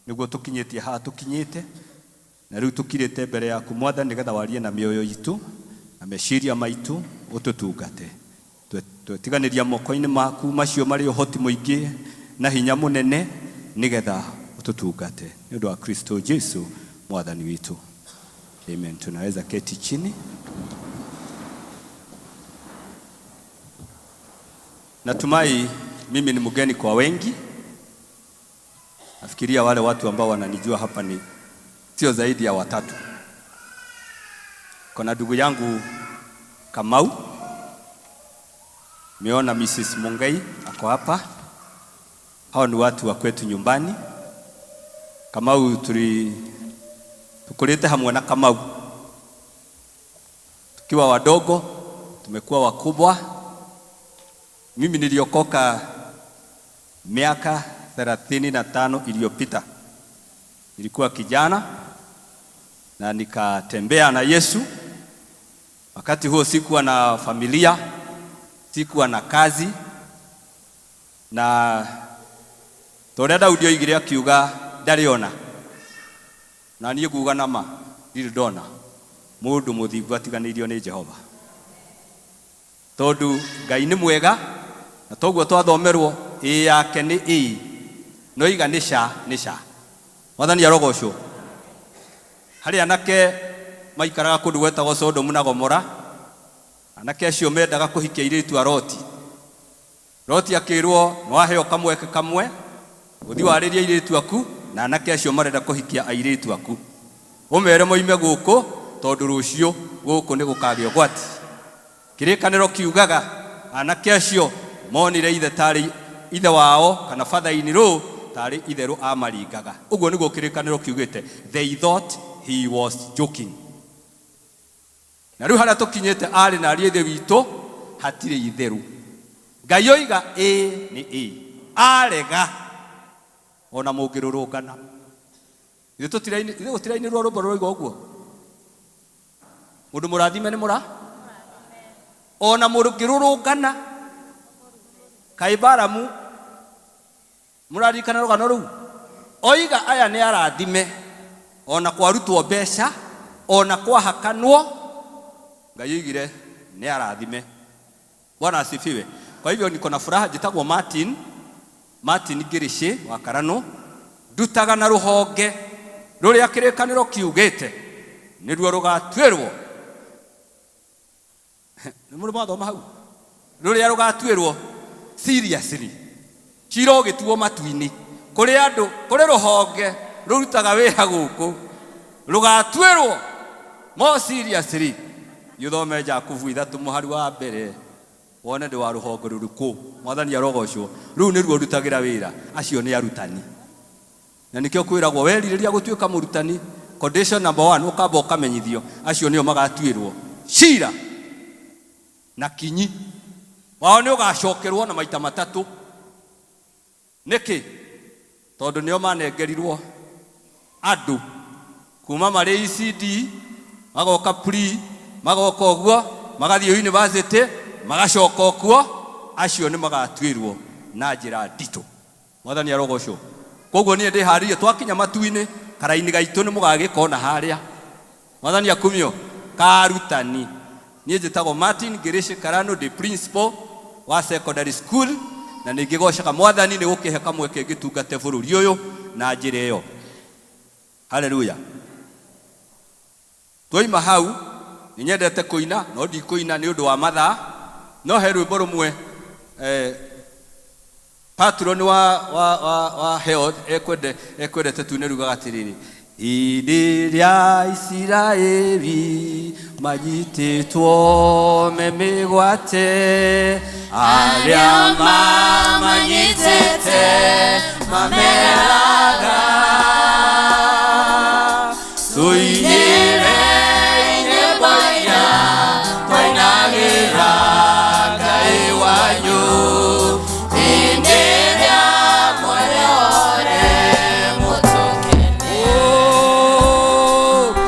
nĩguo tũkinyĩtie haha tũkinyĩte, na rĩu tũkirĩte mbere yaku Mwathani, nĩgetha warie na mĩoyo itũ na meciria maitũ, ũtũtungate. Twetiganĩria moko-inĩ maku macio marĩ ũhoti mũingĩ na hinya mũnene, nĩgetha ũtũtungate nĩ ũndũ wa Kristo Jesu Mwathani witũ, amen. Tunaweza keti chini. Natumai mimi ni mgeni kwa wengi. Nafikiria wale watu ambao wananijua hapa ni sio zaidi ya watatu. Kuna ndugu yangu Kamau, meona Mrs. Mungai ako hapa. Hao ni watu wa kwetu nyumbani. Kamau tuli tukulete hamwe na Kamau tukiwa wadogo, tumekuwa wakubwa. Mimi niliokoka miaka 35 iliyopita. Nilikuwa kijana na nikatembea na Yesu. Wakati huo sikuwa na familia, sikuwa na kazi, na toria Daudi oigire akiuga ndarĩ ona, na niĩ nguga na ma ndirĩ ndona mũndũ mũthingu atiganĩirio nĩ Jehova, tondũ Ngai nĩ mwega, na toguo twathomerwo ĩĩ yake nĩ ĩĩ, no iga nĩ ca nĩ ca. Mwathani arogocwo. Harĩ anake maikaraga kũndũ gwetagwo Sodomu na Gomora. Anake acio mendaga kũhikia airĩtu a Loti. Loti akĩrwo nĩ waheo kamweke kamwe, ũthiĩ warĩrie airĩtu aku, na anake acio marenda kũhikia airĩtu aku, ũmere moime gũkũ, tondũ rũciũ gũkũ nĩ gũkagĩa ũgwati. Kĩrĩkanĩro kiugaga anake acio monire ithe tarĩ ithe wao kana father-in-law tarĩ itherũ amaringaga. Ũguo nĩguo kĩrĩkanĩro kiugĩte. They thought he was joking. Na rĩu harĩa tũkinyĩte arĩ na ariũ a Ithe witũ hatirĩ itherũ. Ngai oiga ĩĩ nĩ ĩĩ, arega ona mũngĩrũrũngana. Ithuĩ tũtiraini, ithuĩ gũtirainĩrwo rwĩmbo rũroiga ũguo. Mũndũ mũrathime nĩ mũra ona mũngĩrũrũngana. Kaĩ Balamu mũraririkana rũgano rũu? Oiga aya nĩ arathime ona kwarutwo mbeca ona kwahakanwo, Ngai oigire nĩ arathime. Bwana asifiwe. Kwa hivyo niko na furaha, njĩtagwo Martin, Martin Ngirici wa Karano, ndutaga na rũhonge rũrĩa kĩrĩkanĩro kiugĩte nĩruo rũgatuĩrwo. Nĩ mũrĩ mwathoma hau? Rũrĩa rũgatuĩrwo seriously. Cira ũgĩtuo matu-inĩ. Kũrĩ andũ, kũrĩ rũhonge rũrutaga wĩra gũkũ rũgatuĩrwo more seriously. Gĩthome Jakubu 3 mũhari wa mbere wone ndĩ wa rũhonge rũrĩkũ. Mwathani arogocwo. Rũu nĩruo ndutagĩra wĩra. Acio nĩ arutani. Na nĩkĩo kwĩragwo werirĩria gũtuĩka mũrutani, condition number 1 ũkamba ũkamenyithio acio nĩo magatuĩrwo cira na kinyi wao nĩ ũgacokerwo na maita matatũ. Nĩkĩ? Tondũ nĩo manengerirwo andũ kuma marĩ ECD magoka pre, magoka ũguo, magathiĩ university, magacoka okuo, acio nĩ magatuĩrwo na njĩra nditũ. Mwathani arogocwo. Koguo niĩ ndĩharĩirie twakinya matu-inĩ karaini gaitũ nĩ mũgagĩkona harĩa. Mwathani akumio. Karutani. Niĩ njĩtagwo Martin Ngirici Karano, ndĩ principal wa secondary school, na nĩ ngĩgocaga Mwathani nĩ gũkĩhe kamweke ngĩtungate bũrũri ũyũ na njĩra ĩyo. Haleluya. Twaima hau nĩ nyendete kũina, no ndikũina nĩ ũndũ wa mathaa, no he rwĩmbo rũmwe patron wa health ekwendete tu nĩ rugaga atĩrĩrĩ, hĩndĩ ĩrĩa Isiraeli manyitĩtwo me mĩgwate, arĩa mamanyitĩte mameraga, tũinĩre nyĩmbo iria twainagĩra Ngai wanyu, hĩndĩ ĩrĩa mwarĩ mũtũkene.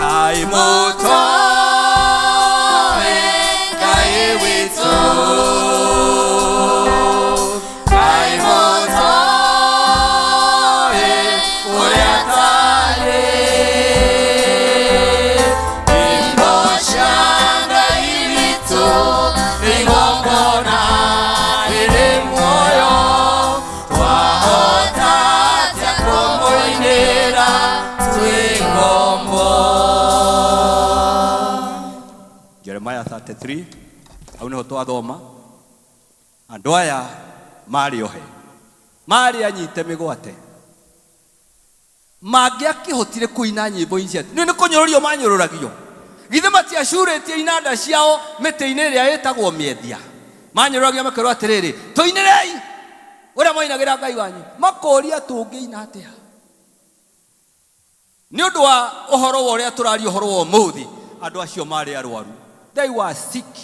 Kaĩ mũtoĩ Ngai witũ, Kaĩ mũtoĩ ũrĩa atarĩ. Nyĩmbo cia Ngai witũ nĩ igongona rĩrĩ muoyo, twahota atĩa kũmũinĩra twĩ ngombo. Jeremiah 33, hau nĩho twathoma. Andũ aya marĩ ohe, marĩ anyite mĩgwate, mangĩakĩhotire kũina nyĩmbo ici atĩ nĩ kũnyũrũrio manyũrũragio. Githĩ matiacurĩtie inanda ciao mĩtĩ-inĩ ĩrĩa ĩtagwo mĩethia? Manyũrũragio makerwo atĩrĩrĩ, tũinĩrei ũrĩa mwainagĩra Ngai wanyu. Makoria tũngĩina atĩa? Nĩ ũndũ wa ũhoro wa ũrĩa tũraria ũhoro wa ũmũthĩ, andũ acio marĩ arwaru. They were sick.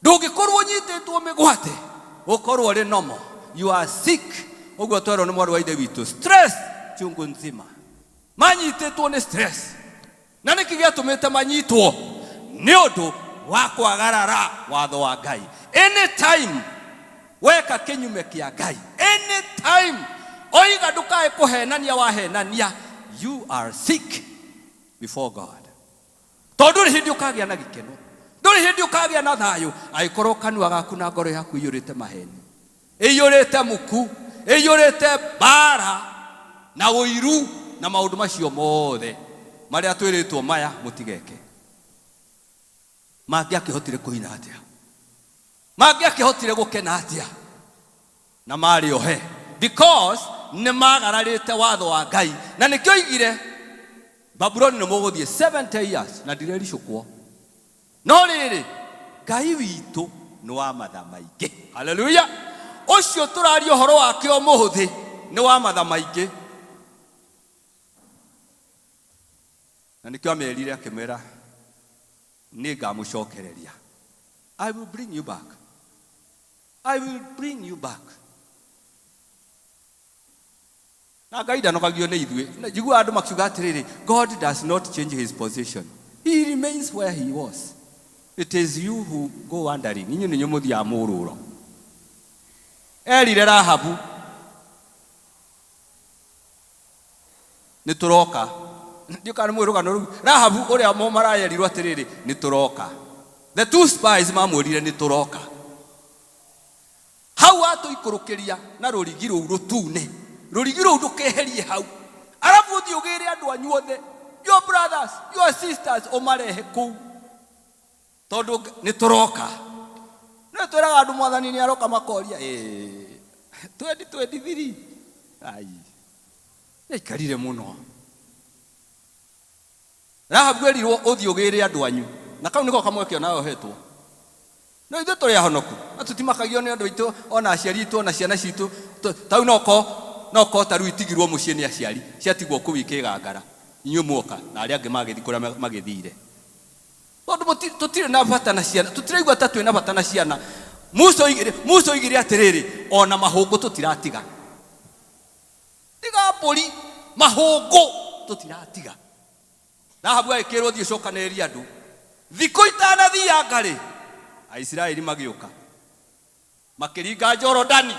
Ndũngĩkorwo ũnyitĩtwo mĩgwate ũkorwo ũrĩ normal. You are sick. Ũguo twerwo nĩ mwarĩ wa Ithe witũ. Stress chungu nzima. Manyitĩtwo nĩ stress. Na nĩkĩ gĩatũmĩte manyitwo? Nĩ ũndũ wa kwagarara watho wa Ngai. Anytime weka kĩnyume kĩa Ngai, anytime oiga ndũkae kũhenania wahenania, you are sick before God. Tondũ ndũrĩ hĩndĩ ũkagĩa na gĩkeno, ndũrĩ hĩndĩ ũkagĩa na thayũ angĩkorwo kanua gaku na ngoro yaku ĩiyũrĩte maheni, ĩiyũrĩte muku, ĩiyũrĩte mbara na ũiru na maũndũ macio mothe marĩa twĩrĩtwo maya mũtigeke. Mangĩakĩhotire kũina atĩa? Mangĩakĩhotire gũkena atĩa? Na marĩ ohe, because nĩ magararĩte watho wa Ngai. Na nĩkĩo oigire Babuloni nĩ mũgũthiĩ 70 years na ndirericũkwo. No rĩrĩ, Ngai witũ nĩ wa matha maingĩ. Haleluya. Ũcio tũraria ũhoro wake ũmũthĩ nĩ wa matha maingĩ. Na nĩkĩo amerire akĩmera, Nĩ ngamũcokereria. I will bring you back. I will bring you back. Na Ngai ndanogagio nĩ ithuĩ. Na Njiguaga andũ makiuga atĩrĩrĩ, God does not change his position. He remains where he was. It is you who go wandering. Inyuĩ nĩ inyuĩ mũthiaga mũrũro. Erire Rahabu, nĩ tũroka. Ndiũĩ kana nĩ mũĩ rũgano rũu. Rahabu ũrĩa mũmaraya erirwo atĩrĩrĩ, nĩ tũroka. The two spies mamwĩrire nĩ tũroka. Hau watũikũrũkĩria na rũrigi rũu rũtune, rũrigi rũu ndũkeherie hau. Arabu ũthiĩ ũgĩre andũ anyu othe, your brothers, your sisters, ũmarehe kũu. Tondũ nĩ tũroka. Nĩ twĩraga andũ mwathani nĩ aroka makoria, ĩĩ, 2023. Ai, nĩaikarire mũno. Rahabu erirwo ũthiĩ ũgĩre andũ anyu. Na kau nĩko kamweke onawe ũhetwo. No ithuĩ tũrĩ ahonoku na tũtimakagio nĩ andũ aitũ ona aciari aitũ ona ciana citũ. Ta rĩu noko noko ta rĩu itigirwo mũciĩ nĩ aciari ciatigwo kũu ikĩgangara. Inyuĩ muoka na arĩa angĩ magĩthiĩ kũrĩa magĩthire. Tondũ tũtirĩ na bata na ciana, tũtiraigua ta twĩna bata na ciana. Musa oigire, Musa oigire atĩrĩrĩ, ona mahũngũ tũtiratiga. Tiga mbũri, mahũngũ tũtiratiga. Rahabu agĩkĩrwo thiĩ ũcokanĩrĩrie andũ. Thikũ itanathianga-rĩ, Aisiraeli magĩũka. Makĩringa Jorodani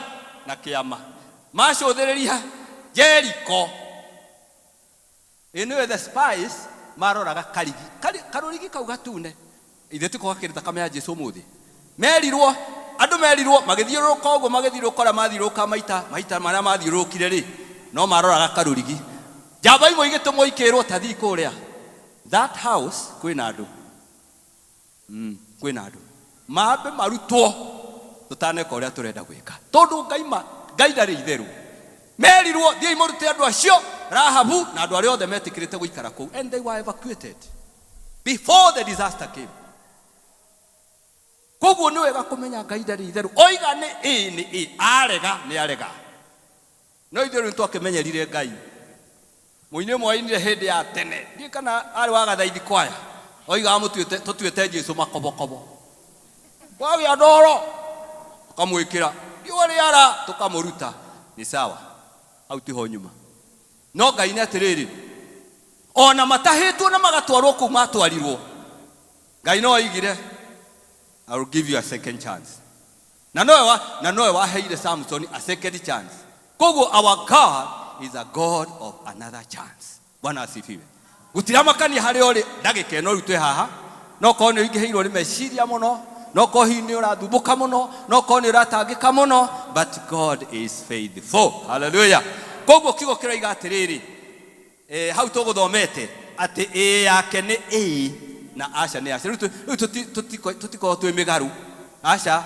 na kĩama. Macũthĩrĩria Jeriko. Ĩ nĩwe the spies maroraga karigi. Kari, karũrigi kau gatune. Ithe tiko gakĩrĩ thakame ya Jesu ũmũthĩ. Merirwo, andũ merirwo magĩthiũrũrũka ũguo magĩthiũrũrũka ũrĩa mathiũrũrũka maita maita marĩa mathiũrũrũkire rĩ, no maroraga karũrigi. Njamba imwe igĩtũmwo ikĩrwo ta thiĩ kũrĩa. That house kwĩna andũ. Kwĩna andũ. Mambe marutwo tũtaneka ũrĩa tũrenda gwĩka. Tondũ Ngai ma, Ngai ndarĩ itherũ. Merirwo thiĩi mũrute andũ acio Rahabu na andũ arĩa othe metĩkĩrĩte gũikara kũu. And they were evacuated before the disaster came. Koguo nĩ wega kũmenya Ngai ndarĩ itherũ. Oiga nĩ ĩĩ nĩ ĩĩ, arega nĩ arega. No ithuĩ rĩu nĩtwakĩmenyerire Ngai. Mũini ũmwe wainire hĩndĩ ya tene, ndiũĩ kana arĩ wa Gathaithi kwaya, oigaga mũtuĩte, tũtuĩte Jesu makobokobo. Kwagĩa ndoro, tũkamwĩkĩra, riũa rĩara, tũkamũruta. Nĩ sawa, hau tiho nyuma. No Ngai nĩ atĩrĩrĩ, ona matahĩtwo na magatwarwo kũu matwarirwo, Ngai no oigire, I will give you a second chance. Na nowe wa, na nowe waheire Samson a second chance. Koguo our God is a God of another chance. Bwana asifiwe. Gũtiramakania harĩa ũrĩ ndagĩka ĩno rĩu twĩ haha, no korwo nĩ ũingĩhĩirwo nĩ meciria mũno, no korwo hihi nĩ ũrathumbũka mũno, no korwo nĩ ũratangĩka mũno, but God is faithful. Hallelujah. Koguo kiugo kĩroiga atĩrĩrĩ, Eh, hau tũgũthomete atĩ ĩĩ yake nĩ ĩĩ na aca nĩ aca. Rĩu rĩu tũtikorwo twĩ mĩgarũ. Aca.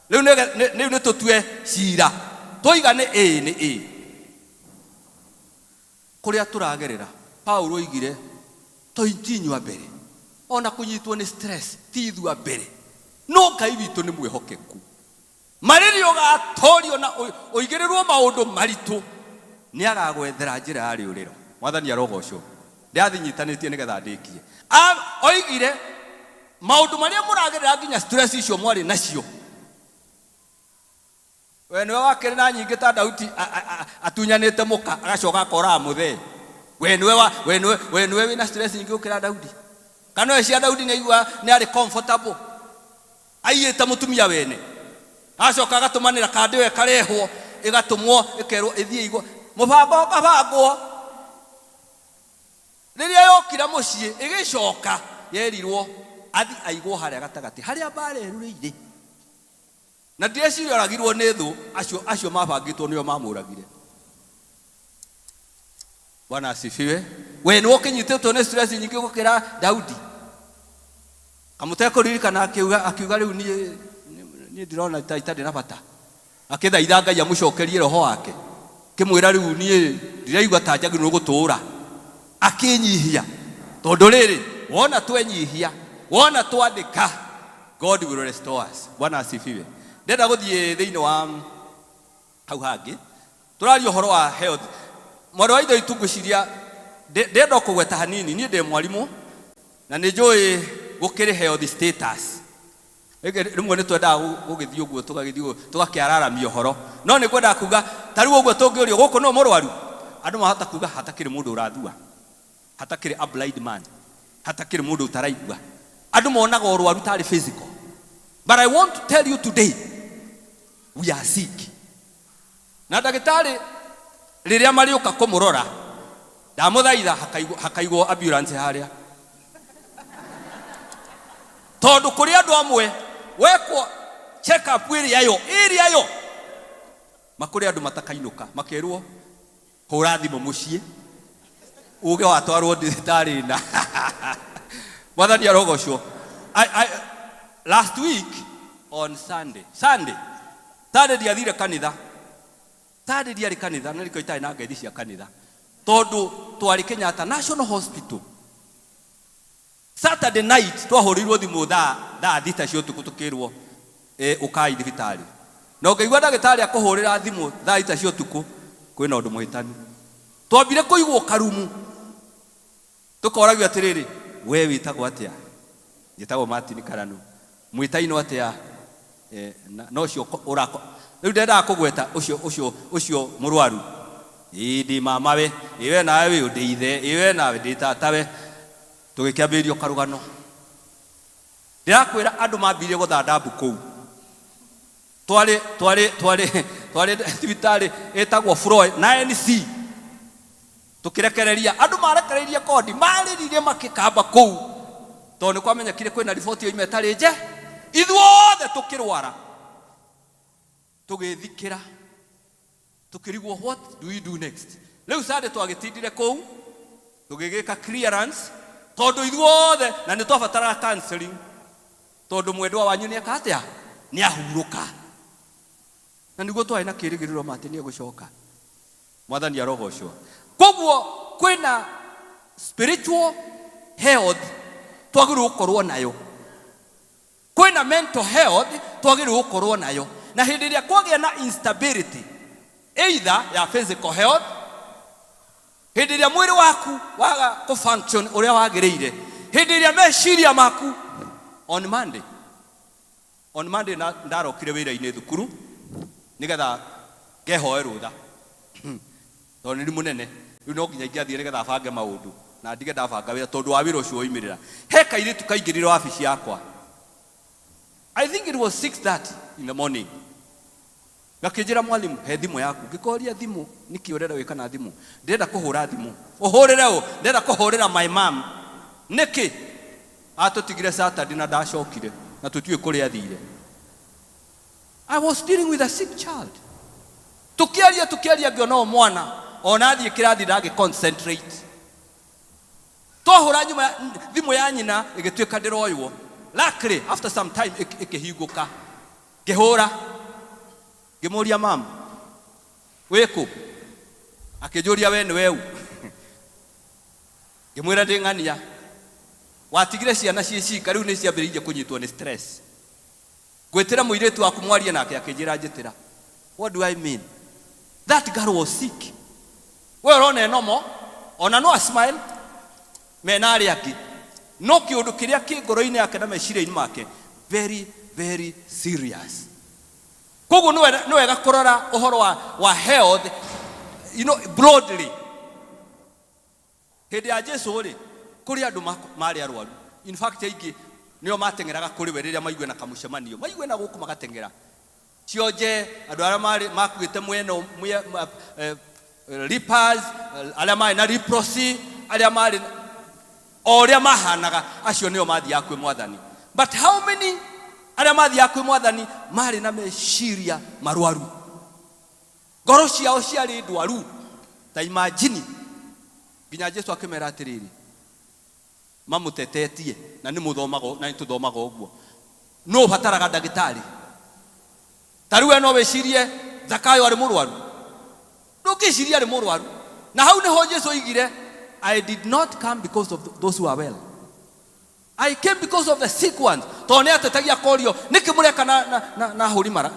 Rĩu rĩu nĩ tũtue cira. Twoiga nĩ ĩĩ nĩ ĩĩ. Kũrĩa tũragerera, Paulo oigire, ti inyuĩ a mbere. Ona kũnyitwo nĩ stress, ti ithuĩ a mbere. No Ngai witũ nĩ mwĩhokeku. Ma rĩrĩa ũgaatoorio na ũigĩrĩrũo maũndũ maritũ, nĩ agagwethera njĩra ya rĩũrĩro. Mwathani arogoocwo. Ndĩrathiĩ nyitanĩtie nĩgetha ndĩkie. Oigire, maũndũ marĩa mũragerera nginya stress icio mwarĩ nacio, we nĩwe wakĩrĩ na nyingĩ ta Daudi atunyanĩte mũka agacoka akoraga mũthee. We nĩwe wa, we nĩwe, we nĩwe wĩna stress nyingĩ gũkĩra Daudi. Kana we cia Daudi nĩ aigua nĩ arĩ comfortable. Aiyĩte mũtumia wene. Agacoka agatũmanĩra kandi ĩyo ĩkarehwo, ĩgatũmwo ĩkerwo ĩthiĩ ĩigwo. Mũbango ũkabangwo. Rĩrĩa yokire mũciĩ ĩgĩcoka yerirwo athi aigwo harĩa gatagatĩ harĩa mbara ĩrũrĩire. Na ndireciria oragirwo nĩ thũ acio acio mabangĩtwo nĩo mamũragire. Bwana asifiwe. We nĩwe ũkĩnyitĩtwo nĩ stress nyingĩ gũkĩra Daudi. Kamũtekũririkana akiuga akiuga rĩu niĩ niĩ ndĩrona ta itarĩ na bata. Akĩthaitha Ngai amũcokerie roho wake. Akĩmwĩra rĩu niĩ ndiraigua ta njagĩrĩirwo gũtũũra. Akĩnyihia. Tondũ rĩrĩ, wona twenyihia, wona twathĩka, God will restore us. Bwana asifiwe. Ndĩrenda gũthiĩ thĩinĩ wa hau hangĩ. Tũraria ũhoro wa health. Mwarĩ wa ithe witũ ngwĩciria ndĩrenda o kũgweta hanini, niĩ ndĩ mwarimũ na nĩ njũĩ Gũkĩrĩ health status. Rĩngĩ rĩmwe nĩ twendaga gũgĩthiĩ ũguo tũgagĩthiĩ ũguo tũgakĩararamia ũhoro. No nĩ ngwendaga kuga ta rĩu ũguo tũngĩũrio gũkũ nũ mũrwaru, andũ mahota kuga hatakĩrĩ mũndũ ũrathua, hatakĩrĩ a blind man, hatakĩrĩ mũndũ ũtaraigua. Andũ monaga ũrwaru tarĩ physical. But I want to tell you today, we are sick. Na ndagĩtarĩ rĩrĩa marĩũka kũmũrora, ndamũthaitha hakaigwo ambulance harĩa. Tondũ kũrĩ andũ amwe wekwo check up ĩrĩa yo, ĩrĩa yo, makũrĩ andũ matakainũka, makerwo hũra thimũ mũciĩ, uge watwarwo thibitarĩ na. Mwathani arogocwo. Last week on Sunday, Sunday, Sunday ndiathire kanitha. Sunday ndiarĩ kanitha, na nĩkĩo itarĩ na ngeithi cia kanitha. Tondũ twarĩ Kenyatta National Hospital. Saturday night twahũrĩirwo thimũ thaa 6 cia ũtukũ tũkĩrwo, ũkai thibitarĩ. Na ũngĩigua ndagĩtarĩ akũhũrĩra thimũ thaa 6 cia ũtukũ, kwĩna ũndũ mũhĩtanu. Twambire kũigwo karumu. Tũkoragio atĩrĩrĩ, we wĩtagwo atĩa? Njĩtagwo Martin Karanu. Mwĩtainwo atĩa? Na ũcio ũrako-, rĩu ndendaga kũgweta ũcio mũrwaru. Ĩĩ, ndĩ mama we, ĩĩ we nawe wĩ ndĩ ithe, ĩĩ we nawe ndĩ tata we. Tũgĩkĩambĩrĩria karũgano. Ndĩrakwĩra andũ mambirie gũthanda mbu kũu. Twarĩ thibitarĩ ĩtagwo Floyd 9C. Tũkĩrekereria andũ marekereirie kodi, marĩrire makĩkamba kũu. Tondũ nĩ kwamenyekire kwĩna riboti yoima ĩtarĩ nje. Ithuothe tũkĩrwara. Tũgĩthikĩra. Tũkĩrigwo what do we do next? Rĩu Sunday twagĩtindire kũu, tũgĩgĩka clearance, tondũ ithuothe na nĩ twabataraga counseling, tondũ mwendwa wanyu nĩ eka atĩa? Nĩ ahurũka. Na nĩguo twarĩ na kĩĩrĩgĩrĩro ma atĩ nĩ egũcoka. Mwathani arogocwo. Koguo kwĩna spiritual health twagĩrĩirwo gũkorwo nayo. Kwĩna mental health twagĩrĩirwo gũkorwo nayo. Na hĩndĩ ĩrĩa kwagĩa na instability either ya physical health, hĩndĩ ĩrĩa mwĩrĩ waku waga kũ function ũrĩa wagĩrĩire, hĩndĩ ĩrĩa meciria maku on Monday, on Monday na ndarokire wĩra-inĩ thukuru nĩgetha ngehoe rũtha. Tondũ nĩ mũnene, rĩu no nginya ingĩathiĩ nĩgetha bange maũndũ na ndige ndabanga wĩra tondũ wa wĩra ũcio woimĩrĩra. He kairĩtu kaingĩrire wabici yakwa. I think it was 6:30 in the morning. Gakĩnjĩra mwalimu, he thimũ yaku. Ngĩkoria thimũ, nĩkĩ ũrenda gwĩka na thimũ? Ndĩrenda kũhũra thimũ. Ũhũrĩre ũ? Ndĩrenda kũhũrĩra my mom. Nĩkĩ? Atũtigire Saturday na ndacokire na tũtiũĩ kũrĩa athire. I was dealing with a sick child. Tukiaria, tukiaria ngĩona o mwana ona athiĩ kĩrathi ndangĩ concentrate. Twahũra nyuma thimũ ya nyina ĩgĩtuĩka ndĩroywo. Luckily after some time ĩkĩhingũka. Ngĩhũra ngĩmũria mam wĩkũ? Akĩnjũria we nĩ weũ? Ngĩmwĩra ndĩ ng'ania. Watigire ciana ciĩ cika rĩu nĩ ciambĩrĩirie kũnyitwo nĩ stress. Ngwĩtĩra mũirĩtu waku mwarie nake akĩnjĩra njĩtĩra. What do I mean? That girl was sick. We ũrona enomo ona no a smile mena arĩa angĩ, no kĩũndũ kĩrĩa kĩ ngoro-inĩ yake na meciria-inĩ make very very serious. Koguo nĩ wega kũrora ũhoro wa health, you know, broadly. Hĩndĩ ya Jesu rĩ, kũrĩ andũ marĩ arwaru. In fact aingĩ nĩo mateng'eraga kũrĩ we rĩrĩa maigue na kamũcemanio, maigue na gũkũ magateng'era. Cionje andũ arĩa marĩ makuĩte mwena lepers, arĩa marĩ na leprosy, arĩa marĩ o ũrĩa mahanaga, acio nĩo mathiaga kwĩ Mwathani. But how many arĩa mathiaga kwĩ Mwathani marĩ na meciria marwaru? Ngoro ciao ciarĩ ndwaru. Ta imagine nginya Jesu akĩmera atĩrĩrĩ, mamũtetetie, na nĩ mũthomaga, na nĩ tũthomaga ũguo. Nũ ũbataraga ndagĩtarĩ? Ta rĩu we no wĩcirie Zakayo arĩ mũrwaru? Ndũngĩciria arĩ mũrwaru. Na hau nĩho Jesu oigire, I did not come because of those who are well. I came because of the sick ones. Tondũ nĩ atetagia akorio, nĩkĩ mũreka na hũri mara,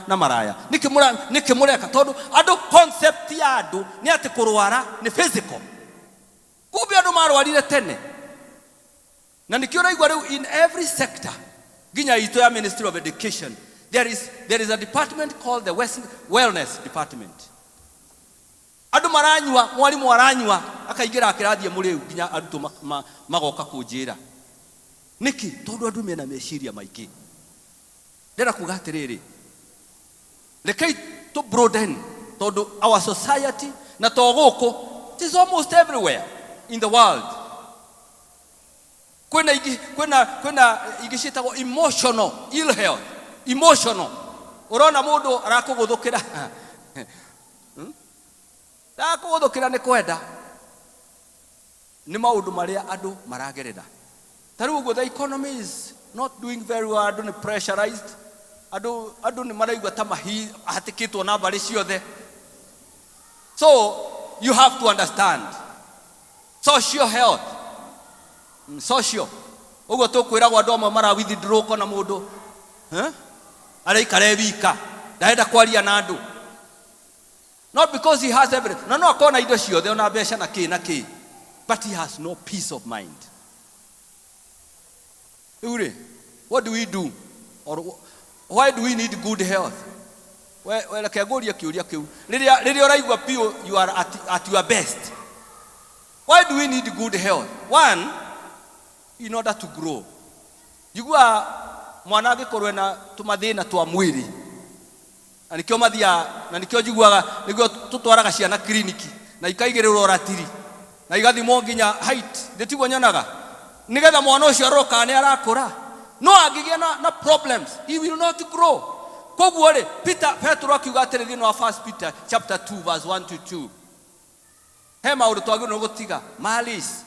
na maraya? Nĩkĩ nĩkĩ mũreka? Tondũ andũ concept ya andũ nĩ atĩ kũrwara nĩ physical. Kumbe andũ marwarire tene. Na nĩkĩo ũraigua rĩu in every sector nginya itũ ya Ministry of Education there is a department called the West Wellness Department. Andũ maranyua, mwarimũ aranyua akaingĩra kĩrathi mũrĩu nginya arutwo magoka kũnjĩra nĩkĩ, tondũ andũ mena meciria maingĩ. Ndĩrenda kuga atĩrĩrĩ, rekei tũ broaden, tondũ our society na to gũkũ, it is almost everywhere in the world. Kwĩna ingĩ, kwĩna ingĩ ciĩtagwo emotional ill health. Emotional, ũrona mũndũ arakũgũthũkĩra. Ndakũgũthũkĩra nĩ kwenda, nĩ maũndũ marĩa andũ maragerera. Ta rĩu ũguo the economy is not doing very well, andũ nĩ pressurized, andũ nĩ maraigua ta mahatĩkĩtwo na mbarĩ ciothe. So you have to understand social health. Social ũguo tũkwĩragwo andũ amwe mara withdraw, kona mũndũ, eh? Araikara e wika, ndarenda kwaria na andũ, not because he has everything, na no akorwo na indo ciothe, ona mbeca na kĩ na kĩ, but he has no peace of mind. Rĩu rĩ, what do we do or why do we need good health? We reke ngũrie kĩũria kĩu. Rĩrĩa ũraigua piũ you are at your best. Why do we need good health? One, in order to grow. Njiguaga mwana angĩkorwo ena tũmathĩna twa mwĩrĩ, na nĩkĩo mathiaga, na nĩkĩo njiguaga nĩguo tũtwaraga ciana kiriniki na ikaigĩrĩrwo ratiri na igathimwo nginya height, ndĩtiguo nyonaga, nĩgetha mwana ũcio arorwo kana nĩ arakũra. No angĩgĩa na problems, he will not grow. Koguo rĩ, Peter, Petro akiuga atĩrĩ thĩinĩ wa First Peter chapter 2 verse 1 to 2, he maũndũ twagĩrĩirwo nĩ gũtiga: malice,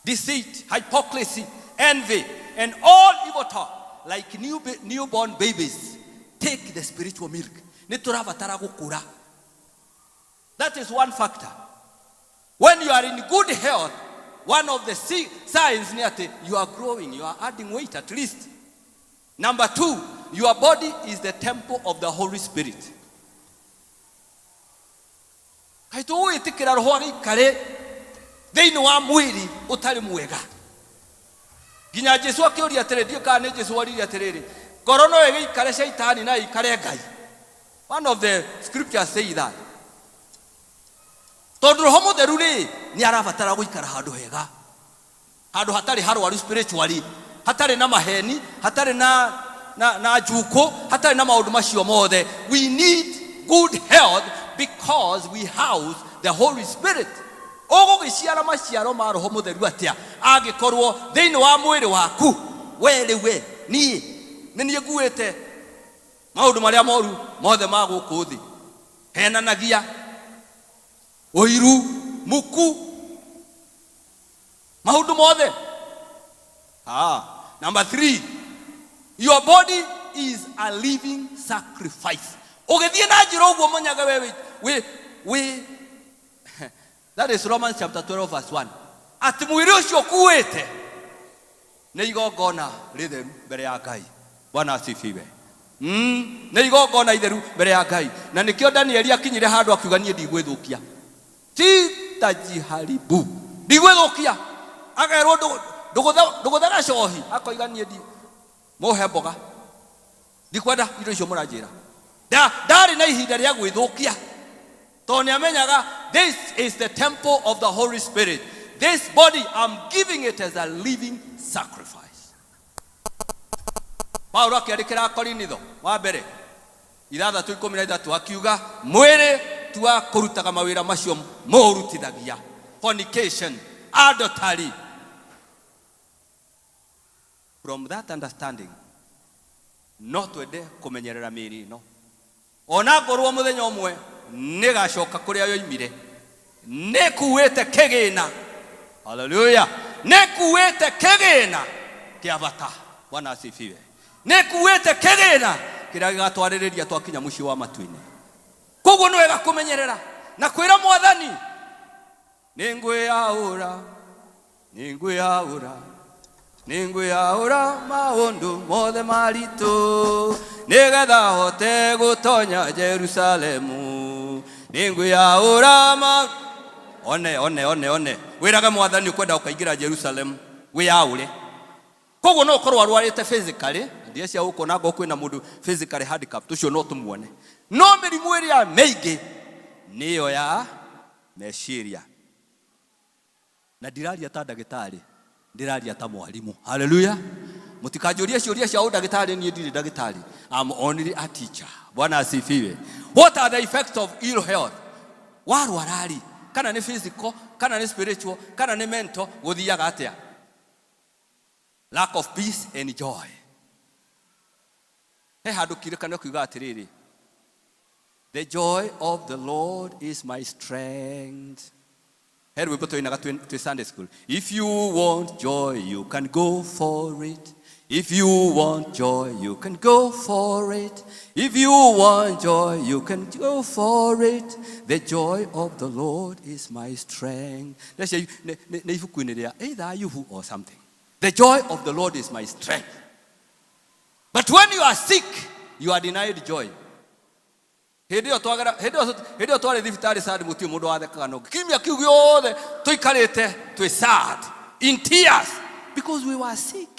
deceit, hypocrisy, envy, and all evil talk. Like newborn babies, take the spiritual milk. Nĩ tũrabatara gũkũra. That is one factor. When you are in good health, one of the signs nĩ atĩ you are growing, you are adding weight at least. Number two, your body is the temple of the Holy Spirit. Kaĩ tũgũgĩtĩkĩra roho agĩikare thĩinĩ wa mwĩrĩ ũtarĩ mwega? Nginya Jesu akĩũria atĩrĩ, ndiũ kana nĩ Jesu oririe atĩrĩrĩ, ngoro no ĩgĩikare caitani na ĩikare Ngai? One of the scriptures say that tondũ roho mũtheru rĩ, nĩ arabatara gũikara handũ hega, handũ hatarĩ harwaru spiritually, hatarĩ na maheni, hatarĩ na njukũ, hatarĩ na maũndũ macio mothe. We need good health because we house the Holy Spirit. Ũgũgĩciara maciaro ma roho mũtheru atĩa angĩkorwo thĩinĩ wa mwĩrĩ waku we rĩu we niĩ nĩ niĩ nguĩte maũndũ marĩa moru mothe ma gũkũ thĩ, henanagia, ũiru, muku, maũndũ mothe? Ah, number three, your body is a living sacrifice. Ũgĩthiĩ na njĩra ũguo menyaga we wĩ that is Romans chapter 12 verse 1, atĩ mwĩrĩ ũcio ũkuĩte nĩ igongona rĩtheru mbere ya Ngai. Bwana asifiwe. Nĩ igongona itheru mbere ya Ngai, na nĩkĩo Danieli akinyire handũ akiuga, "Niĩ ndigwĩthũkia, sitajiharibu, ndigwĩthũkia." Akerwo, "Ndũgũtha gacohi," akoiga, "Niĩ ndi mũhe mboga, ndikwenda indo icio mũranjĩra." Ndarĩ na ihinda rĩa gwĩthũkia tondũ nĩ amenyaga this is the temple of the Holy Spirit. This body, I'm giving it as a living sacrifice. Paulo akĩandĩkĩra Akorinitho wa mbere 6:13 akiuga, "Mwĩrĩ ti wa kũrutaga mawĩra macio mũrutithagia, fornication, adultery." From that understanding, no twende kũmenyerera mĩĩrĩ ĩno, ona ngorwo mũthenya ũmwe nĩ gacoka kũrĩa yoimire. Nĩ kuĩte kĩgĩna, haleluya, nĩ kuĩte kĩgĩna kĩa bata. Bwana asifiwe. Nĩ kuĩte kĩgĩna kĩrĩa gĩgatwarĩrĩria twakinya mũciĩ wa matu-inĩ. Koguo nĩ wega kũmenyerera na kwĩra Mwathani, "Nĩ ngwĩyaũra, nĩ ngwĩyaũra, nĩ ngwĩyaũra maũndũ mothe maritũ, nĩgetha hote gũtonya Jerusalemu. Nĩ ngwĩyaũra ma one one one one." Wĩrage Mwathani ũkwenda ũkaingĩra Jerusalemu. Wĩyaũre. Koguo no ũkorwo arwarĩte physically, na ndirecia gũkũ na ngorwo kwĩna mũndũ physically handicapped, ũcio no tũmuone. No mĩrimũ ĩrĩa mĩingĩ nĩyo ya meciria. Na ndiraria ta ndagĩtarĩ, ndĩraria ta mwarimũ. Haleluya! Mũtikanjũrie ciũria cia ũndagĩtarĩ, niĩ ndirĩ ndagĩtarĩ. I'm only a teacher. Bwana asifiwe. What are the effects of ill health? Warwara-rĩ, kana nĩ physical, kana nĩ spiritual, kana nĩ mental, gũthiaga atĩa? Lack of peace and joy. He handũ kĩrĩkanĩro kiugaga atĩrĩrĩ, The joy of the Lord is my strength. He rwĩmbo twainaga twĩ Sunday school. If you want joy, you can go for it. If you want joy, you can go for it. If you want joy, you can go for it. The joy of the Lord is my strength. Nĩ nĩ ibuku-inĩ rĩa either Ayubu or something. The joy of the Lord is my strength. But when you are sick, you are denied joy. Hĩndĩ ĩyo twagera hĩndĩ ĩyo hĩndĩ ĩyo twarĩ thibitarĩ sad mũtirĩ mũndũ wathekaga no kiumia kĩu gĩothe tũikarĩte twĩ sad in tears because we were sick.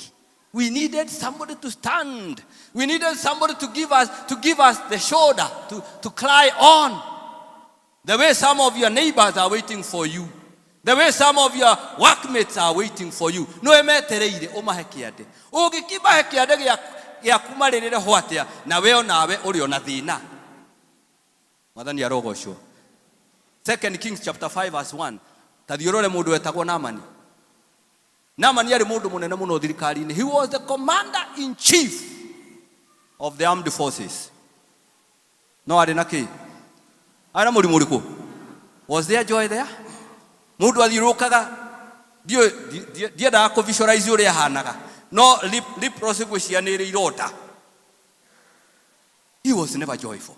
We needed somebody to stand. We needed somebody to give us the shoulder to cry on. The way some of your neighbors are waiting for you. The way some of your workmates are waiting for you. Nĩwe metereire ũmahe kĩande. Ũngĩkĩmahe kĩande gĩaku marĩrĩre ho atĩa na we onawe ũrĩ ona thĩna. Mwathani arogocwo. Second Kings chapter 5 verse 1. Ta thiĩ ũrore mũndũ wetagwo Naamani. Naamani arĩ mũndũ mũnene mũno thirikari-inĩ. He was the commander in chief of the armed forces. No arĩ na kĩ? Arĩ na mũrimũ ũrĩkũ? Was there joy there? Mũndũ athiũrũrũkaga ndiũĩ ndiendaga kũ visualize ũrĩa ahanaga no leprosy ngwĩciria nĩ ĩrĩ ironda. He was never joyful.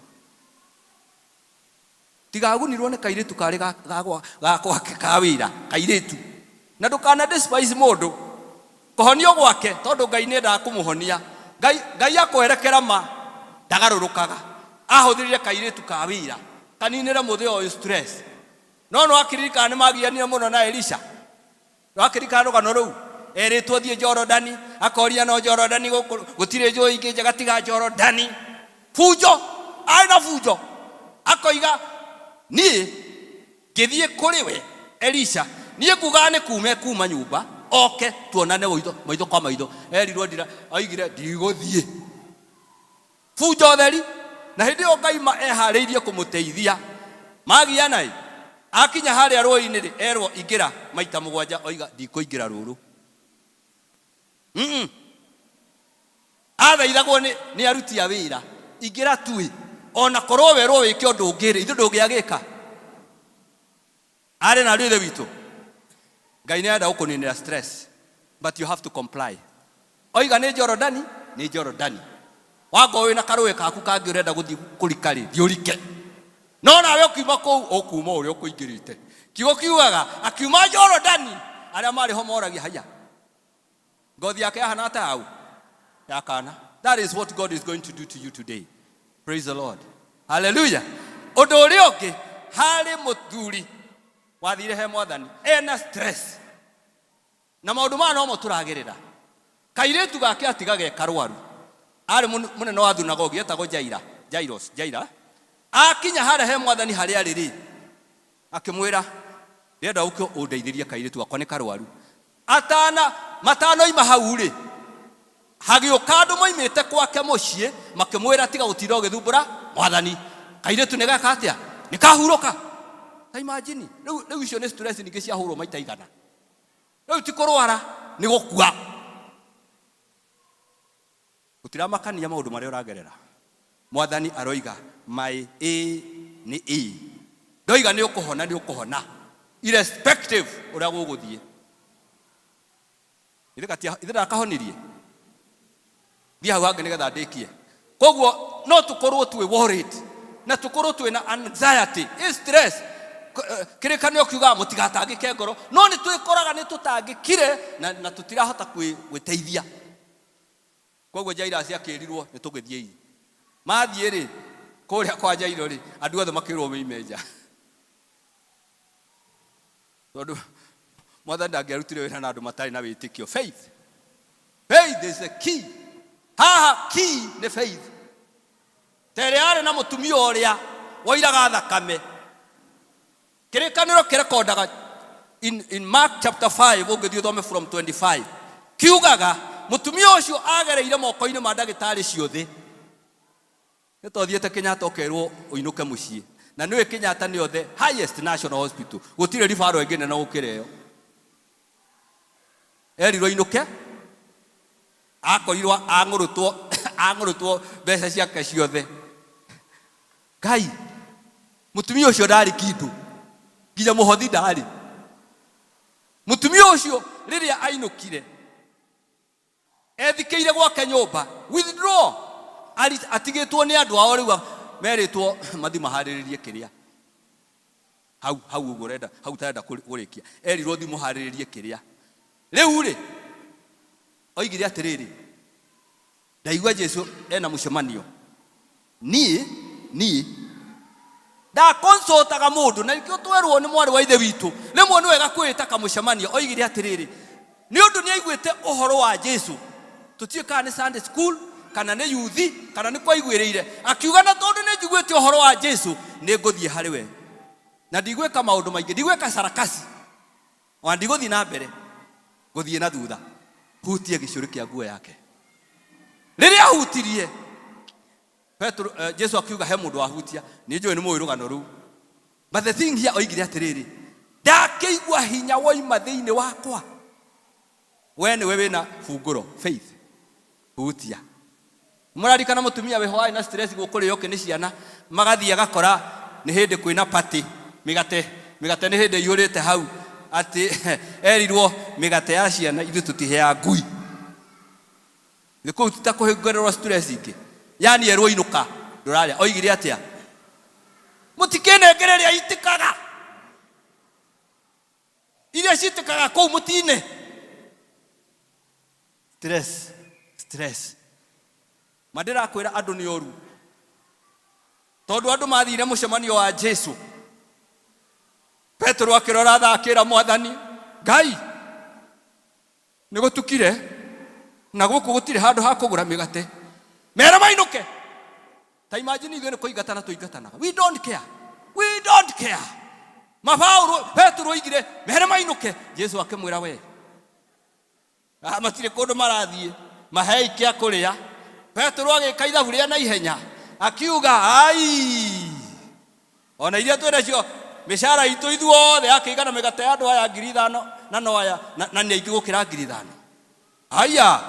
Tigagunirwo nĩ kairĩtu karĩ ga gwake ka wĩra kairĩtu na ndũkana despise mũndũ kũhonio gwake tondũ Ngai nĩ endaga kũmũhonia. Ngai Ngai akwerekera ma ndagarũrũkaga. Ahũthĩrire kairĩtu ka wĩra kaninĩre mũthĩ ũyũ stress. No nĩ wakĩririkana nĩ magianire mũno na Elisha. Nĩ wakĩririkana rũgano rũu? Erĩtwo thiĩ Jorodani, akoria no Jorodani gũkũ gũtirĩ njũĩ ingĩ njega tiga Jorodani. Bunjo, arĩ na bunjo. Akoiga niĩ ngĩthiĩ kũrĩ we Elisha, niĩ ngugaga nĩ kuma kuma nyũmba oke tuonane maitho maitho kwa maitho. Erirwo ndira, oigire ndigũthiĩ. Bunjo theri na hĩndĩ ĩyo Ngai ma eharĩirie kũmũteithia. Magiana ĩ, akinya harĩa rũĩ-inĩ rĩ, erwo ingĩra maita mũgwanja, oiga ndikũingĩra rũrũ. Athaithagwo nĩ aruti a wĩra, ingĩra tu ĩ, ona korwo werwo wĩke ũndũ ũngĩ rĩ, ithuĩ ndũngĩagĩka. Arĩ na ariũ ithe witũ, Ngai nĩ arenda gũkũninĩra stress, but you have to comply. Oiga nĩ Jorodani, nĩ Jorodani. Wangoo wĩna karũĩ kaku kangĩ ũrenda gũthiĩ kũrika rĩ, thiĩ ũrike. No nawe ũkiuma kũu, ũkuma ũrĩa ũkũingĩrĩte. Kiugo kiugaga, akiuma Jorodani, arĩa marĩ ho moragia, haiya, ngothi yake yahana ta yaũ? Ya kana. That is what God is going to do to you today. Praise the Lord. Hallelujah. Ũndũ ũrĩa ũngĩ, harĩ mũthuri wathire he mwathani ena stress na maũndũ maya nomo tũragerera. Kairĩtu gake atiga ge karwaru. Arĩ mũnene wa thunagogi etagwo Jaira, Jairos, Jaira. Akinya harĩa he mwathani harĩa arĩ rĩ, akĩmwĩra ndĩrenda ũke ũndeithĩrie kairĩtu gakwa nĩ karwaru. Atana matanoima hau rĩ, hagĩũka andũ moimĩte kwake mũciĩ makĩmwĩra tiga gũtinda ũgĩthumbũra mwathani, kairĩtu nĩ geka atĩa? Nĩ kahurũka. Ta imagine, rĩu icio nĩ stress ningĩ ciahũrwo maita igana. Rĩu ti kũrwara, nĩ gũkua. Gũtiramakania maũndũ marĩa ũragerera. Mwathani aroiga my ĩ nĩ ĩ. Ndoiga nĩ ũkũhona nĩ ũkũhona. Irrespective ũrĩa gũgũthiĩ. Ithe ndakahonirie. Thiĩ hau hangĩ nĩgetha ndĩkie. Koguo no tũkorwo twĩ worried na tũkorwo twĩna anxiety, stress. Kĩrĩkanĩro kiugaga mũtigatangĩke ngoro, no nĩ twĩkoraga nĩ tũtangĩkire na tũtirahota gwĩteithia. Koguo Jairus akĩrirwo nĩ tũgĩthiĩi. Mathiĩ rĩ, kũrĩa kwa Jairo rĩ, andũ othe makĩrwo moime nja. Tondũ Mwathani ndangĩarutire wĩra na andũ matarĩ na wĩtĩkio. Faith, faith is the key. Haha key nĩ faith. Ta ĩrĩa yarĩ na mũtumia ũrĩa woiraga thakame. Kĩrĩkanĩro kĩrekondaga in Mark chapter 5, ũngĩthiĩ ũthome from 25, kiugaga mũtumia ũcio agereire moko-inĩ ma ndagĩtarĩ ciothe. Nĩ ta ũthiĩte Kenyatta ũkerwo ũinũke mũciĩ. Na nĩũĩ Kenyatta nĩyo the highest national hospital. Gũtirĩ referral ĩngĩ nene gũkĩra ĩyo. Erirwo ainũke, akorirwo ang'ũrũtwo ang'ũrũtwo mbeca ciake ciothe. Ngai, mũtumia ũcio ndarĩ kĩndũ, nginya mũhothi ndarĩ. Mũtumia ũcio rĩrĩa ainũkire, Ethikĩire gwake nyũmba, withdraw, atigĩtwo nĩ andũ ao rĩu merĩtwo mathi maharĩrĩrie kĩrĩa. Hau hau ũguo ũrenda, hau ũtarenda kũrĩkia. Erirwo thi mũharĩrĩrie kĩrĩa. Rĩu rĩ, oigire atĩrĩrĩ, ndaigua Jesu ena mũcemanio. Niĩ, niĩ ndakonsultaga mũndũ, na nĩkĩo twerwo nĩ mwarĩ wa ithe witũ, rĩmwe nĩ wega kwĩĩta kamũcemanio. Oigire atĩrĩrĩ, nĩ ũndũ nĩ aiguĩte ũhoro wa Jesu, tũtiũĩ kana nĩ Sunday school, kana nĩ yuthi, kana nĩ kwaiguĩrĩire, akiuga na tondũ nĩ njiguĩte ũhoro wa Jesu, nĩ ngũthiĩ harĩ we. Na ndigwĩka maũndũ maingĩ, ndigwĩka sarakasi, ona ndigũthiĩ na mbere, ngũthiĩ na thutha, hutie gĩcũrĩ kĩa nguo yake. Rĩrĩa ahutirie, Petero, Jesu akiuga he mũndũ wahutia. Nĩ njũĩ nĩ mũĩ rũgano rũu. But the thing here oigire atĩrĩrĩ, ndakĩigua hinya woima thĩinĩ wakwa. We nĩwe wĩna bungũro, faith. Hutia. Mũrarikana mũtumia wĩho warĩ na stress gũkũrĩo kĩ nĩ ciana, magathiĩ agakora nĩ hĩndĩ kwĩna party, mĩgate, mĩgate nĩ hĩndĩ ĩiyũrĩte hau, atĩ erirwo mĩgate ya ciana ithuĩ tũtiheaga ngui. Nĩ kũu ti ta kũhingũrĩrwo stress ingĩ. Yani erwo inũka ndũrarĩa. Oigire atĩa? Mũtikĩnengere ĩrĩa itĩkaga. Iria citĩkaga kũu mũtine. Stress, stress. Ma ndĩrakwĩra andũ nĩ oru. Tondũ andũ mathire mũcemanio wa Jesu. Petero akĩrora thaa akĩra Mwathani, Ngai, Nĩ gũtukire, na gũkũ gũtirĩ handũ ha kũgũra mĩgate. Mere mainũke. Ta imagine ithuĩ nĩ kũingatana tũingatanaga. We don't care. We don't care. Mabaũrũ, Petero oigire, mere mainũke. Jesu akĩmwĩra we, ah, matirĩ kũndũ marathiĩ, mahei kĩa kũrĩa. Petero agĩka ithabu rĩa naihenya, akiuga, ai, Ona iria twĩ nacio mĩcara itũ ithuothe yakĩigana mĩgate ya andũ aya 5,000 na no aya na nĩ aingĩ gũkĩra 5,000. Haiya!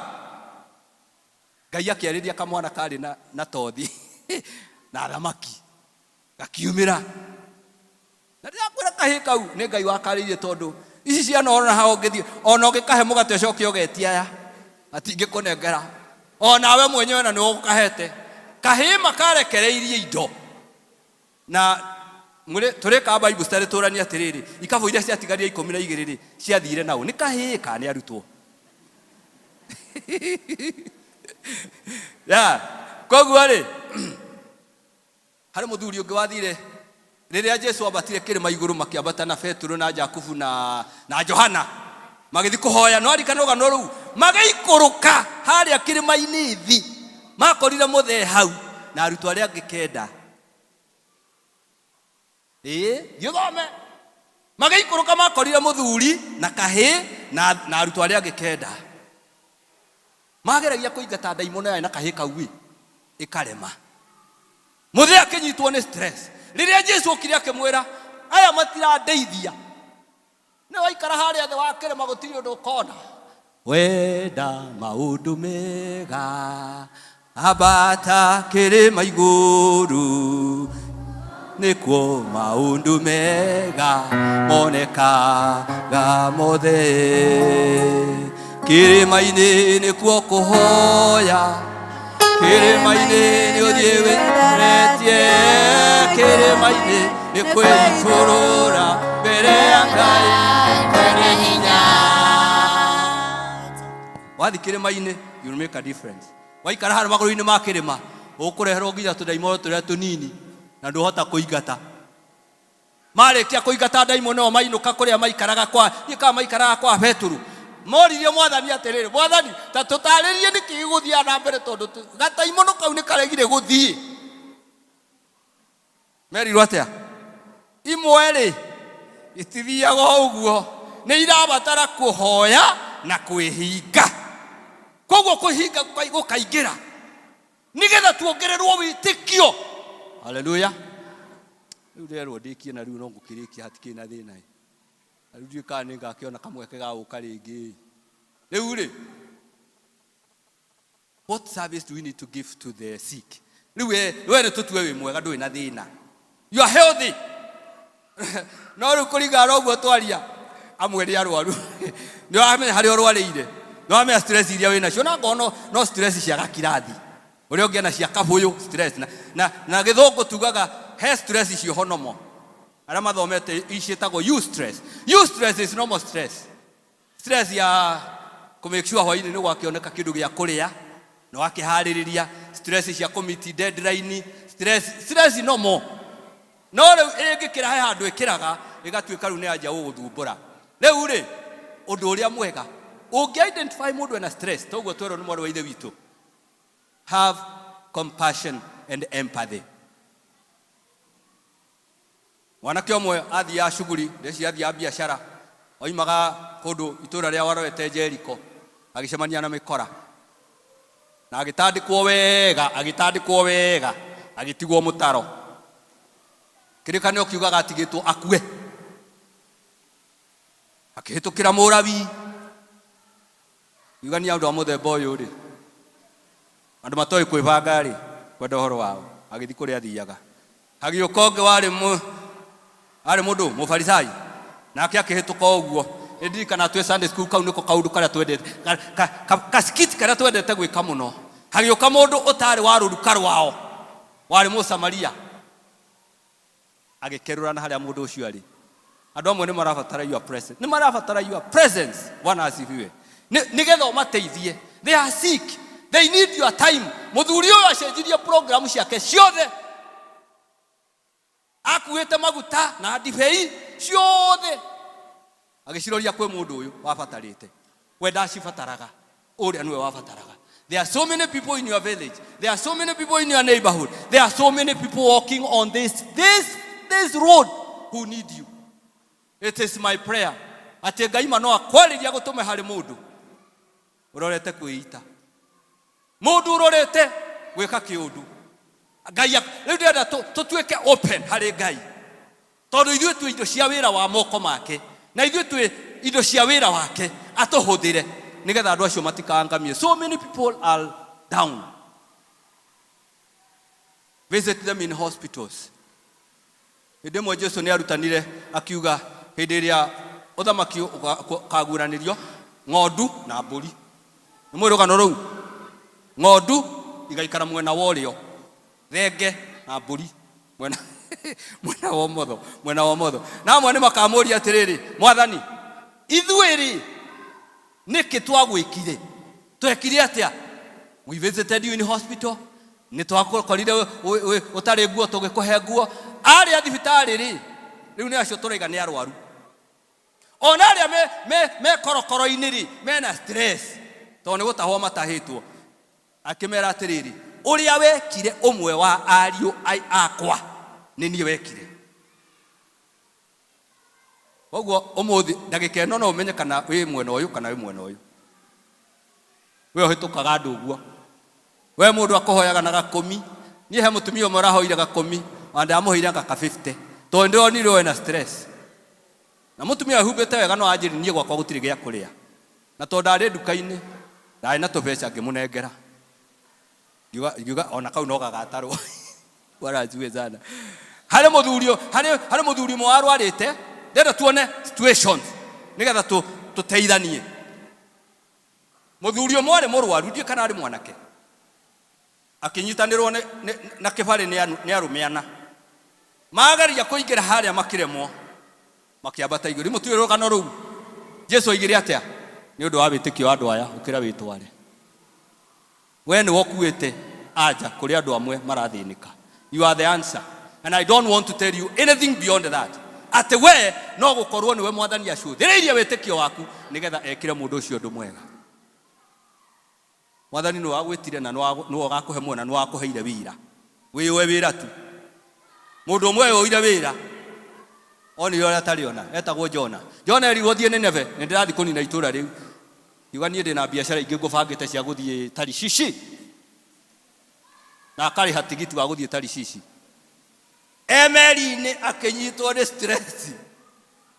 Ngai akĩarĩria kamwana karĩ na tothi na thamaki gakiumĩra. Na ndĩrakwĩra kahĩĩ kau nĩ Ngai wakarĩirie tondũ ici ciana ona haha ũngĩthiĩ ona ũngĩkahe mũgate ũcoke ũgetie aya matingĩkũnengera. Onawe mwenyewe na nĩwe ũgũkahete. Kahĩĩ makarekereirie indo. Na mũrĩ, tũrĩka Bible study tũranie atĩrĩrĩ, ikabũ iria ciatigarire 12 rĩ, ciathire na ũ? Nĩ kahĩĩ kana nĩ arutwo? Yeah. Koguo rĩ, harĩ mũthuri ũngĩ wathire rĩrĩa Jesu ambatire kĩrĩma igũrũ makĩambata na Petero na Jakubu na Johana magĩthiĩ kũhoya. No arikana rũgano rũu, magĩikũrũka harĩa kĩrĩma-inĩ thĩ, makorire mũthee hau na arutwo arĩa angĩ kenda. Ĩĩ, thiĩ ũthome. Magĩikũrũka makorire mũthuri na kahĩĩ na arutwo arĩa angĩ kenda. Mageragia kũingata ndaimono yarĩ na kahĩĩ kau ĩ, ĩkarema. Mũthee akĩnyitwo nĩ stress. Rĩrĩa Jesu okire akĩmwĩra, aya matirandeithia. Nĩ waikara harĩa thĩ wa kĩrĩma gũtirĩ ũndũ ũkona. Wenda maũndũ mega, ambata kĩrĩma igũrũ, nĩkuo maũndũ mega monekaga mothe. Kĩrĩma-inĩ nĩkuo kũhoya, Kĩrĩma-inĩ nĩ ũthiĩ wĩtheretie, kĩrĩma-inĩ nĩ kwĩitũrũra mbere ya Ngai mwene hinya. Wathiĩ kĩrĩma-inĩ, you will make a difference. Waikara harĩa magũrũ-inĩ ma kĩrĩma, ũkũreherwo nginya tũndaimono tũrĩa tũnini na ndũhota kũingata. Marĩkia kũingata ndaimono ĩyo mainũka kũrĩa maikaraga kwa ika maikaraga kwa Peturu. Moririe mwathani atĩrĩrĩ, mwathani ta tũtarĩrie nĩkĩ gĩgũthiaga na mbere tondũ gataimono kau nĩ karegire gũthiĩ. Merirwo atĩa? Imwe rĩ itithiaga o ũguo, nĩ irabatara kũhoya na kwĩhinga. Koguo kwĩhinga gũkaingĩra nĩgetha tuongererwo wĩtĩkio. Haleluya. Rĩu nderwo ndĩkie na rĩu no ngũkĩrĩkia hatikĩrĩ na thĩna ĩ. Na rĩu ndiũĩ kana nĩ ngakĩona kamweke ga gũka rĩngĩ ĩ. Rĩu rĩ, what service do we need to give to the sick? Rĩu we we nĩ tũtue wĩ mwega ndũrĩ na thĩna. You are healthy. No rĩu kũringana na ũguo twaria amwe nĩ arwaru. Nĩ ũramenya harĩa ũrwarĩire. Nĩ ũramenya stress iria wĩ nacio. Na ngorwo no stress cia gakirathi. Ũrĩa ũngĩ ena cia kabũyũ stress. Na gĩthũngũ tugaga he stress cioho normal. Arĩa mathomete ici ciĩtagwo eustress. Eustress is normal stress. Stress ya kũ make sure hwainĩ nĩ gwakĩoneka kĩndũ gĩa kũrĩa, nĩ wakĩharĩrĩria, stress cia kũ meet deadline, stress normal. No rĩu ĩngĩkĩra he handũ ĩkĩraga, ĩgatuĩka rĩu nĩ yanjia gũgũthumbũra. Rĩu rĩ, ũndũ ũrĩa mwega, ũngĩ identify mũndũ ena stress, toguo twerwo nĩ mwarĩ wa ithe witũ, have compassion and empathy. Mwanake ũmwe athiaga cuguri, ndĩciria athiaga biacara, oimaga kũndũ itũra rĩa warorete Jeriko, agĩcemania na mĩkora. Na agĩtandĩkwo wega, agĩtandĩkwo wega, agĩtigwo mũtaro. Kĩrĩkanĩro kiugaga atigĩtwo akue. Akĩhĩtũkĩra Mũrabii. Ngiuga niĩ andũ a mũthemba ũyũ rĩ, andũ matoĩ kwĩbanga rĩ, kwenda ũhoro wao. Agĩthiĩ kũrĩa athiaga. Hagĩũka ũngĩ warĩ arĩ mũndũ mũfarisai, nake akĩhĩtũka o ũguo. Nĩ ndirikanaga twĩ Sunday school kau nĩko kaũndũ karĩa twendete, kaskit karĩa twendete gwĩka mũno. Hagĩũka mũndũ ũtarĩ wa rũruka rwao, warĩ Mũsamaria. Agĩkerũra na harĩa mũndũ ũcio arĩ. Andũ amwe nĩ marabatara your presence. Nĩ marabatara your presence. Bwana asifiwe. Nĩgetha ũmateithie. They are sick. They need your time. Mũthuri ũyũ acenjirie program ciake ciothe. Akuĩte maguta na ndibei ciothe. Agĩciroria kwĩ mũndũ ũyũ wabatarĩte. We ndacibataraga. Ũrĩa nĩwe wabataraga. There are so many people in your village. There are so many people in your neighborhood. There are so many people walking on this road who need you. It is my prayer. Atĩ Ngai ma no akwarĩria gũtũme harĩ mũndũ ũrorete kwĩita. Mũndũ ũrorete gwĩka kĩũndũ. Ngai rĩu ndĩrenda tũtuĩke open harĩ Ngai. Tondũ ithuĩ twĩ indo cia wĩra wa moko make, na ithuĩ twĩ indo cia wĩra wake, atũhũthĩre nĩgetha andũ acio matikaangamie. So many people are down. Visit them in hospitals. Hĩndĩ ĩmwe Jesu nĩ arutanire akiuga hĩndĩ ĩrĩa ũthamaki ũkaguũranĩrio, ng'ondu na mbũri. Nĩ mũĩ rũgano rũu? Ng'ondu igaikara mwena wa ũrĩo, thenge na mbũri mwena wa ũmotho, mwena wa ũmotho. Na amwe nĩ makamũria atĩrĩrĩ, Mwathani, ithuĩ rĩ, nĩkĩ twagwĩkire? Twekire atĩa? We visited you in hospital. Nĩ twakũkorire ũtarĩ nguo tũgĩkũhe nguo. Arĩa thibitarĩ rĩ, rĩu nĩ acio tũraiga nĩ arwaru. Ona arĩa me korokoro-inĩ rĩ, mena stress tondũ nĩ gũtahwo matahĩtwo. Akĩmera atĩrĩrĩ, ũrĩa wekire ũmwe wa ariũ akwa nĩ niĩ wekire. Koguo ũmũthĩ ndagĩka ĩno no ũmenye kana wĩ mwena ũyũ kana wĩ mwena ũyũ. We ũhĩtũkaga andũ ũguo. We mũndũ akũhoyaga na gakũmi. Niĩ he mũtumia ũmwe ũrahoire gakũmi, ona ndamũheire anga ka 50. Tondũ ndĩronire ũyũ ena stress. Na mũtumia wĩhumbĩte wega no anjĩre niĩ gwakwa gũtirĩ gĩa kũrĩa. Na tondũ ndarĩ nduka-inĩ, ndarĩ na tũbeca ngĩmũnengera. Ngiuga ona kau no gagatarwo. Bwana asifiwe sana. Harĩ mũthuri harĩ mũthuri ũmwe warwarĩte, ndĩrenda tuone situations nĩgetha tũteithanie. Mũthuri ũmwe arĩ mũrwaru, ndiũĩ kana arĩ mwanake, akĩnyitanĩrwo na kĩbarĩ nĩ arũme ana. Mageria kũingĩra harĩa makĩremwo, makĩambata igũrũ. Rĩu mũtiũĩ rũgano rũu? Jesu oigire atĩa? Nĩ ũndũ wa wĩtĩkio wa andũ aya, ũkĩra wĩtware. We nĩwe ũkuĩte anja kũrĩ andũ amwe marathĩnĩka. You are the answer. And I don't want to tell you anything beyond that. Atĩ we no gũkorwo nĩwe Mwathani acũthĩrĩirie wĩtĩkio waku nĩgetha ekĩre mũndũ ũcio ũndũ mwega. Mwathani nĩwe wagwĩtire na nĩwe ũgakũhe muoyo na nĩwe wakũheire wĩra. Wĩyoe wĩra tu. Mũndũ ũmwe weyoire wĩra onire ũrĩa atarĩ ona, etagwo Jona. Jona erirwo thiĩ Nineve, nĩ ndĩrathiĩ kũnina itũra rĩu. Kiuga niĩ ndĩna biacara ingĩ ngũbangĩte cia gũthiĩ Tarishishi. Na akarĩha tigiti wa gũthiĩ Tarishishi. E meri-inĩ akĩnyitwo nĩ stress.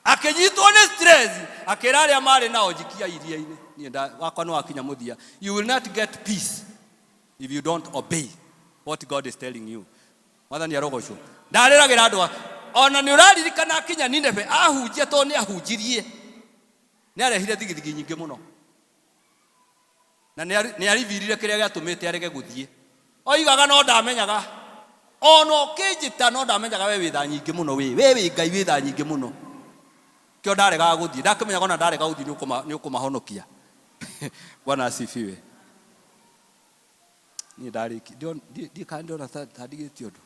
Akĩnyitwo nĩ stress, akĩra arĩa marĩ nao njikia iria-inĩ. Niĩ nda, wakwa nĩ wakinya mũthia. You will not get peace if you don't obey what God is telling you. Mwathani arogocwo. Ndarĩragĩra andũ a ona nĩ ũraririkana akinya Nineve ahunjia tondũ nĩ ahunjirie. Nĩ arehire thigithigi nyingĩ mũno. Na nĩ arivirire kĩrĩa gĩatũmĩte arege gũthiĩ. Oigaga no ndamenyaga. Ona ũkĩnjĩta no ndamenyaga we wĩ tha nyingĩ mũno we. We wĩ Ngai wĩ tha nyingĩ mũno. Kĩo ndaregaga gũthiĩ. Ndakĩmenyaga ona ndarega gũthiĩ nĩ ũkũmahonokia. Bwana asifiwe. Niĩ ndarĩkia. Ndiĩ kana ndĩrona ta ndigĩtie ũndũ.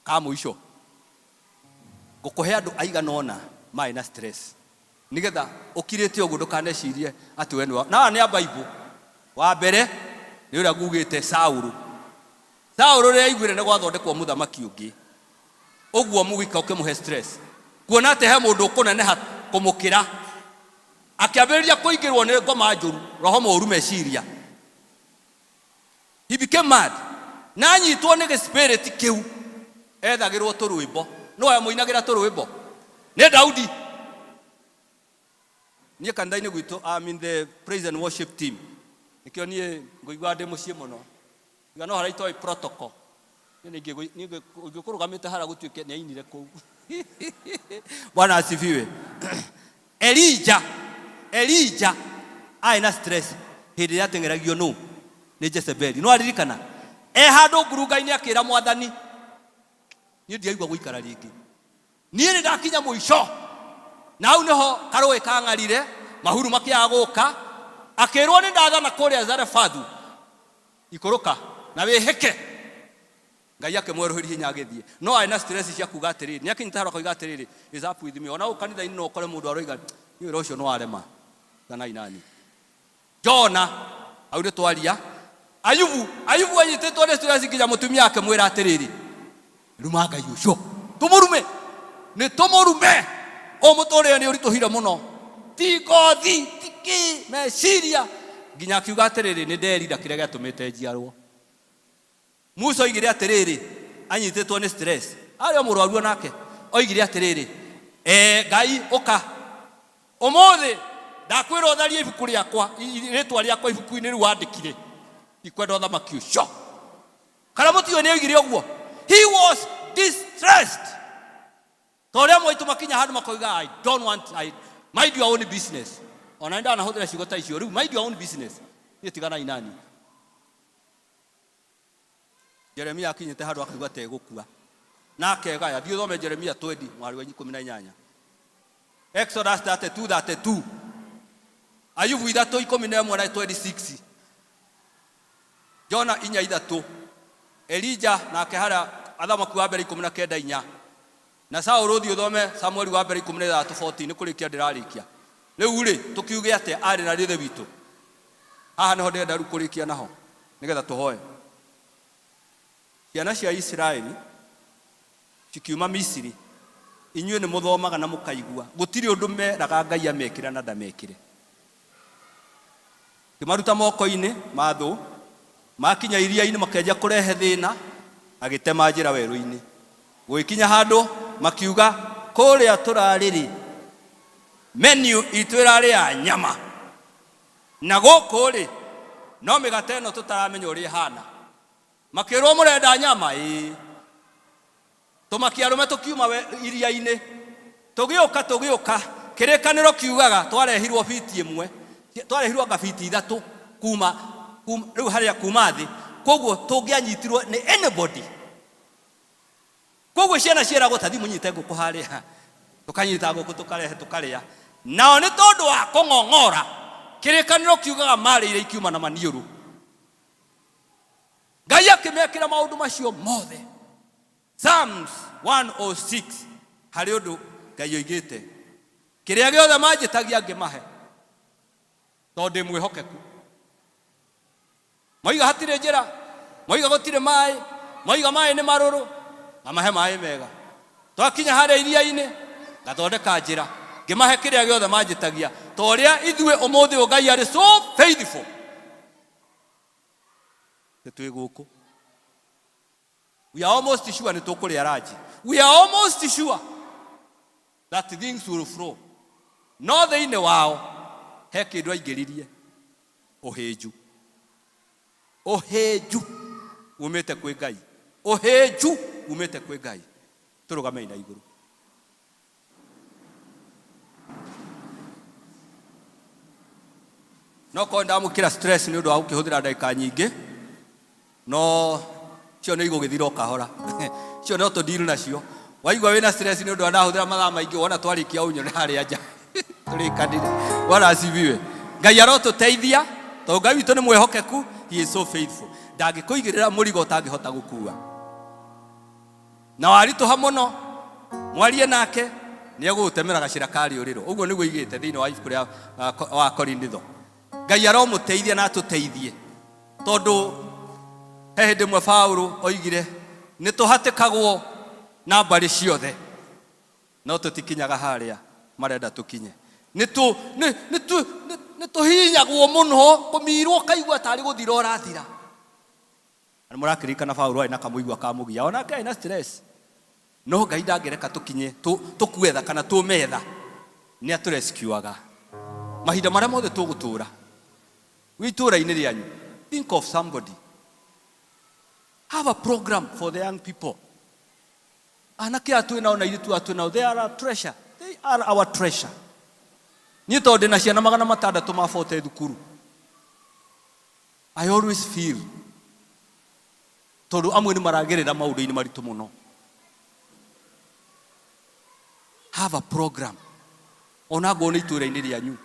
Ka mũico. Ngũkũhe andũ aigana ũna marĩ na stress. Nĩgetha ũkirĩte ũguo ndũkanecirie atĩ we nĩwe. Na aya nĩ a Bible. Wa mbere nĩ ũrĩa ngugĩte Saũlũ. Saũlũ rĩrĩa aiguire nĩ gwathondekwo mũthamaki ũngĩ, ũguo mũgĩka ũkĩmũhe stress. Kuona atĩ he mũndũ ũkũneneha kũmũkĩra. Akĩambĩrĩria kũingĩrwo nĩ ngoma njũru, roho mũru meciria. He became mad. Na anyitwo nĩ gĩspirit kĩu, ethagĩrwo tũrwĩmbo. Nũ wamũinagĩra tũrwĩmbo? Nĩ Daudi. Niĩ kanitha-inĩ gwitũ, I'm in the praise and worship team. Nĩkĩo niĩ ngũigua ndĩ mũciĩ mũno. Tiga no harĩa itoĩ protocol. Niĩ ingĩkũrũgamĩte harĩa gũtuĩke nĩ ainire kũu. Bwana asifiwe. Elija, Elija arĩ na stress hĩndĩ ĩrĩa ateng'eragio nũ? Nĩ Jezebeli. Nĩ waririkana? E handũ ngurunga-inĩ akĩra Mwathani, niĩ ndiraigua gũikara rĩngĩ. Niĩ nĩ ndakinya mũico. Na hau nĩho karũĩ kang'arire, mahuru makĩaga gũka, akĩrwo nĩ ndathana kũrĩa Zarefathu, ikũrũka na wĩhĩke. Ngai akĩmwerũhĩria hinya agĩthiĩ. No arĩ na stress cia kuga atĩrĩrĩ, nĩ akinyĩte handũ akoiga atĩrĩrĩ, is up with me. Ona gũkũ kanitha-inĩ no ũkore mũndũ aroiga, niĩ wĩra ũcio nĩ warema. Tiganai nani. Jona, hau nĩ twaria. Ayubu, Ayubu anyitĩtwo nĩ stress nginya mũtumia akĩmwĩra atĩrĩrĩ, ruma Ngai ũcio. Tũmũrume. Nĩ tũmũrume. Ũyũ mũtũrĩre nĩ ũritũhire mũno. Ti ngothi, ti kĩ, meciria. Nginya akiuga atĩrĩrĩ, nĩ nderira kĩrĩa gĩatũmĩte njiarwo. Musa oigire atĩrĩrĩ, anyitĩtwo nĩ stress, arĩ o mũrwaru o nake, oigire atĩrĩrĩ, Ee Ngai, ũka. Ũmũthĩ ndakwĩra ũtharie ibuku rĩakwa, rĩtwa rĩakwa ibuku-inĩ rĩu wandĩkire. Ndikwenda ũthamaki ũcio. Kana mũtiũĩ nĩ oigire ũguo? He was distressed. Ta ũrĩa amwe aitũ makinya handũ makoiga I don't want, I, mind your own business. Ona nĩ ndanahũthĩra ciugo ta icio, rĩu mind your own business. Niĩ tiganai nani. Jeremia akinyĩte handũ akaigua ta egũkua na akegaya. Thiĩ ũthome Jeremia 20 mwari wa 18. Exodus 32 32. Ayubu ithatũ ikũmi na ĩmwe na 26. Jona inya ithatũ. Elija nake harĩa Athamaki wa mbere 19 inya. Na Saũlũ thiĩ ũthome Samueli wa mbere 16 14 nĩ kũrĩkia ndĩrarĩkia. Rĩu rĩ tũkiuge atĩa arĩ na rĩthe witũ? Haha nĩho ndĩrenda rĩu kũrĩkia naho nĩgetha tũhoe. Ciana cia Isiraeli cikiuma Misiri, inyuĩ nĩ mũthomaga na mũkaigua, gũtirĩ ũndũ meraga Ngai amekĩre na ndamekĩre. Akĩmaruta moko-inĩ ma thũ, makinya iria-inĩ makĩanjia kũrehe thĩna, agĩtema njĩra werũ-inĩ. Gũgĩkinya handũ makiuga kũrĩa tũrarĩ-rĩ, menu itũ ĩrarĩ ya nyama. Na gũkũ-rĩ, no mĩgate ĩno tũtaramenya ũrĩa ĩhana. Makĩrwo mũrenda nyama? Ĩĩ. Tũmakia arũme tũkiuma iria-inĩ. Tũgĩũka, tũgĩũka, kĩrĩkanĩro kiugaga twarehirwo biti ĩmwe, twarehirwo anga biti ithatũ kuma, kuma, rĩu harĩa kuma thĩ. Koguo tũngĩanyitirwo nĩ anybody. Koguo ciana ciĩragwo ta thiĩ mũnyite ngũkũ harĩa. Tũkanyita ngũkũ tũkarehe tũkarĩa. Nao nĩ tondũ wa kũng'ong'ora, kĩrĩkanĩro kiugaga marĩire ikiuma na maniũrũ. Ngai akĩmekĩra maũndũ macio mothe. Psalms 106. Harĩ ũndũ Ngai oigĩte, kĩrĩa gĩothe manjĩtagia ngĩmahe, tondũ ndĩ mwĩhokeku. Moiga hatirĩ njĩra, moiga gũtirĩ maĩ, moiga maĩ nĩ marũrũ, ngamahe maĩ mega. Twakinya harĩa iria-inĩ, ngathondeka njĩra, ngĩmahe kĩrĩa gĩothe manjĩtagia, ta ũrĩa ithuĩ ũmũthĩ ũyũ Ngai arĩ so faithful. Nĩ twĩ gũkũ. We are almost sure nĩ tũkũrĩa ranji. We are almost sure that things will flow. No thĩinĩ wao he kĩndũ aingĩririe, ũhĩnju. Ũhĩnju umĩte kwĩ Ngai. Ũhĩnju umĩte kwĩ Ngai. Tũrũgamei na igũrũ. No korwo ndamũkĩra stress nĩ ũndũ wa gũkĩhũthĩra ndagĩka nyingĩ, no cio nĩ igũgĩthira o kahora. Cio no tũ deal nacio. Waigua wĩna stress nĩ ũndũ wa ndahũthĩra mathaa maingĩ, wona twarĩkia ũnyone harĩa nja tũrĩkanĩre. Bwana asifiwe. Ngai arotũteithia tondũ Ngai witũ nĩ mwĩhokeku, he is so faithful. Ndangĩkũigĩrĩra mũrigo ũtangĩhota gũkua. Na waritũha mũno, mwarie nake, nĩ egũgũtemera gacĩra ka rĩũrĩro. Ũguo nĩguo oigĩte thĩinĩ wa ibuku rĩa wa Korinitho. Ngai aromũteithia na atũteithie, tondũ he hĩndĩ ĩmwe Paulo oigire, nĩ tũhatĩkagwo na mbarĩ ciothe, no tũtikinyaga harĩa marenda tũkinye. Nĩ tũhihinyagwo mũno, kũmirwo ũkaigua tarĩ gũthira ũrathira. Na nĩ mũrakĩririkana Paulo arĩ na kamũigua ka mũgia, onake arĩ na stress. No Ngai ndangĩreka tũkinye tũkue tha kana tũme tha, nĩ atũrescuaga mahinda marĩa mothe tũgũtũra. Wĩ itũra-inĩ rĩanyu, think of somebody. Have a program for the young people. Anake aya twĩ nao na airĩtu aya twĩ nao, they are our treasure. They are our treasure. Niĩ tondũ ndĩ na ciana 600 ma 40 thukuru, I always feel tondũ amwe nĩ maragerera maũndũ-inĩ maritũ mũno. Have a program. Ona ngorwo nĩ itũũra-inĩ rĩanyu,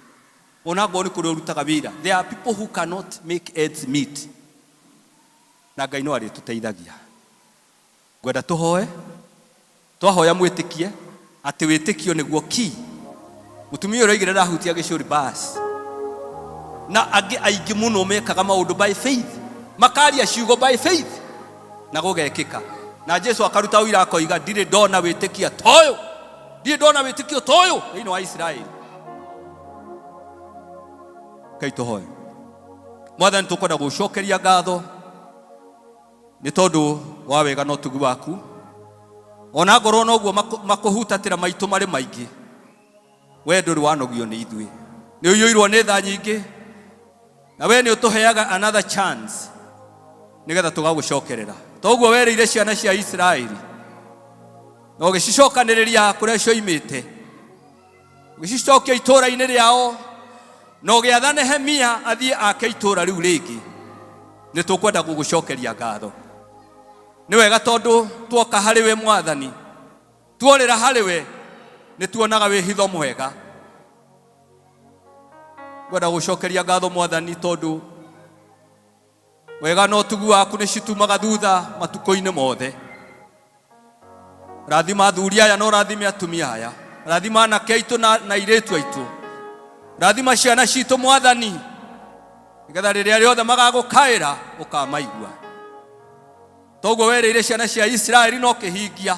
ona ngorwo nĩ kũrĩa ũrutaga wĩra, there are people who cannot make ends meet. Na Ngai no arĩtũteithagia. Ngwenda tũhoe, twahoya mwĩtĩkie atĩ wĩtĩkio nĩguo key. Mũtumia ũyũ ũraigire ndahutia gĩcũri bas. Na angĩ aingĩ mũno mekaga maũndũ by faith, makaria ciugo by faith na gũgekĩka. Na Jesu akaruta ũira akoiga ndirĩ ndona wĩtĩkia ta ũyũ, ndirĩ ndona wĩtĩkio ta ũyũ thĩinĩ wa Isiraeli. Ngai tũhoe. Mwathani tũkwenda gũcokeria ngatho nĩ tondũ wa wega na ũtugi waku, ona ngorwo noguo makũhutatĩra maitũ marĩ maingĩ, we ndũrĩ wanogio nĩ ithuĩ, nĩ ũiyũirwo nĩ tha nyingĩ, na we nĩ ũtũheaga another chance nĩgetha tũgagũcokerera. Toguo werĩire ciana cia Isiraeli na ũgĩcicokanĩrĩria kũrĩa cioimĩte, ũgĩcicokia itũũra-inĩ rĩao, na ũgĩatha Nehemia athiĩ ake itũũra rĩu rĩngĩ. Nĩ tũkwenda gũgũcokeria ngatho. Nĩ wega tondũ tuoka harĩ we Mwathani, tuorĩra harĩ we, nĩ tuonaga wĩhitho mwega. Ngwenda gũcokeria ngatho Mwathani tondũ wega na ũtugi waku nĩ citumaga thutha matukũ-inĩ mothe. Rathima athuri aya na ũrathime atumia aya, rathima anake aitũ na airĩtu aitũ, rathima ciana citũ Mwathani, nĩgetha rĩrĩa rĩothe magagũkaĩra ũkamaigua. Toguo werĩire ciana cia Isiraeli na ũkĩhingia,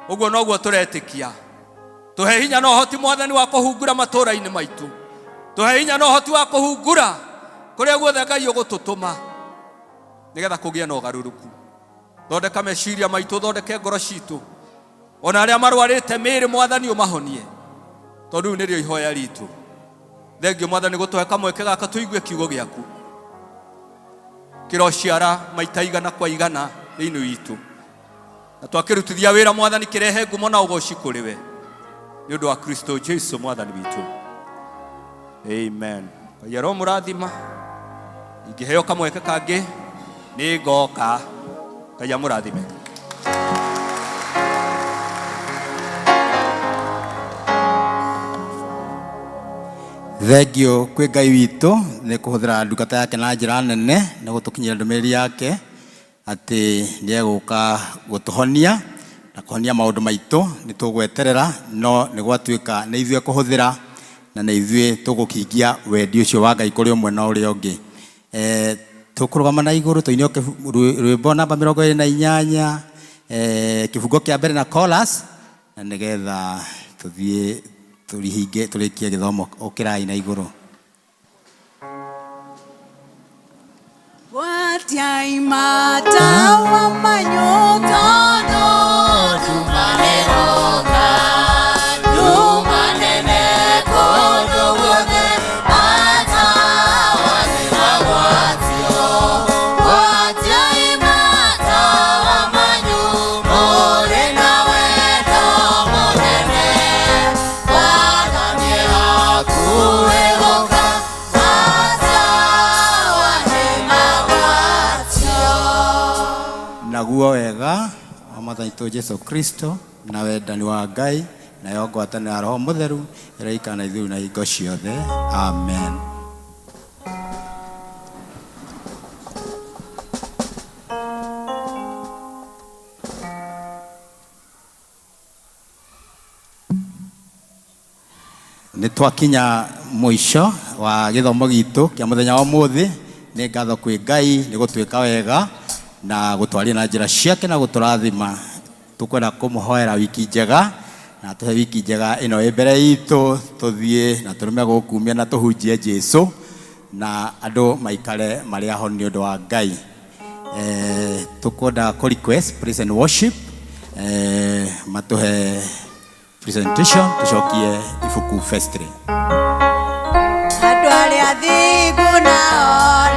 ũguo noguo tũretĩkia. Tũhe hinya na ũhoti Mwathani wa kũhungura matũũra-inĩ maitũ, tũhe hinya na ũhoti wa kũhungura kũrĩa guothe Ngai ũgũtũtũma, nĩgetha kũgĩe na ũgarũrũku. Thondeka meciria maitũ, thondeke ngoro citũ, ona arĩa marwarĩte mĩĩrĩ Mwathani ũmahonie, tondũ rĩu nĩrĩo ihoya ritũ. Thengio Mwathani gũtũhe kamweke gaka tũigue kiugo gĩaku kĩrociara maita igana kwa igana thĩinĩ witũ, na twakĩrutithia wĩra Mwathani kĩrehe ngumo na ũgoci kũrĩ we nĩ ũndũ wa Kristo Jesu Mwathani witũ, amen. Ngai aromũrathima. Ingĩheo kamweke kangĩ nĩ ngoka. Ngai amũrathime.
Thengio kwĩ Ngai witũ nĩ kũhũthĩra ndungata yake na njĩra nene nĩ gũtũkinyĩra ndũmĩrĩri yake atĩ nĩ egũka gũtũhonia na Kũhonia maũndũ maitũ nĩ tũgweterera, no nĩ gwatuĩka nĩ ithuĩ kũhũthĩra na nĩ ithuĩ tũgũkingia wendi ũcio wa Ngai kũrĩ ũmwe na ũrĩa ũngĩ. Tũkũrũgama na igũrũ tũine rwĩmbo namba 28, kĩbungo kĩa mbere na chorus, na nĩgetha tũthiĩ tũrihinge tũrĩkie gĩthomo. Ũkĩrai na igũrũ.
Gwatiai matawa manyotono
Dumaneroka, dumanene kũndũ guothe, matawa nĩmagwatio. Gwatiai matawa manyu, mũrĩ na wendo mũnene. Mwathani hakuhĩ gũka, matawa nĩmagwatio.
Naguo wega wa Mwathani witũ Jesu Kristo na wendani wa Ngai nayo ngwatanĩro ya Roho Mũtheru ĩroikara na ithuĩ na hingo ciothe. Amen. Nĩ twakinya mũico wa gĩthomo gitũ kĩa mũthenya wa ũmũthĩ. Nĩ ngatho kwĩ Ngai nĩ gũtwĩka wega na gũtwaria na njĩra ciake na gũtũrathima. Tũkwenda kũmũhoera wiki njega na tũhe wiki njega ĩno ĩ mbere itũ, tũthiĩ na tũrũme gũkumia na tũhunjie Jesu na andũ maikare marĩ ahonu nĩ ũndũ wa Ngai. Tũkwenda kũ request praise and worship, matũhe presentation tũcokie ibuku firstly.
Andũ arĩa athingu nao